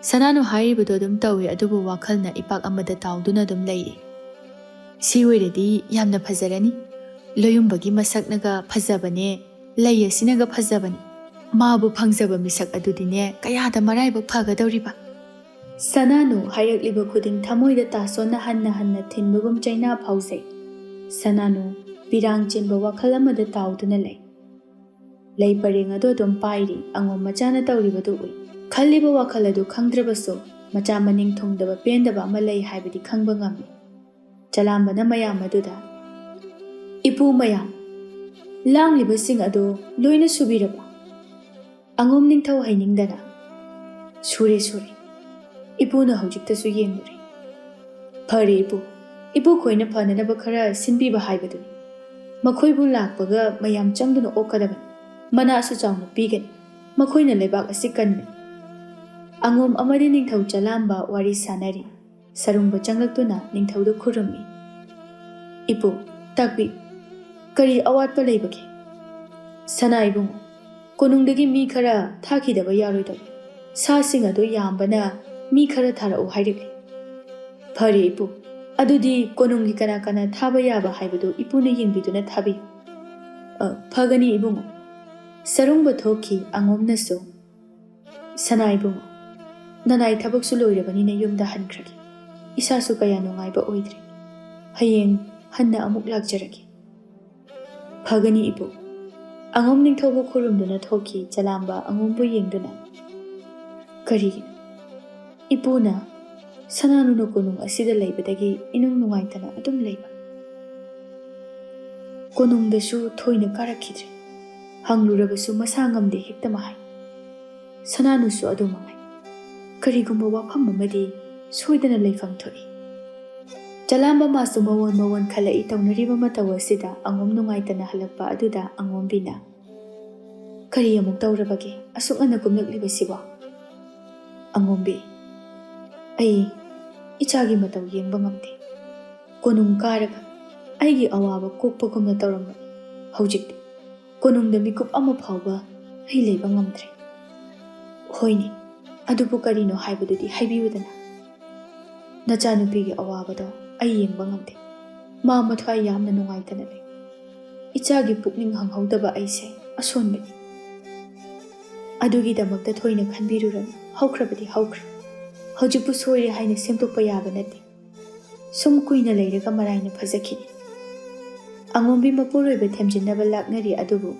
ꯁꯅꯥꯅꯨ ꯍꯥꯏꯔꯤꯕꯗꯣ ꯑꯗꯨꯝ ꯇꯧꯏ, ꯑꯗꯨꯕꯨ ꯋꯥꯈꯜꯅ ꯏꯄꯥꯛ ꯑꯃꯗ ꯇꯥꯎꯗꯨꯅ ꯑꯗꯨꯝ ꯂꯩꯔꯤ꯫ "ꯁꯤ ꯑꯣꯏꯔꯗꯤ ꯌꯥꯝꯅ ꯐꯖꯔꯅꯤ꯫ ꯂꯣꯌꯨꯝꯕꯒꯤ ꯃꯁꯛꯅꯒ ꯐꯖꯕꯅꯦ, ꯂꯩ ꯑꯁꯤꯅꯒ ꯐꯖꯕꯅꯦ꯫ ꯃꯥꯕꯨ ꯐꯪꯖꯕ ꯃꯤꯁꯛ ꯑꯗꯨꯗꯤꯅꯦ ꯀꯌꯥꯗ ꯃꯔꯥꯏꯕꯛ ꯐꯒꯗꯧꯔꯤꯕ!" ꯁꯅꯥꯅꯨ ꯍꯥꯏꯔꯛꯂꯤꯕ ꯈꯨꯗꯤꯡ ꯊꯃꯣꯏꯗ ꯇꯥꯁꯣꯟꯅ ꯍꯟꯅ ꯍꯟꯅ ꯊꯤꯟꯕꯒꯨꯝ ꯆꯩꯅꯥ ꯐꯥꯎꯖꯩ꯫ ꯁꯅꯥꯅꯨ ꯄꯤꯔꯥꯡ ꯆꯦꯟꯕ ꯋꯥꯈꯜ ꯑꯃꯗ ꯇꯥꯎꯗꯨꯅ ꯂꯩ꯫ ꯂꯩ ꯄꯔꯦꯡ ꯑꯗꯨ ꯑꯗꯨꯝ ꯄꯥꯏꯔꯤ꯫ ꯑꯉꯣꯝ ꯃꯆꯥꯅ ꯇꯧꯔꯤꯕꯗꯨ ꯎꯏ꯫ ꯈꯜꯂꯤꯕ ꯋꯥꯈꯜ ꯑꯗꯨ ꯈꯪꯗ꯭ꯔꯕꯁꯨ ꯃꯆꯥ ꯃꯅꯤꯡ ꯊꯨꯡꯗꯕ ꯄꯦꯟꯗꯕ ꯑꯃ ꯂꯩ ꯍꯥꯏꯕꯗꯤ ꯈꯪꯕ ꯉꯝꯃꯤ꯫ ꯆꯂꯥꯝꯕꯅ ꯃꯌꯥꯝ ꯑꯗꯨꯗ, "ꯏꯄꯨ ꯃꯌꯥꯝ, ꯂꯥꯡꯂꯤꯕꯁꯤꯡ ꯑꯗꯨ ꯂꯣꯏꯅ ꯁꯨꯕꯤꯔꯕꯣ?" ꯑꯉꯣꯝ ꯅꯤꯡꯊꯧ ꯍꯩꯅꯤꯡꯗꯅ, "ꯁꯨꯔꯦ, ꯁꯨꯔꯦ꯫ ꯏꯄꯨꯅ ꯍꯧꯖꯤꯛꯇꯁꯨ ꯌꯦꯡꯂꯨꯔꯦ꯫" "ꯐꯔꯦ ꯏꯄꯨ, ꯏꯄꯨ ꯈꯣꯏꯅ ꯐꯅꯅꯕ ꯈꯔ ꯁꯤꯟꯕꯤꯕ ꯍꯥꯏꯕꯗꯨꯅꯤ꯫ ꯃꯈꯣꯏꯕꯨ ꯂꯥꯛꯄꯒ ꯃꯌꯥꯝ ꯆꯪꯗꯨꯅ ꯑꯣꯛꯀꯗꯕꯅꯤ꯫ ꯃꯅꯥꯁꯨ ꯆꯥꯎꯅ ꯄꯤꯒꯅꯤ꯫ ꯃꯈꯣꯏꯅ ꯂꯩꯕꯥꯛ ꯑꯁꯤ ꯀꯟꯕꯅꯤ꯫" ꯑꯉꯣꯝ ꯑꯃꯗꯤ ꯅꯤꯡꯊꯧ ꯆꯂꯥꯝꯕ ꯋꯥꯔꯤ ꯁꯥꯅꯔꯤ꯫ ꯁꯔꯨꯡꯕ ꯆꯪꯂꯛꯇꯨꯅ ꯅꯤꯡꯊꯧꯗ ꯈꯨꯔꯨꯝꯃꯤ꯫ "ꯏꯄꯨ, ꯇꯥꯛꯄꯤ꯫" "ꯀꯔꯤ ꯑꯋꯥꯠꯄ ꯂꯩꯕꯒꯦ?" "ꯁꯅꯥ ꯏꯕꯨꯡꯉꯣ, ꯀꯣꯅꯨꯡꯗꯒꯤ ꯃꯤ ꯈꯔ ꯊꯥꯈꯤꯗꯕ ꯌꯥꯔꯣꯏꯗꯕ꯫ ꯁꯥꯁꯤꯡ ꯑꯗꯨ ꯌꯥꯝꯕꯅ ꯃꯤ ꯈꯔ ꯊꯥꯔꯛꯎ ꯍꯥꯏꯔꯛꯂꯤ꯫" "ꯐꯔꯦ ꯏꯄꯨ, ꯑꯗꯨꯗꯤ ꯀꯣꯅꯨꯡꯒꯤ ꯀꯅꯥ ꯀꯅꯥ ꯊꯥꯕ ꯌꯥꯕ ꯍꯥꯏꯕꯗꯨ ꯏꯄꯨꯅ ꯌꯦꯡꯕꯤꯗꯨꯅ ꯊꯥꯕꯤꯌꯨ꯫" "ꯑ, ꯐꯒꯅꯤ ꯏꯕꯨꯡꯉꯣ꯫" ꯁꯔꯨꯡꯕ ꯊꯣꯛꯈꯤ꯫ ꯑꯉꯣꯝꯅꯁꯨ, "ꯁꯅꯥ ꯏꯕꯨꯡꯉꯣ, ꯅꯅꯥꯏ ꯊꯕꯛꯁꯨ ꯂꯣꯏꯔꯕꯅꯤꯅ ꯌꯨꯝꯗ ꯍꯟꯈ꯭ꯔꯒꯦ꯫ ꯏꯁꯥꯁꯨ ꯀꯌꯥ ꯅꯨꯡꯉꯥꯏꯕ ꯑꯣꯏꯗ꯭ꯔꯦ꯫ ꯍꯌꯦꯡ ꯍꯟꯅ ꯑꯃꯨꯛ ꯂꯥꯛꯆꯔꯒꯦ꯫" "ꯐꯒꯅꯤ ꯏꯄꯨ꯫" ꯑꯉꯣꯝ ꯅꯤꯡꯊꯧꯕꯨ ꯈꯨꯔꯨꯝꯗꯨꯅ ꯊꯣꯛꯈꯤ꯫ ꯆꯂꯥꯝꯕ ꯑꯉꯣꯝꯕꯨ ꯌꯦꯡꯗꯨꯅ, "ꯀꯔꯤꯒꯤꯅꯣ ꯏꯄꯨꯅ ꯁꯅꯥꯅꯨꯅ ꯀꯣꯅꯨꯡ ꯑꯁꯤꯗ ꯂꯩꯕꯗꯒꯤ ꯏꯅꯨꯡ ꯅꯨꯡꯉꯥꯏꯇꯅ ꯑꯗꯨꯝ ꯂꯩꯕ? ꯀꯣꯅꯨꯡꯗꯁꯨ ꯊꯣꯏꯅ ꯀꯥꯔꯛꯈꯤꯗ꯭ꯔꯦ꯫ ꯍꯪꯂꯨꯔꯕꯁꯨ ꯃꯁꯥ ꯉꯝꯗꯦ ꯍꯦꯛꯇ ꯃꯍꯥꯏ꯫ ꯁꯅꯥꯅꯨꯁꯨ ꯑꯗꯨ ꯃꯉꯥꯏ꯫ ꯀꯔꯤꯒꯨꯝꯕ ꯋꯥꯐꯝ ꯑꯃꯗꯤ ꯁꯣꯏꯗꯅ ꯂꯩꯐꯝ ꯊꯣꯛꯏ꯫" ꯆꯂꯥꯝꯕ ꯃꯥꯁꯨ ꯃꯋꯣꯟ ꯃꯋꯣꯟ ꯈꯜꯂꯛꯏ꯫ ꯇꯧꯅꯔꯤꯕ ꯃꯇꯧ ꯑꯁꯤꯗ ꯑꯉꯣꯝ ꯅꯨꯡꯉꯥꯏꯇꯅ ꯍꯜꯂꯛꯄ ꯑꯗꯨꯗ ꯑꯉꯣꯝꯕꯤꯅ, "ꯀꯔꯤ ꯑꯃꯨꯛ ꯇꯧꯔꯕꯒꯦ ꯑꯁꯨꯛ ꯉꯟꯅ ꯀꯨꯝꯂꯛꯂꯤꯕꯁꯤꯕꯣ?" "ꯑꯉꯣꯝꯕꯤ, ꯑꯩ ꯏꯆꯥꯒꯤ ꯃꯇꯧ ꯌꯦꯡꯕ ꯉꯝꯗꯦ꯫ ꯀꯣꯅꯨꯡ ꯀꯥꯔꯒ ꯑꯩꯒꯤ ꯑꯋꯥꯕ ꯀꯣꯛꯄꯒꯨꯝꯅ ꯇꯧꯔꯝꯕꯅꯤ꯫ ꯍꯧꯖꯤꯛꯇꯤ ꯀꯣꯅꯨꯡꯗ ꯃꯤꯀꯨꯞ ꯑꯃ ꯐꯥꯎꯕ ꯑꯩ ꯂꯩꯕ ꯉꯝꯗ꯭ꯔꯦ꯫" "ꯍꯣꯏꯅꯦ, ꯑꯗꯨꯕꯨ ꯀꯔꯤꯅꯣ ꯍꯥꯏꯕꯗꯨꯗꯤ ꯍꯥꯏꯕꯤꯌꯨꯗꯅ꯫ ꯅꯆꯥꯅꯨꯄꯤꯒꯤ ꯑꯋꯥꯕꯗꯣ ꯑꯩ ꯌꯦꯡꯕ ꯉꯝꯗꯦ꯫ ꯃꯥ ꯃꯊ꯭ꯋꯥꯏ ꯌꯥꯝꯅ ꯅꯨꯡꯉꯥꯏꯇꯅ ꯂꯩ꯫ ꯏꯆꯥꯒꯤ ꯄꯨꯛꯅꯤꯡ ꯍꯪꯍꯧꯗꯕ ꯑꯩꯁꯦ ꯑꯁꯣꯟꯕꯅꯤ꯫ ꯑꯗꯨꯒꯤꯗꯃꯛꯇ ꯊꯣꯏꯅ ꯈꯟꯕꯤꯔꯨꯔꯅꯨ꯫ ꯍꯧꯈ꯭ꯔꯕꯗꯤ ꯍꯧꯈ꯭ꯔꯦ꯫ ꯍꯧꯖꯤꯛꯄꯨ ꯁꯣꯏꯔꯦ ꯍꯥꯏꯅ ꯁꯦꯝꯗꯣꯛꯄ ꯌꯥꯕ ꯅꯠꯇꯦ꯫ ꯁꯨꯝ ꯀꯨꯏꯅ ꯂꯩꯔꯒ ꯃꯔꯥꯏꯅ ꯐꯖꯈꯤꯅꯤ꯫" ꯑꯉꯣꯝꯕꯤ ꯃꯄꯨꯔꯣꯏꯕ ꯊꯦꯝꯖꯤꯟꯅꯕ ꯂꯥꯛꯅꯔꯤ ꯑꯗꯨꯕꯨ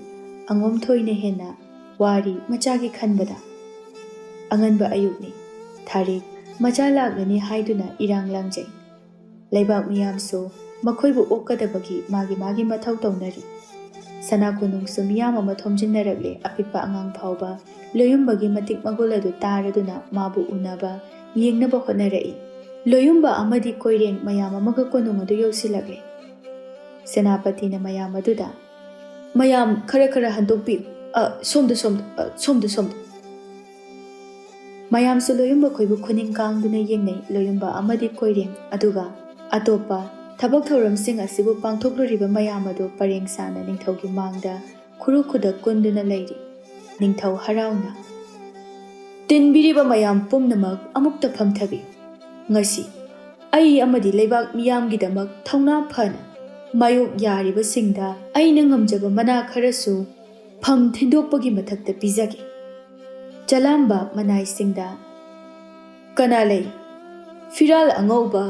ꯑꯉꯣꯝ ꯊꯣꯏꯅ ꯍꯦꯟꯅ ꯋꯥꯔꯤ ꯃꯆꯥꯒꯤ ꯈꯟꯕꯗ꯫ ꯑꯉꯟꯕ ꯑꯌꯨꯛꯅꯤ꯫ ꯊꯥꯔꯤꯛ ꯃꯆꯥ ꯂꯥꯛꯂꯅꯤ ꯍꯥꯏꯗꯨꯅ ꯏꯔꯥꯡ ꯂꯥꯡꯖꯩ꯫ ꯂꯩꯕꯥꯛ ꯃꯤꯌꯥꯝꯁꯨ ꯃꯈꯣꯏꯕꯨ ꯑꯣꯛꯀꯗꯕꯒꯤ ꯃꯥꯒꯤ ꯃꯥꯒꯤ ꯃꯊꯧ ꯇꯧꯅꯔꯤ꯫ ꯁꯅꯥ ꯀꯣꯅꯨꯡꯁꯨ ꯃꯤꯌꯥꯝ ꯑꯃ ꯊꯣꯝꯖꯤꯟꯅꯔꯛꯂꯦ꯫ ꯑꯄꯤꯛꯄ ꯑꯉꯥꯡ ꯐꯥꯎꯕ ꯂꯣꯌꯨꯝꯕꯒꯤ ꯃꯇꯤꯛ ꯃꯒꯨꯜ ꯑꯗꯨ ꯇꯥꯔꯗꯨꯅ ꯃꯥꯕꯨ ꯎꯅꯕ, ꯌꯦꯡꯅꯕ ꯍꯣꯠꯅꯔꯛꯏ꯫ ꯂꯣꯌꯨꯝꯕ ꯑꯃꯗꯤ ꯀꯣꯏꯔꯦꯡ ꯃꯌꯥꯝ ꯑꯃꯒ ꯀꯣꯅꯨꯡ ꯑꯗꯨ ꯌꯧꯁꯤꯜꯂꯛꯂꯦ꯫ ꯁꯦꯅꯥꯄꯇꯤꯅ ꯃꯌꯥꯝ ꯑꯗꯨꯗ, "ꯃꯌꯥꯝ ꯈꯔ ꯈꯔ ꯍꯟꯗꯣꯛꯄꯤꯌꯨ꯫ ꯑ, ꯁꯣꯝꯗ, ꯁꯣꯝꯗ, ꯑ, ꯁꯣꯝꯗ, ꯁꯣꯝꯗ꯫" ꯃꯌꯥꯝꯁꯨ ꯂꯣꯌꯨꯝꯕ ꯈꯣꯏꯕꯨ ꯈꯨꯅꯤꯡ ꯀꯥꯡꯗꯨꯅ ꯌꯦꯡꯅꯩ꯫ ꯂꯣꯌꯨꯝꯕ ꯑꯃꯗꯤ ꯀꯣꯏꯔꯦꯡ, ꯑꯗꯨꯒ ꯑꯇꯣꯞꯄ ꯊꯕꯛ ꯊꯧꯔꯝꯁꯤꯡ ꯑꯁꯤꯕꯨ ꯄꯥꯡꯊꯣꯛꯂꯨꯔꯤꯕ ꯃꯌꯥꯝ ꯑꯗꯨ ꯄꯔꯦꯡ ꯁꯥꯅ ꯅꯤꯡꯊꯧꯒꯤ ꯃꯥꯡꯗ ꯈꯨꯔꯨ ꯈꯨꯗꯛ ꯀꯨꯟꯗꯨꯅ ꯂꯩꯔꯤ꯫ ꯅꯤꯡꯊꯧ ꯍꯔꯥꯎꯅ, "ꯇꯤꯟꯕꯤꯔꯤꯕ ꯃꯌꯥꯝ ꯄꯨꯝꯅꯃꯛ ꯑꯃꯨꯛꯇ ꯐꯝꯊꯕꯤꯌꯨ꯫ ꯉꯁꯤ ꯑꯩ ꯑꯃꯗꯤ ꯂꯩꯕꯥꯛ ꯃꯤꯌꯥꯝꯒꯤꯗꯃꯛ ꯊꯧꯅꯥ ꯐꯅ ꯃꯥꯌꯣꯛ ꯌꯥꯔꯤꯕꯁꯤꯡꯗ ꯑꯩꯅ ꯉꯝꯖꯕ ꯃꯅꯥ ꯈꯔꯁꯨ ꯐꯝ ꯊꯤꯟꯗꯣꯛꯄꯒꯤ ꯃꯊꯛꯇ ꯄꯤꯖꯒꯦ꯫" ꯆꯂꯥꯝꯕ ꯃꯅꯥꯏꯁꯤꯡꯗ, "ꯀꯅꯥ ꯂꯩ? ꯐꯤꯔꯥꯜ ꯑꯉꯧꯕ,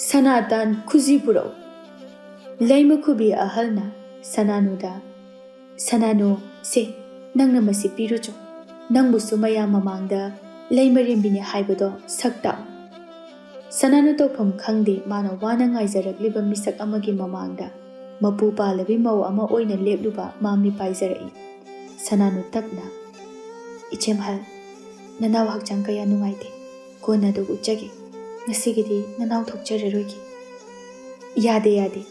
ꯁꯅꯥꯇꯥꯟ ꯈꯨꯖꯤ ꯄꯨꯔꯛꯎ꯫" ꯂꯩꯃ ꯈꯨꯕꯤ ꯑꯍꯜꯅ ꯁꯅꯥꯅꯨꯗ, "ꯁꯅꯥꯅꯨ, ꯁꯦ, ꯅꯪꯅ ꯃꯁꯤ ꯄꯤꯔꯨꯆꯣ꯫ ꯅꯪꯕꯨꯁꯨ ꯃꯌꯥꯝ ꯃꯃꯥꯡꯗ ꯂꯩꯃꯔꯦꯝꯕꯤꯅꯤ ꯍꯥꯏꯕꯗꯣ ꯁꯛ ꯇꯥꯛꯎ꯫" ꯁꯅꯥꯅꯨ ꯇꯧꯐꯝ ꯈꯪꯗꯦ, ꯃꯥꯅ ꯋꯥꯅ ꯉꯥꯏꯖꯔꯛꯂꯤꯕ ꯃꯤꯁꯛ ꯑꯃꯒꯤ ꯃꯃꯥꯡꯗ ꯃꯄꯨ ꯄꯥꯜꯂꯕꯤ ꯃꯧ ꯑꯃ ꯑꯣꯏꯅ ꯂꯦꯞꯂꯨꯕ ꯃꯥ ꯃꯤꯄꯥꯏꯖꯔꯛꯏ꯫ ꯁꯅꯥꯅꯨ ꯇꯞꯅ, "ꯏꯆꯦꯝꯍꯜ, ꯅꯅꯥꯎ ꯍꯛꯆꯥꯡ ꯀꯌꯥ ꯅꯨꯡꯉꯥꯏꯇꯦ꯫ ꯀꯣꯟꯅ ꯑꯗꯨ ꯎꯠꯆꯒꯦ꯫ ꯉꯁꯤꯒꯤꯗꯤ ꯅꯅꯥꯎ ꯊꯣꯛꯆꯔꯔꯣꯏꯒꯦ꯫" "ꯌꯥꯗꯦ, ꯌꯥꯗꯦ꯫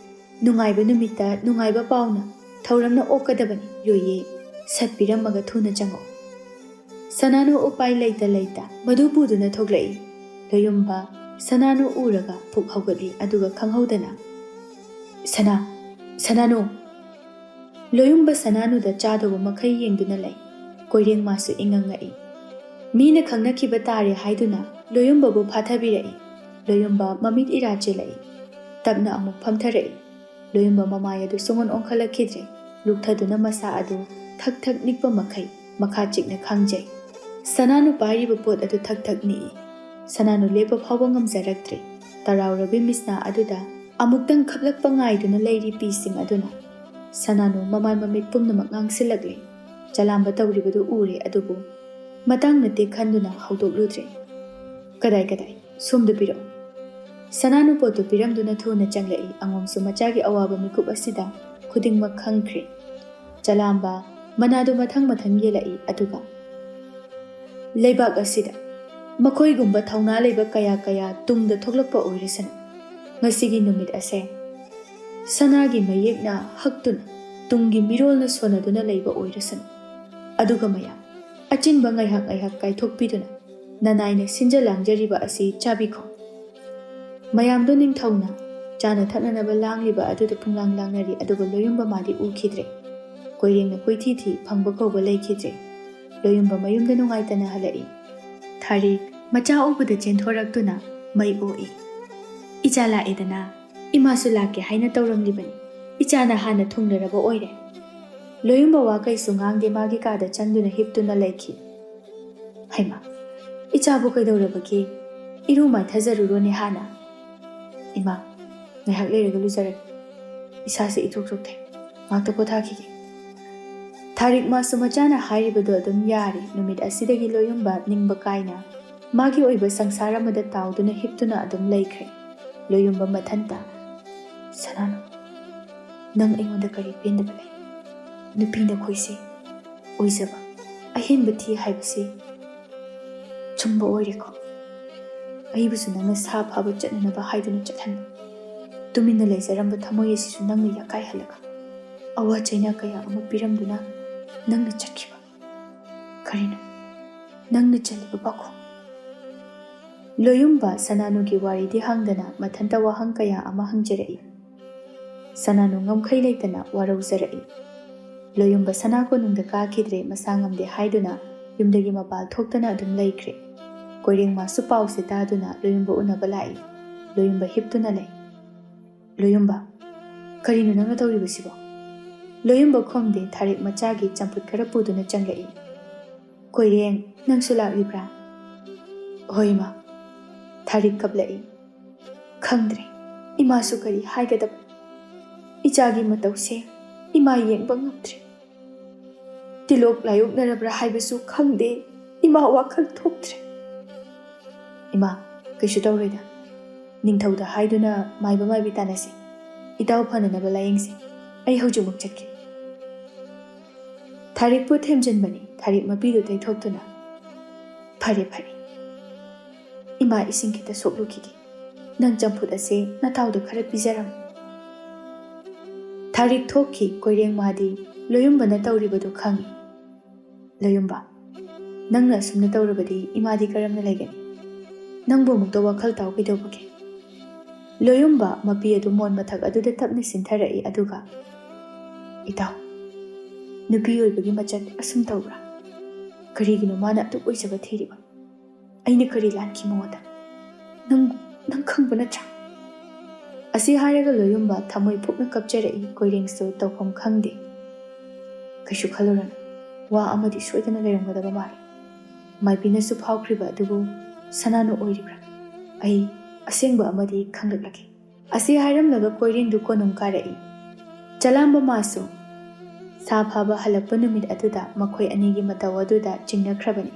ꯅꯨꯡꯉꯥꯏꯕ ꯅꯨꯃꯤꯠꯇ ꯅꯨꯡꯉꯥꯏꯕ ꯄꯥꯎꯅ ꯊꯧꯔꯝꯅ ꯑꯣꯛꯀꯗꯕꯅꯤ꯫ ꯌꯣꯏꯌꯦ, ꯁꯠ ꯄꯤꯔꯝꯃꯒ ꯊꯨꯅ ꯆꯪꯉꯛꯎ꯫" ꯁꯅꯥꯅꯨ ꯎꯄꯥꯏ ꯂꯩꯇ ꯂꯩꯇ ꯃꯗꯨ ꯄꯨꯗꯨꯅ ꯊꯣꯛꯂꯛꯏ꯫ ꯂꯣꯌꯨꯝꯕ ꯁꯅꯥꯅꯨ ꯎꯔꯒ ꯄꯨꯛ ꯍꯧꯒꯠꯂꯤ, ꯑꯗꯨꯒ ꯈꯪꯍꯧꯗꯅ, "ꯁꯅꯥ, ꯁꯅꯥꯅꯨ!" ꯂꯣꯌꯨꯝꯕ ꯁꯅꯥꯅꯨꯗ ꯆꯥꯗꯧꯕ ꯃꯈꯩ ꯌꯦꯡꯗꯨꯅ ꯂꯩ꯫ ꯀꯣꯏꯔꯦꯡ ꯃꯥꯁꯨ ꯏꯉꯛ ꯉꯛꯏ꯫ ꯃꯤꯅ ꯈꯪꯅꯈꯤꯕ ꯇꯥꯔꯦ ꯍꯥꯏꯗꯨꯅ ꯂꯣꯌꯨꯝꯕꯕꯨ ꯐꯥꯊꯕꯤꯔꯛꯏ꯫ ꯂꯣꯌꯨꯝꯕ ꯃꯃꯤꯠ ꯏꯔꯥ ꯆꯦꯜꯂꯛꯏ꯫ ꯇꯞꯅ ꯑꯃꯨꯛ ꯐꯝꯊꯔꯛꯏ꯫ ꯂꯣꯌꯨꯝꯕ ꯃꯃꯥꯏ ꯑꯗꯨ ꯁꯨꯡꯑꯣꯟ ꯑꯣꯟꯈꯠꯂꯛꯈꯤꯗ꯭ꯔꯦ꯫ ꯂꯨꯞꯊꯗꯨꯅ ꯃꯁꯥ ꯑꯗꯨ ꯊꯛ ꯊꯛ ꯅꯤꯛꯄ ꯃꯈꯩ ꯃꯈꯥ ꯆꯤꯛꯅ ꯈꯥꯡꯖꯩ꯫ ꯁꯅꯥꯅꯨ ꯄꯥꯏꯔꯤꯕ ꯄꯣꯠ ꯑꯗꯨ ꯊꯛ ꯊꯛ ꯅꯤꯛꯏ꯫ ꯁꯅꯥꯅꯨ ꯂꯦꯞꯄ ꯐꯥꯎꯕ ꯉꯝꯖꯔꯛꯇ꯭ꯔꯦ꯫ ꯇꯔꯥꯎꯔꯕꯤ ꯃꯤꯁꯅꯥ ꯑꯗꯨꯗ ꯑꯃꯨꯛꯇꯪ ꯈꯞꯂꯛꯄ ꯉꯥꯏꯗꯨꯅ ꯂꯩꯔꯤ ꯄꯤꯁꯤꯡ ꯑꯗꯨꯅ꯫ ꯁꯅꯥꯅꯨ ꯃꯃꯥꯏ ꯃꯃꯤꯠ ꯄꯨꯝꯅꯃꯛ ꯉꯥꯡꯁꯤꯜꯂꯛꯂꯦ꯫ ꯆꯂꯥꯝꯕ ꯇꯧꯔꯤꯕꯗꯨ ꯎꯔꯦ, ꯑꯗꯨꯕꯨ ꯃꯇꯥꯡ ꯅꯠꯇꯦ ꯈꯟꯗꯨꯅ ꯍꯧꯗꯣꯛꯂꯨꯗ꯭ꯔꯦ꯫ "ꯀꯗꯥꯏ, ꯀꯗꯥꯏ? ꯁꯣꯝꯗ ꯄꯤꯔꯛꯎ꯫" ꯁꯅꯥꯅꯨ ꯄꯣꯠꯇꯨ ꯄꯤꯔꯝꯗꯨꯅ ꯊꯨꯅ ꯆꯪꯂꯛꯏ꯫ ꯑꯉꯣꯝꯁꯨ ꯃꯆꯥꯒꯤ ꯑꯋꯥꯕ ꯃꯤꯀꯨꯞ ꯑꯁꯤꯗ ꯈꯨꯗꯤꯡꯃꯛ ꯈꯪꯈ꯭ꯔꯦ꯫ ꯆꯂꯥꯝꯕ ꯃꯅꯥꯗꯨ ꯃꯊꯪ ꯃꯊꯪ ꯌꯦꯜꯂꯛꯏ, ꯑꯗꯨꯒ, "ꯂꯩꯕꯥꯛ ꯑꯁꯤꯗ ꯃꯈꯣꯏꯒꯨꯝꯕ ꯊꯧꯅꯥ ꯂꯩꯕ ꯀꯌꯥ ꯀꯌꯥ ꯇꯨꯡꯗ ꯊꯣꯛꯂꯛꯄ ꯑꯣꯏꯔꯁꯅꯨ꯫ ꯉꯁꯤꯒꯤ ꯅꯨꯃꯤꯠ ꯑꯁꯦ ꯁꯅꯥꯒꯤ ꯃꯌꯦꯛꯅ ꯍꯛꯇꯨꯅ ꯇꯨꯡꯒꯤ ꯃꯤꯔꯣꯜꯅ ꯁꯣꯟꯅꯗꯨꯅ ꯂꯩꯕ ꯑꯣꯏꯔꯁꯅꯨ꯫ ꯑꯗꯨꯒ ꯃꯌꯥꯝ, ꯑꯆꯤꯟꯕ ꯉꯥꯏꯍꯥꯛ ꯉꯥꯏꯍꯥꯛ ꯀꯥꯏꯊꯣꯛꯄꯤꯗꯨꯅ ꯅꯅꯥꯏꯅ ꯁꯤꯟꯖ ꯂꯥꯡꯖꯔꯤꯕ ꯑꯁꯤ ꯆꯥꯕꯤꯈꯣ꯫" ꯃꯌꯥꯝꯗꯣ ꯅꯤꯡꯊꯧꯅ ꯆꯥꯅ ꯊꯛꯅꯅꯕ ꯂꯥꯡꯂꯤꯕ ꯑꯗꯨꯗ ꯄꯨꯡꯂꯥꯡ ꯂꯥꯡꯅꯔꯤ, ꯑꯗꯨꯕꯨ ꯂꯣꯌꯨꯝꯕ ꯃꯥꯗꯤ ꯎꯈꯤꯗ꯭ꯔꯦ꯫ ꯀꯣꯏꯔꯦꯡꯅ ꯀꯣꯏꯊꯤ ꯊꯤ, ꯐꯪꯕ ꯀꯧꯕ ꯂꯩꯈꯤꯗ꯭ꯔꯦ꯫ ꯂꯣꯌꯨꯝꯕ ꯃꯌꯨꯝꯗ ꯅꯨꯡꯉꯥꯏꯇꯅ ꯍꯜꯂꯛꯏ꯫ ꯊꯥꯔꯤꯛ ꯃꯆꯥ ꯎꯕꯗ ꯆꯦꯟꯊꯣꯔꯛꯇꯨꯅ ꯃꯩ ꯑꯣꯛꯏ꯫ "ꯏꯆꯥ ꯂꯥꯛꯑꯦꯗꯅ, ꯏꯃꯥꯁꯨ ꯂꯥꯛꯀꯦ ꯍꯥꯏꯅ ꯇꯧꯔꯝꯂꯤꯕꯅꯤ꯫ ꯏꯆꯥꯅ ꯍꯥꯟꯅ ꯊꯨꯡꯂꯔꯕ ꯑꯣꯏꯔꯦ꯫" ꯂꯣꯌꯨꯝꯕ ꯋꯥ ꯀꯩꯁꯨ ꯉꯥꯡꯗꯦ, ꯃꯥꯒꯤ ꯀꯥꯗ ꯆꯪꯗꯨꯅ ꯍꯤꯞꯇꯨꯅ ꯂꯩꯈꯤ꯫ "ꯍꯩꯃꯥ, ꯏꯆꯥꯕꯨ ꯀꯩꯗꯧꯔꯕꯒꯦ? ꯏꯔꯨ ꯃꯥꯏꯊꯖꯔꯨꯔꯣꯅꯦ ꯍꯥꯟꯅ꯫" "ꯏꯃꯥ, ꯉꯥꯏꯍꯥꯛ ꯂꯩꯔꯒ ꯂꯨꯖꯔꯒꯦ꯫ ꯏꯁꯥꯁꯦ ꯏꯊꯣꯛ ꯊꯣꯛꯇꯦ꯫ ꯉꯥꯛꯇ ꯄꯣꯊꯥꯈꯤꯒꯦ꯫" ꯊꯥꯔꯤꯛ ꯃꯥꯁꯨ ꯃꯆꯥꯅ ꯍꯥꯏꯔꯤꯕꯗꯣ ꯑꯗꯨꯝ ꯌꯥꯔꯤ꯫ ꯅꯨꯃꯤꯠ ꯑꯁꯤꯗꯒꯤ ꯂꯣꯌꯨꯝꯕ ꯅꯤꯡꯕ ꯀꯥꯏꯅ ꯃꯥꯒꯤ ꯑꯣꯏꯕ ꯁꯪꯁꯥꯔ ꯑꯃꯗ ꯇꯥꯎꯗꯨꯅ ꯍꯤꯞꯇꯨꯅ ꯑꯗꯨꯝ ꯂꯩꯈ꯭ꯔꯦ꯫ ꯂꯣꯌꯨꯝꯕ ꯃꯊꯟꯇ, "ꯁꯅꯥꯅꯨ, ꯅꯪ ꯑꯩꯉꯣꯟꯗ ꯀꯔꯤ ꯄꯦꯟꯗꯕ ꯂꯩ? ꯅꯨꯄꯤ ꯅꯈꯣꯏꯁꯦ ꯑꯣꯏꯖꯕ, ꯑꯍꯦꯟꯕ ꯊꯤ ꯍꯥꯏꯕꯁꯦ ꯆꯨꯝꯕ ꯑꯣꯏꯔꯦꯀꯣ꯫ ꯑꯩꯕꯨꯁꯨ ꯅꯪꯅ ꯁꯥ ꯐꯥꯕ ꯆꯠꯅꯅꯕ ꯍꯥꯏꯗꯨꯅ ꯆꯠꯍꯟꯕ, ꯇꯨꯃꯤꯟꯅ ꯂꯩꯖꯔꯝꯕ ꯊꯃꯣꯏ ꯑꯁꯤꯁꯨ ꯅꯪꯅ ꯌꯥꯀꯥꯏꯍꯜꯂꯒ, ꯑꯋꯥ ꯆꯩꯅꯥ ꯀꯌꯥ ꯑꯃ ꯄꯤꯔꯝꯗꯨꯅ ꯅꯪꯅ ꯆꯠꯈꯤꯕ꯫ ꯀꯔꯤꯅꯣ ꯅꯪꯅ ꯆꯠꯂꯤꯕ ꯄꯥꯈꯣꯡ?" ꯂꯣꯌꯨꯝꯕ ꯁꯅꯥꯅꯨꯒꯤ ꯋꯥꯔꯤꯗꯤ ꯍꯪꯗꯅ ꯃꯊꯟꯇ ꯋꯥꯍꯪ ꯀꯌꯥ ꯑꯃ ꯍꯪꯖꯔꯛꯏ꯫ ꯁꯅꯥꯅꯨ ꯉꯝꯈꯩ ꯂꯩꯇꯅ ꯋꯥꯔꯧꯖꯔꯛꯏ꯫ ꯂꯣꯌꯨꯝꯕ ꯁꯅꯥ ꯀꯣꯅꯨꯡꯗ ꯀꯥꯈꯤꯗ꯭ꯔꯦ, ꯃꯁꯥ ꯉꯝꯗꯦ ꯍꯥꯏꯗꯨꯅ ꯌꯨꯝꯗꯒꯤ ꯃꯄꯥꯜ ꯊꯣꯛꯇꯅ ꯑꯗꯨꯝ ꯂꯩꯈ꯭ꯔꯦ꯫ ꯀꯣꯏꯔꯦꯡꯃꯁꯨ ꯄꯥꯎꯁꯦ ꯇꯥꯗꯨꯅ ꯂꯣꯌꯨꯝꯕ ꯎꯅꯕ ꯂꯥꯛꯏ꯫ ꯂꯣꯌꯨꯝꯕ ꯍꯤꯞꯇꯨꯅ ꯂꯩ꯫ "ꯂꯣꯌꯨꯝꯕ, ꯀꯔꯤꯅꯣ ꯅꯪꯅ ꯇꯧꯔꯤꯕꯁꯤꯕꯣ?" ꯂꯣꯌꯨꯝꯕ ꯈꯨꯝꯗꯦ, ꯊꯥꯔꯤꯛ ꯃꯆꯥꯒꯤ ꯆꯝꯐꯨꯠ ꯈꯔ ꯄꯨꯗꯨꯅ ꯆꯪꯂꯛꯏ꯫ "ꯀꯣꯏꯔꯦꯡ, ꯅꯪꯁꯨ ꯂꯥꯛꯂꯤꯕ꯭ꯔꯥ?" "ꯍꯣꯏ, ꯏꯃꯥ꯫" ꯊꯥꯔꯤꯛ ꯀꯞꯂꯛꯏ꯫ "ꯈꯪꯗ꯭ꯔꯦ ꯏꯃꯥꯁꯨ ꯀꯔꯤ ꯍꯥꯏꯒꯗꯕ꯫ ꯏꯆꯥꯒꯤ ꯃꯇꯧꯁꯦ ꯏꯃꯥ ꯌꯦꯡꯕ ꯉꯝꯗ꯭ꯔꯦ꯫ ꯇꯤꯂꯣꯛ ꯂꯥꯏꯌꯣꯛꯅꯔꯕ꯭ꯔꯥ ꯍꯥꯏꯕꯁꯨ ꯈꯪꯗꯦ꯫ ꯏꯃꯥ ꯋꯥꯈꯜ ꯊꯣꯛꯇ꯭ꯔꯦ꯫" "ꯏꯃꯥ, ꯀꯩꯁꯨ ꯇꯧꯔꯣꯏꯗ꯫ ꯅꯤꯡꯊꯧꯗ ꯍꯥꯏꯗꯨꯅ ꯃꯥꯏꯕ ꯃꯥꯏꯕꯤ ꯇꯥꯟꯅꯁꯤ꯫ ꯏꯇꯥꯎ ꯐꯅꯅꯕ ꯂꯥꯌꯦꯡꯁꯤ꯫ ꯑꯩ ꯍꯧꯖꯤꯛꯃꯛ ꯆꯠꯀꯦ꯫" ꯊꯥꯔꯤꯛꯄꯨ ꯊꯦꯝꯖꯤꯟꯕꯅꯤ꯫ ꯊꯥꯔꯤꯛ ꯃꯄꯤꯗꯨ ꯇꯩꯊꯣꯛꯇꯨꯅ, "ꯐꯔꯦ, ꯐꯔꯦ꯫ ꯏꯃꯥ ꯏꯁꯤꯡ ꯈꯤꯇ ꯁꯣꯛꯂꯨꯈꯤꯒꯦ꯫ ꯅꯪ ꯆꯝꯐꯨꯠ ꯑꯁꯦ ꯅꯇꯥꯎꯗ ꯈꯔ ꯄꯤꯖꯔꯝꯃꯨ꯫" ꯊꯥꯔꯤꯛ ꯊꯣꯛꯈꯤ꯫ ꯀꯣꯏꯔꯦꯡꯃꯗꯤ ꯂꯣꯌꯨꯝꯕꯅ ꯇꯧꯔꯤꯕꯗꯨ ꯈꯪꯏ꯫ "ꯂꯣꯌꯨꯝꯕ, ꯅꯪꯅ ꯑꯁꯨꯝꯅ ꯇꯧꯔꯕꯗꯤ ꯏꯃꯥꯗꯤ ꯀꯔꯝꯅ ꯂꯩꯒꯅꯤ? ꯅꯪꯕꯨ ꯑꯃꯨꯛꯇ ꯋꯥꯈꯜ ꯇꯥꯎ ꯀꯩꯗꯧꯕꯒꯦ?" ꯂꯣꯌꯨꯝꯕ ꯃꯄꯤ ꯑꯗꯨ ꯃꯣꯟ ꯃꯊꯛ ꯑꯗꯨꯗ ꯇꯞꯅ ꯁꯤꯟꯊꯔꯛꯏ, ꯑꯗꯨꯒ, "ꯏꯇꯥꯎ, ꯅꯨꯄꯤ ꯑꯣꯏꯕꯒꯤ ꯃꯆꯠ ꯑꯁꯨꯝ ꯇꯧꯕ꯭ꯔꯥ? ꯀꯔꯤꯒꯤꯅꯣ ꯃꯥꯅ ꯑꯗꯨꯛ ꯑꯣꯏꯖꯕ ꯊꯤꯔꯤꯕ? ꯑꯩꯅ ꯀꯔꯤ ꯂꯥꯟꯈꯤ ꯃꯉꯣꯟꯗ? ꯅꯪ, ꯅꯪ ꯈꯪꯕ ꯅꯠꯇ꯭ꯔꯥ?" ꯑꯁꯤ ꯍꯥꯏꯔꯒ ꯂꯣꯌꯨꯝꯕ ꯊꯃꯣꯏ ꯐꯨꯛꯅ ꯀꯞꯆꯔꯛꯏ꯫ ꯀꯣꯏꯔꯦꯡꯁꯨ ꯇꯧꯐꯝ ꯈꯪꯗꯦ꯫ "ꯀꯩꯁꯨ ꯈꯜꯂꯨꯔꯅꯨ, ꯋꯥ ꯑꯃꯗꯤ ꯁꯣꯏꯗꯅ ꯂꯩꯔꯝꯒꯗꯕ ꯃꯥꯜꯂꯤ꯫ ꯃꯥꯏꯕꯤꯅꯁꯨ ꯐꯥꯎꯈ꯭ꯔꯤꯕ ꯑꯗꯨꯕꯨ ꯁꯅꯥꯅꯨ ꯑꯣꯏꯔꯤꯕ꯭ꯔꯥ? ꯑꯩ ꯑꯁꯦꯡꯕ ꯑꯃꯗꯤ ꯈꯪꯂꯛꯂꯒꯦ꯫" ꯑꯁꯤ ꯍꯥꯏꯔꯝꯂꯒ ꯀꯣꯏꯔꯦꯡꯗꯨ ꯀꯣꯅꯨꯡ ꯀꯥꯔꯛꯏ꯫ ꯆꯂꯥꯝꯕ ꯃꯥꯁꯨ ꯁꯥ ꯐꯥꯕ ꯍꯜꯂꯛꯄ ꯅꯨꯃꯤꯠ ꯑꯗꯨꯗ ꯃꯈꯣꯏ ꯑꯅꯤꯒꯤ ꯃꯇꯧ ꯑꯗꯨꯗ ꯆꯤꯡꯅꯈ꯭ꯔꯕꯅꯤ꯫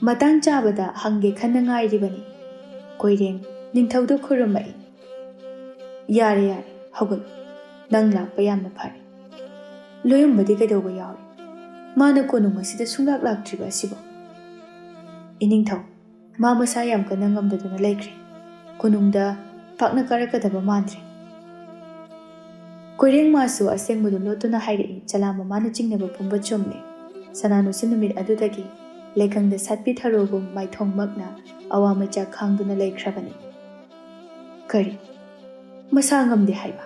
ꯃꯇꯥꯡ ꯆꯥꯕꯗ ꯍꯪꯒꯦ ꯈꯟꯅ ꯉꯥꯏꯔꯤꯕꯅꯤ꯫ ꯀꯣꯏꯔꯦꯡ ꯅꯤꯡꯊꯧꯗ ꯈꯨꯔꯨꯝꯃꯛꯏ꯫ "ꯌꯥꯔꯦ, ꯌꯥꯔꯦ, ꯍꯧꯒꯠꯂꯨ꯫ ꯅꯪ ꯂꯥꯛꯄ ꯌꯥꯝꯅ ꯐꯔꯦ꯫ ꯂꯣꯌꯨꯝꯕꯗꯤ ꯀꯩꯗꯧꯕ ꯌꯥꯎꯔꯦ? ꯃꯥꯅ ꯀꯣꯅꯨꯡ ꯑꯁꯤꯗ ꯁꯨꯡꯂꯥꯛ ꯂꯥꯛꯇ꯭ꯔꯤꯕ ꯑꯁꯤꯕꯣ?" "ꯏꯅꯤꯡꯊꯧ, ꯃꯥ ꯃꯁꯥ ꯌꯥꯝ ꯀꯟꯅ ꯉꯝꯗꯗꯨꯅ ꯂꯩꯈ꯭ꯔꯦ꯫ ꯀꯣꯅꯨꯡꯗ ꯄꯥꯛꯅ ꯀꯥꯔꯛꯀꯗꯕ ꯃꯥꯟꯗ꯭ꯔꯦ꯫" ꯀꯣꯏꯔꯦꯡ ꯃꯥꯁꯨ ꯑꯁꯦꯡꯕꯗꯨ ꯂꯣꯠꯇꯨꯅ ꯍꯥꯏꯔꯛꯏ꯫ ꯆꯂꯥꯝꯕ ꯃꯥꯅ ꯆꯤꯡꯅꯕ ꯄꯨꯝꯕ ꯆꯨꯝꯂꯦ꯫ ꯁꯅꯥꯅꯨꯁꯨ ꯅꯨꯃꯤꯠ ꯑꯗꯨꯗꯒꯤ ꯂꯩꯀꯪꯗ ꯁꯥꯠꯄꯤ ꯊꯔꯣꯒꯨꯝ ꯃꯥꯏꯊꯣꯡꯃꯛꯅ ꯑꯋꯥ ꯃꯩꯆꯥꯛ ꯈꯥꯡꯗꯨꯅ ꯂꯩꯈ꯭ꯔꯕꯅꯤ꯫ "ꯀꯔꯤ? ꯃꯁꯥ ꯉꯝꯗꯦ ꯍꯥꯏꯕ?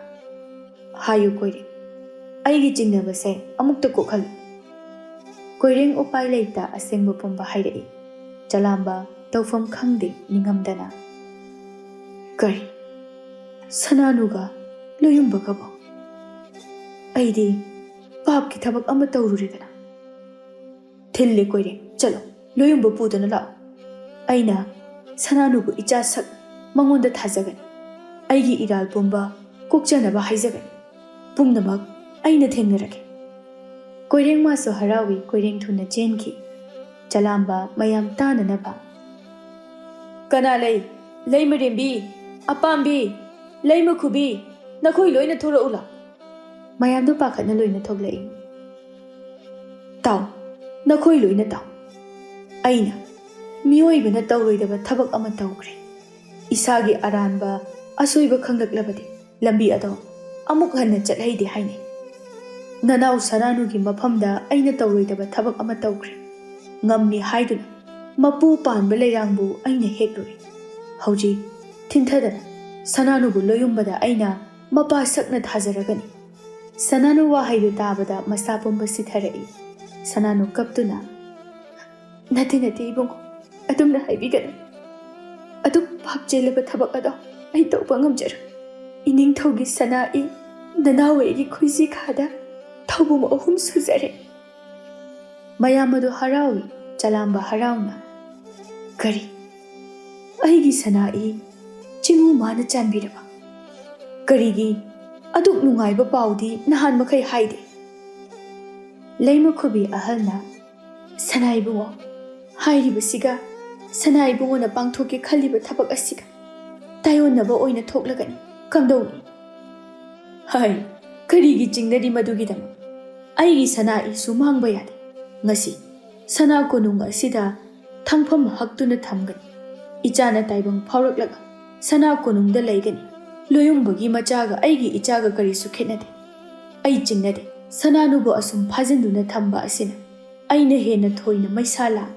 ꯍꯥꯏꯌꯨ ꯀꯣꯏꯔꯦꯡ, ꯑꯩꯒꯤ ꯆꯤꯡꯅꯕꯁꯦ ꯑꯃꯨꯛꯇ ꯀꯣꯛꯍꯜꯂꯨ꯫" ꯀꯣꯏꯔꯦꯡ ꯎꯄꯥꯏ ꯂꯩꯇ ꯑꯁꯦꯡꯕ ꯄꯨꯝꯕ ꯍꯥꯏꯔꯛꯏ꯫ ꯆꯂꯥꯝꯕ ꯇꯧꯐꯝ ꯈꯪꯗꯦ ꯅꯤꯡꯉꯝꯗꯅ꯫ "ꯀꯔꯤ? ꯁꯅꯥꯅꯨꯒ ꯂꯣꯌꯨꯝꯕꯒꯕꯣ? ꯑꯩꯗꯤ ꯄꯥꯞꯀꯤ ꯊꯕꯛ ꯑꯃ ꯇꯧꯔꯨꯔꯦꯗꯅ꯫" "ꯊꯤꯜꯂꯦ ꯀꯣꯏꯔꯦꯡ, ꯆꯠꯂꯣ, ꯂꯣꯌꯨꯝꯕ ꯄꯨꯗꯨꯅ ꯂꯥꯛꯑꯣ꯫ ꯑꯩꯅ ꯁꯅꯥꯅꯨꯕꯨ ꯏꯆꯥ ꯁꯛ ꯃꯉꯣꯟꯗ ꯊꯥꯖꯒꯅꯤ꯫ ꯑꯩꯒꯤ ꯏꯔꯥꯜ ꯄꯨꯝꯕ ꯀꯣꯛꯆꯅꯕ ꯍꯥꯏꯖꯒꯅꯤ꯫ ꯄꯨꯝꯅꯃꯛ ꯑꯩꯅ ꯊꯦꯡꯅꯔꯒꯦ꯫" ꯀꯣꯏꯔꯦꯡ ꯃꯥꯁꯨ ꯍꯔꯥꯎꯏ꯫ ꯀꯣꯏꯔꯦꯡ ꯊꯨꯅ ꯆꯦꯟꯈꯤ꯫ ꯆꯂꯥꯝꯕ ꯃꯌꯥꯝ ꯇꯥꯅꯅꯕ꯫ "ꯀꯅꯥ ꯂꯩ? ꯂꯩꯃꯔꯦꯝꯕꯤ, ꯑꯄꯥꯝꯕꯤ, ꯂꯩꯃꯈꯨꯕꯤ, ꯅꯈꯣꯏ ꯂꯣꯏꯅ ꯊꯣꯔꯛꯎ ꯂꯥꯎ꯫" ꯃꯌꯥꯝꯗꯨ ꯄꯥꯈꯠꯅ ꯂꯣꯏꯅ ꯊꯣꯛꯂꯛꯏ꯫ "ꯇꯥꯎ, ꯅꯈꯣꯏ ꯂꯣꯏꯅ ꯇꯥꯎ꯫ ꯑꯩꯅ ꯃꯤꯑꯣꯏꯕꯅ ꯇꯧꯔꯣꯏꯗꯕ ꯊꯕꯛ ꯑꯃ ꯇꯧꯈ꯭ꯔꯦ꯫ ꯏꯁꯥꯒꯤ ꯑꯔꯥꯟꯕ ꯑꯁꯣꯏꯕ ꯈꯪꯂꯛꯂꯕꯗꯤ ꯂꯝꯕꯤ ꯑꯗꯣ ꯑꯃꯨꯛ ꯍꯟꯅ ꯆꯠꯍꯩꯗꯦ ꯍꯥꯏꯅꯩ꯫ ꯅꯅꯥꯎ ꯁꯅꯥꯅꯨꯒꯤ ꯃꯐꯝꯗ ꯑꯩꯅ ꯇꯧꯔꯣꯏꯗꯕ ꯊꯕꯛ ꯑꯃ ꯇꯧꯈ꯭ꯔꯦ꯫ ꯉꯝꯃꯤ ꯍꯥꯏꯗꯨꯅ ꯃꯄꯨ ꯄꯥꯟꯕ ꯂꯩꯔꯥꯡꯕꯨ ꯑꯩꯅ ꯍꯦꯛꯂꯨꯔꯦ꯫ ꯍꯧꯖꯤꯛ ꯊꯤꯟꯊꯗꯅ ꯁꯅꯥꯅꯨꯕꯨ ꯂꯣꯌꯨꯝꯕꯗ ꯑꯩꯅ ꯃꯄꯥ ꯁꯛꯅ ꯊꯥꯖꯔꯒꯅꯤ꯫ ꯁꯅꯥꯅꯨ ꯋꯥꯍꯩꯗꯨ ꯇꯥꯕꯗ ꯃꯁꯥ ꯄꯨꯝꯕ ꯁꯤꯊꯔꯛꯏ꯫ ꯁꯅꯥꯅꯨ ꯀꯞꯇꯨꯅ, "ꯅꯠꯇꯦ, ꯅꯠꯇꯦ ꯏꯕꯨꯡꯉꯣ, ꯑꯗꯨꯝꯅ ꯍꯥꯏꯕꯤꯒꯅꯨ꯫ ꯑꯗꯨꯛ ꯄꯥꯞ ꯆꯦꯜꯂꯕ ꯊꯕꯛ ꯑꯗꯣ ꯑꯩ ꯇꯧꯕ ꯉꯝꯖꯔꯣꯏ꯫ ꯏꯅꯤꯡꯊꯧꯒꯤ ꯁꯅꯥ ꯏ, ꯅꯅꯥꯎ ꯑꯩꯒꯤ ꯈꯨꯖꯤ ꯈꯥꯗ ꯊꯧꯕꯨꯝ ꯑꯍꯨꯝ ꯁꯨꯖꯔꯦ"꯫ ꯃꯌꯥꯝ ꯑꯗꯨ ꯍꯔꯥꯎꯏ, ꯆꯂꯥꯝꯕ ꯍꯔꯥꯎꯅ꯫ "ꯀꯔꯤ? ꯑꯩꯒꯤ ꯁꯅꯥ ꯏ ꯆꯤꯡꯉꯨ ꯃꯥꯅ ꯆꯥꯟꯕꯤꯔꯕ? ꯀꯔꯤꯒꯤ ꯑꯗꯨꯛ ꯅꯨꯡꯉꯥꯏꯕ ꯄꯥꯎꯗꯤ ꯅꯍꯥꯟ ꯃꯈꯩ ꯍꯥꯏꯗꯦ?" ꯂꯩꯃꯈꯨꯕꯤ ꯑꯍꯜꯅ, "ꯁꯅꯥ ꯏꯕꯨꯡꯉꯣ, ꯍꯥꯏꯔꯤꯕꯁꯤꯒ ꯁꯅꯥ ꯏꯕꯨꯡꯉꯣꯅ ꯄꯥꯡꯊꯣꯛꯀꯦ ꯈꯜꯂꯤꯕ ꯊꯕꯛ ꯑꯁꯤꯒ ꯇꯥꯏꯑꯣꯟꯅꯕ ꯑꯣꯏꯅ ꯊꯣꯛꯂꯒꯅꯤ꯫ ꯀꯝꯗꯧꯏ?" "ꯍꯥꯏ, ꯀꯔꯤꯒꯤ ꯆꯤꯡꯅꯔꯤ ꯃꯗꯨꯒꯤꯗꯃꯛ? ꯑꯩꯒꯤ ꯁꯅꯥ ꯏꯁꯨ ꯃꯥꯡꯕ ꯌꯥꯗꯦ꯫ ꯉꯁꯤ ꯁꯅꯥ ꯀꯣꯅꯨꯡ ꯑꯁꯤꯗ ꯊꯪꯐꯝ ꯍꯛꯇꯨꯅ ꯊꯝꯒꯅꯤ꯫ ꯏꯆꯥꯅ ꯇꯥꯏꯕꯪ ꯐꯥꯎꯔꯛꯂꯒ ꯁꯅꯥ ꯀꯣꯅꯨꯡꯗ ꯂꯩꯒꯅꯤ꯫ ꯂꯣꯌꯨꯝꯕꯒꯤ ꯃꯆꯥꯒ ꯑꯩꯒꯤ ꯏꯆꯥꯒ ꯀꯔꯤꯁꯨ ꯈꯦꯠꯅꯗꯦ꯫ ꯑꯩ ꯆꯤꯡꯅꯗꯦ꯫ ꯁꯅꯥꯅꯨꯕꯨ ꯑꯁꯨꯝ ꯐꯥꯖꯤꯟꯗꯨꯅ ꯊꯝꯕ ꯑꯁꯤꯅ ꯑꯩꯅ ꯍꯦꯟꯅ ꯊꯣꯏꯅ ꯃꯩꯁꯥ ꯂꯥꯡ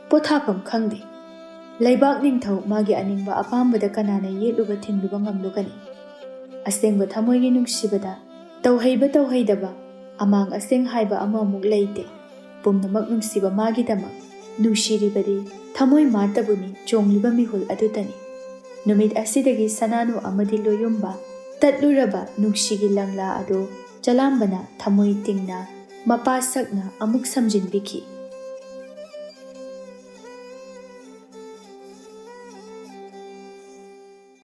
ꯄꯣꯊꯥꯐꯝ ꯈꯪꯗꯦ꯫ ꯂꯩꯕꯥꯛ ꯅꯤꯡꯊꯧ ꯃꯥꯒꯤ ꯑꯅꯤꯡꯕ ꯑꯄꯥꯝꯕꯗ ꯀꯅꯥꯅ ꯌꯦꯠꯂꯨꯕ ꯊꯤꯡꯂꯨꯕ ꯉꯝꯂꯨꯒꯅꯤ? ꯑꯁꯦꯡꯕ ꯊꯃꯣꯏꯒꯤ ꯅꯨꯡꯁꯤꯕꯗ ꯇꯧꯍꯩꯕ ꯇꯧꯍꯩꯗꯕ, ꯑꯃꯥꯡ ꯑꯁꯦꯡ ꯍꯥꯏꯕ ꯑꯃꯃꯨꯛ ꯂꯩꯇꯦ꯫ ꯄꯨꯝꯅꯃꯛ ꯅꯨꯡꯁꯤꯕ ꯃꯥꯒꯤꯗꯃꯛ ꯅꯨꯡꯁꯤꯔꯤꯕꯗꯤ ꯊꯃꯣꯏ ꯃꯥꯇꯕꯨꯅꯤ, ꯆꯣꯡꯂꯤꯕ ꯃꯤꯍꯨꯜ ꯑꯗꯨꯇꯅꯤ"꯫ ꯅꯨꯃꯤꯠ ꯑꯁꯤꯗꯒꯤ ꯁꯅꯥꯅꯨ ꯑꯃꯗꯤ ꯂꯣꯌꯨꯝꯕ ꯇꯠꯂꯨꯔꯕ ꯅꯨꯡꯁꯤꯒꯤ ꯂꯪꯂꯥ ꯑꯗꯨ ꯆꯂꯥꯝꯕꯅ ꯊꯃꯣꯏ ꯇꯤꯡꯅ ꯃꯄꯥ ꯁꯛꯅ ꯑꯃꯨꯛ ꯁꯝꯖꯤꯟꯕꯤꯈꯤ꯫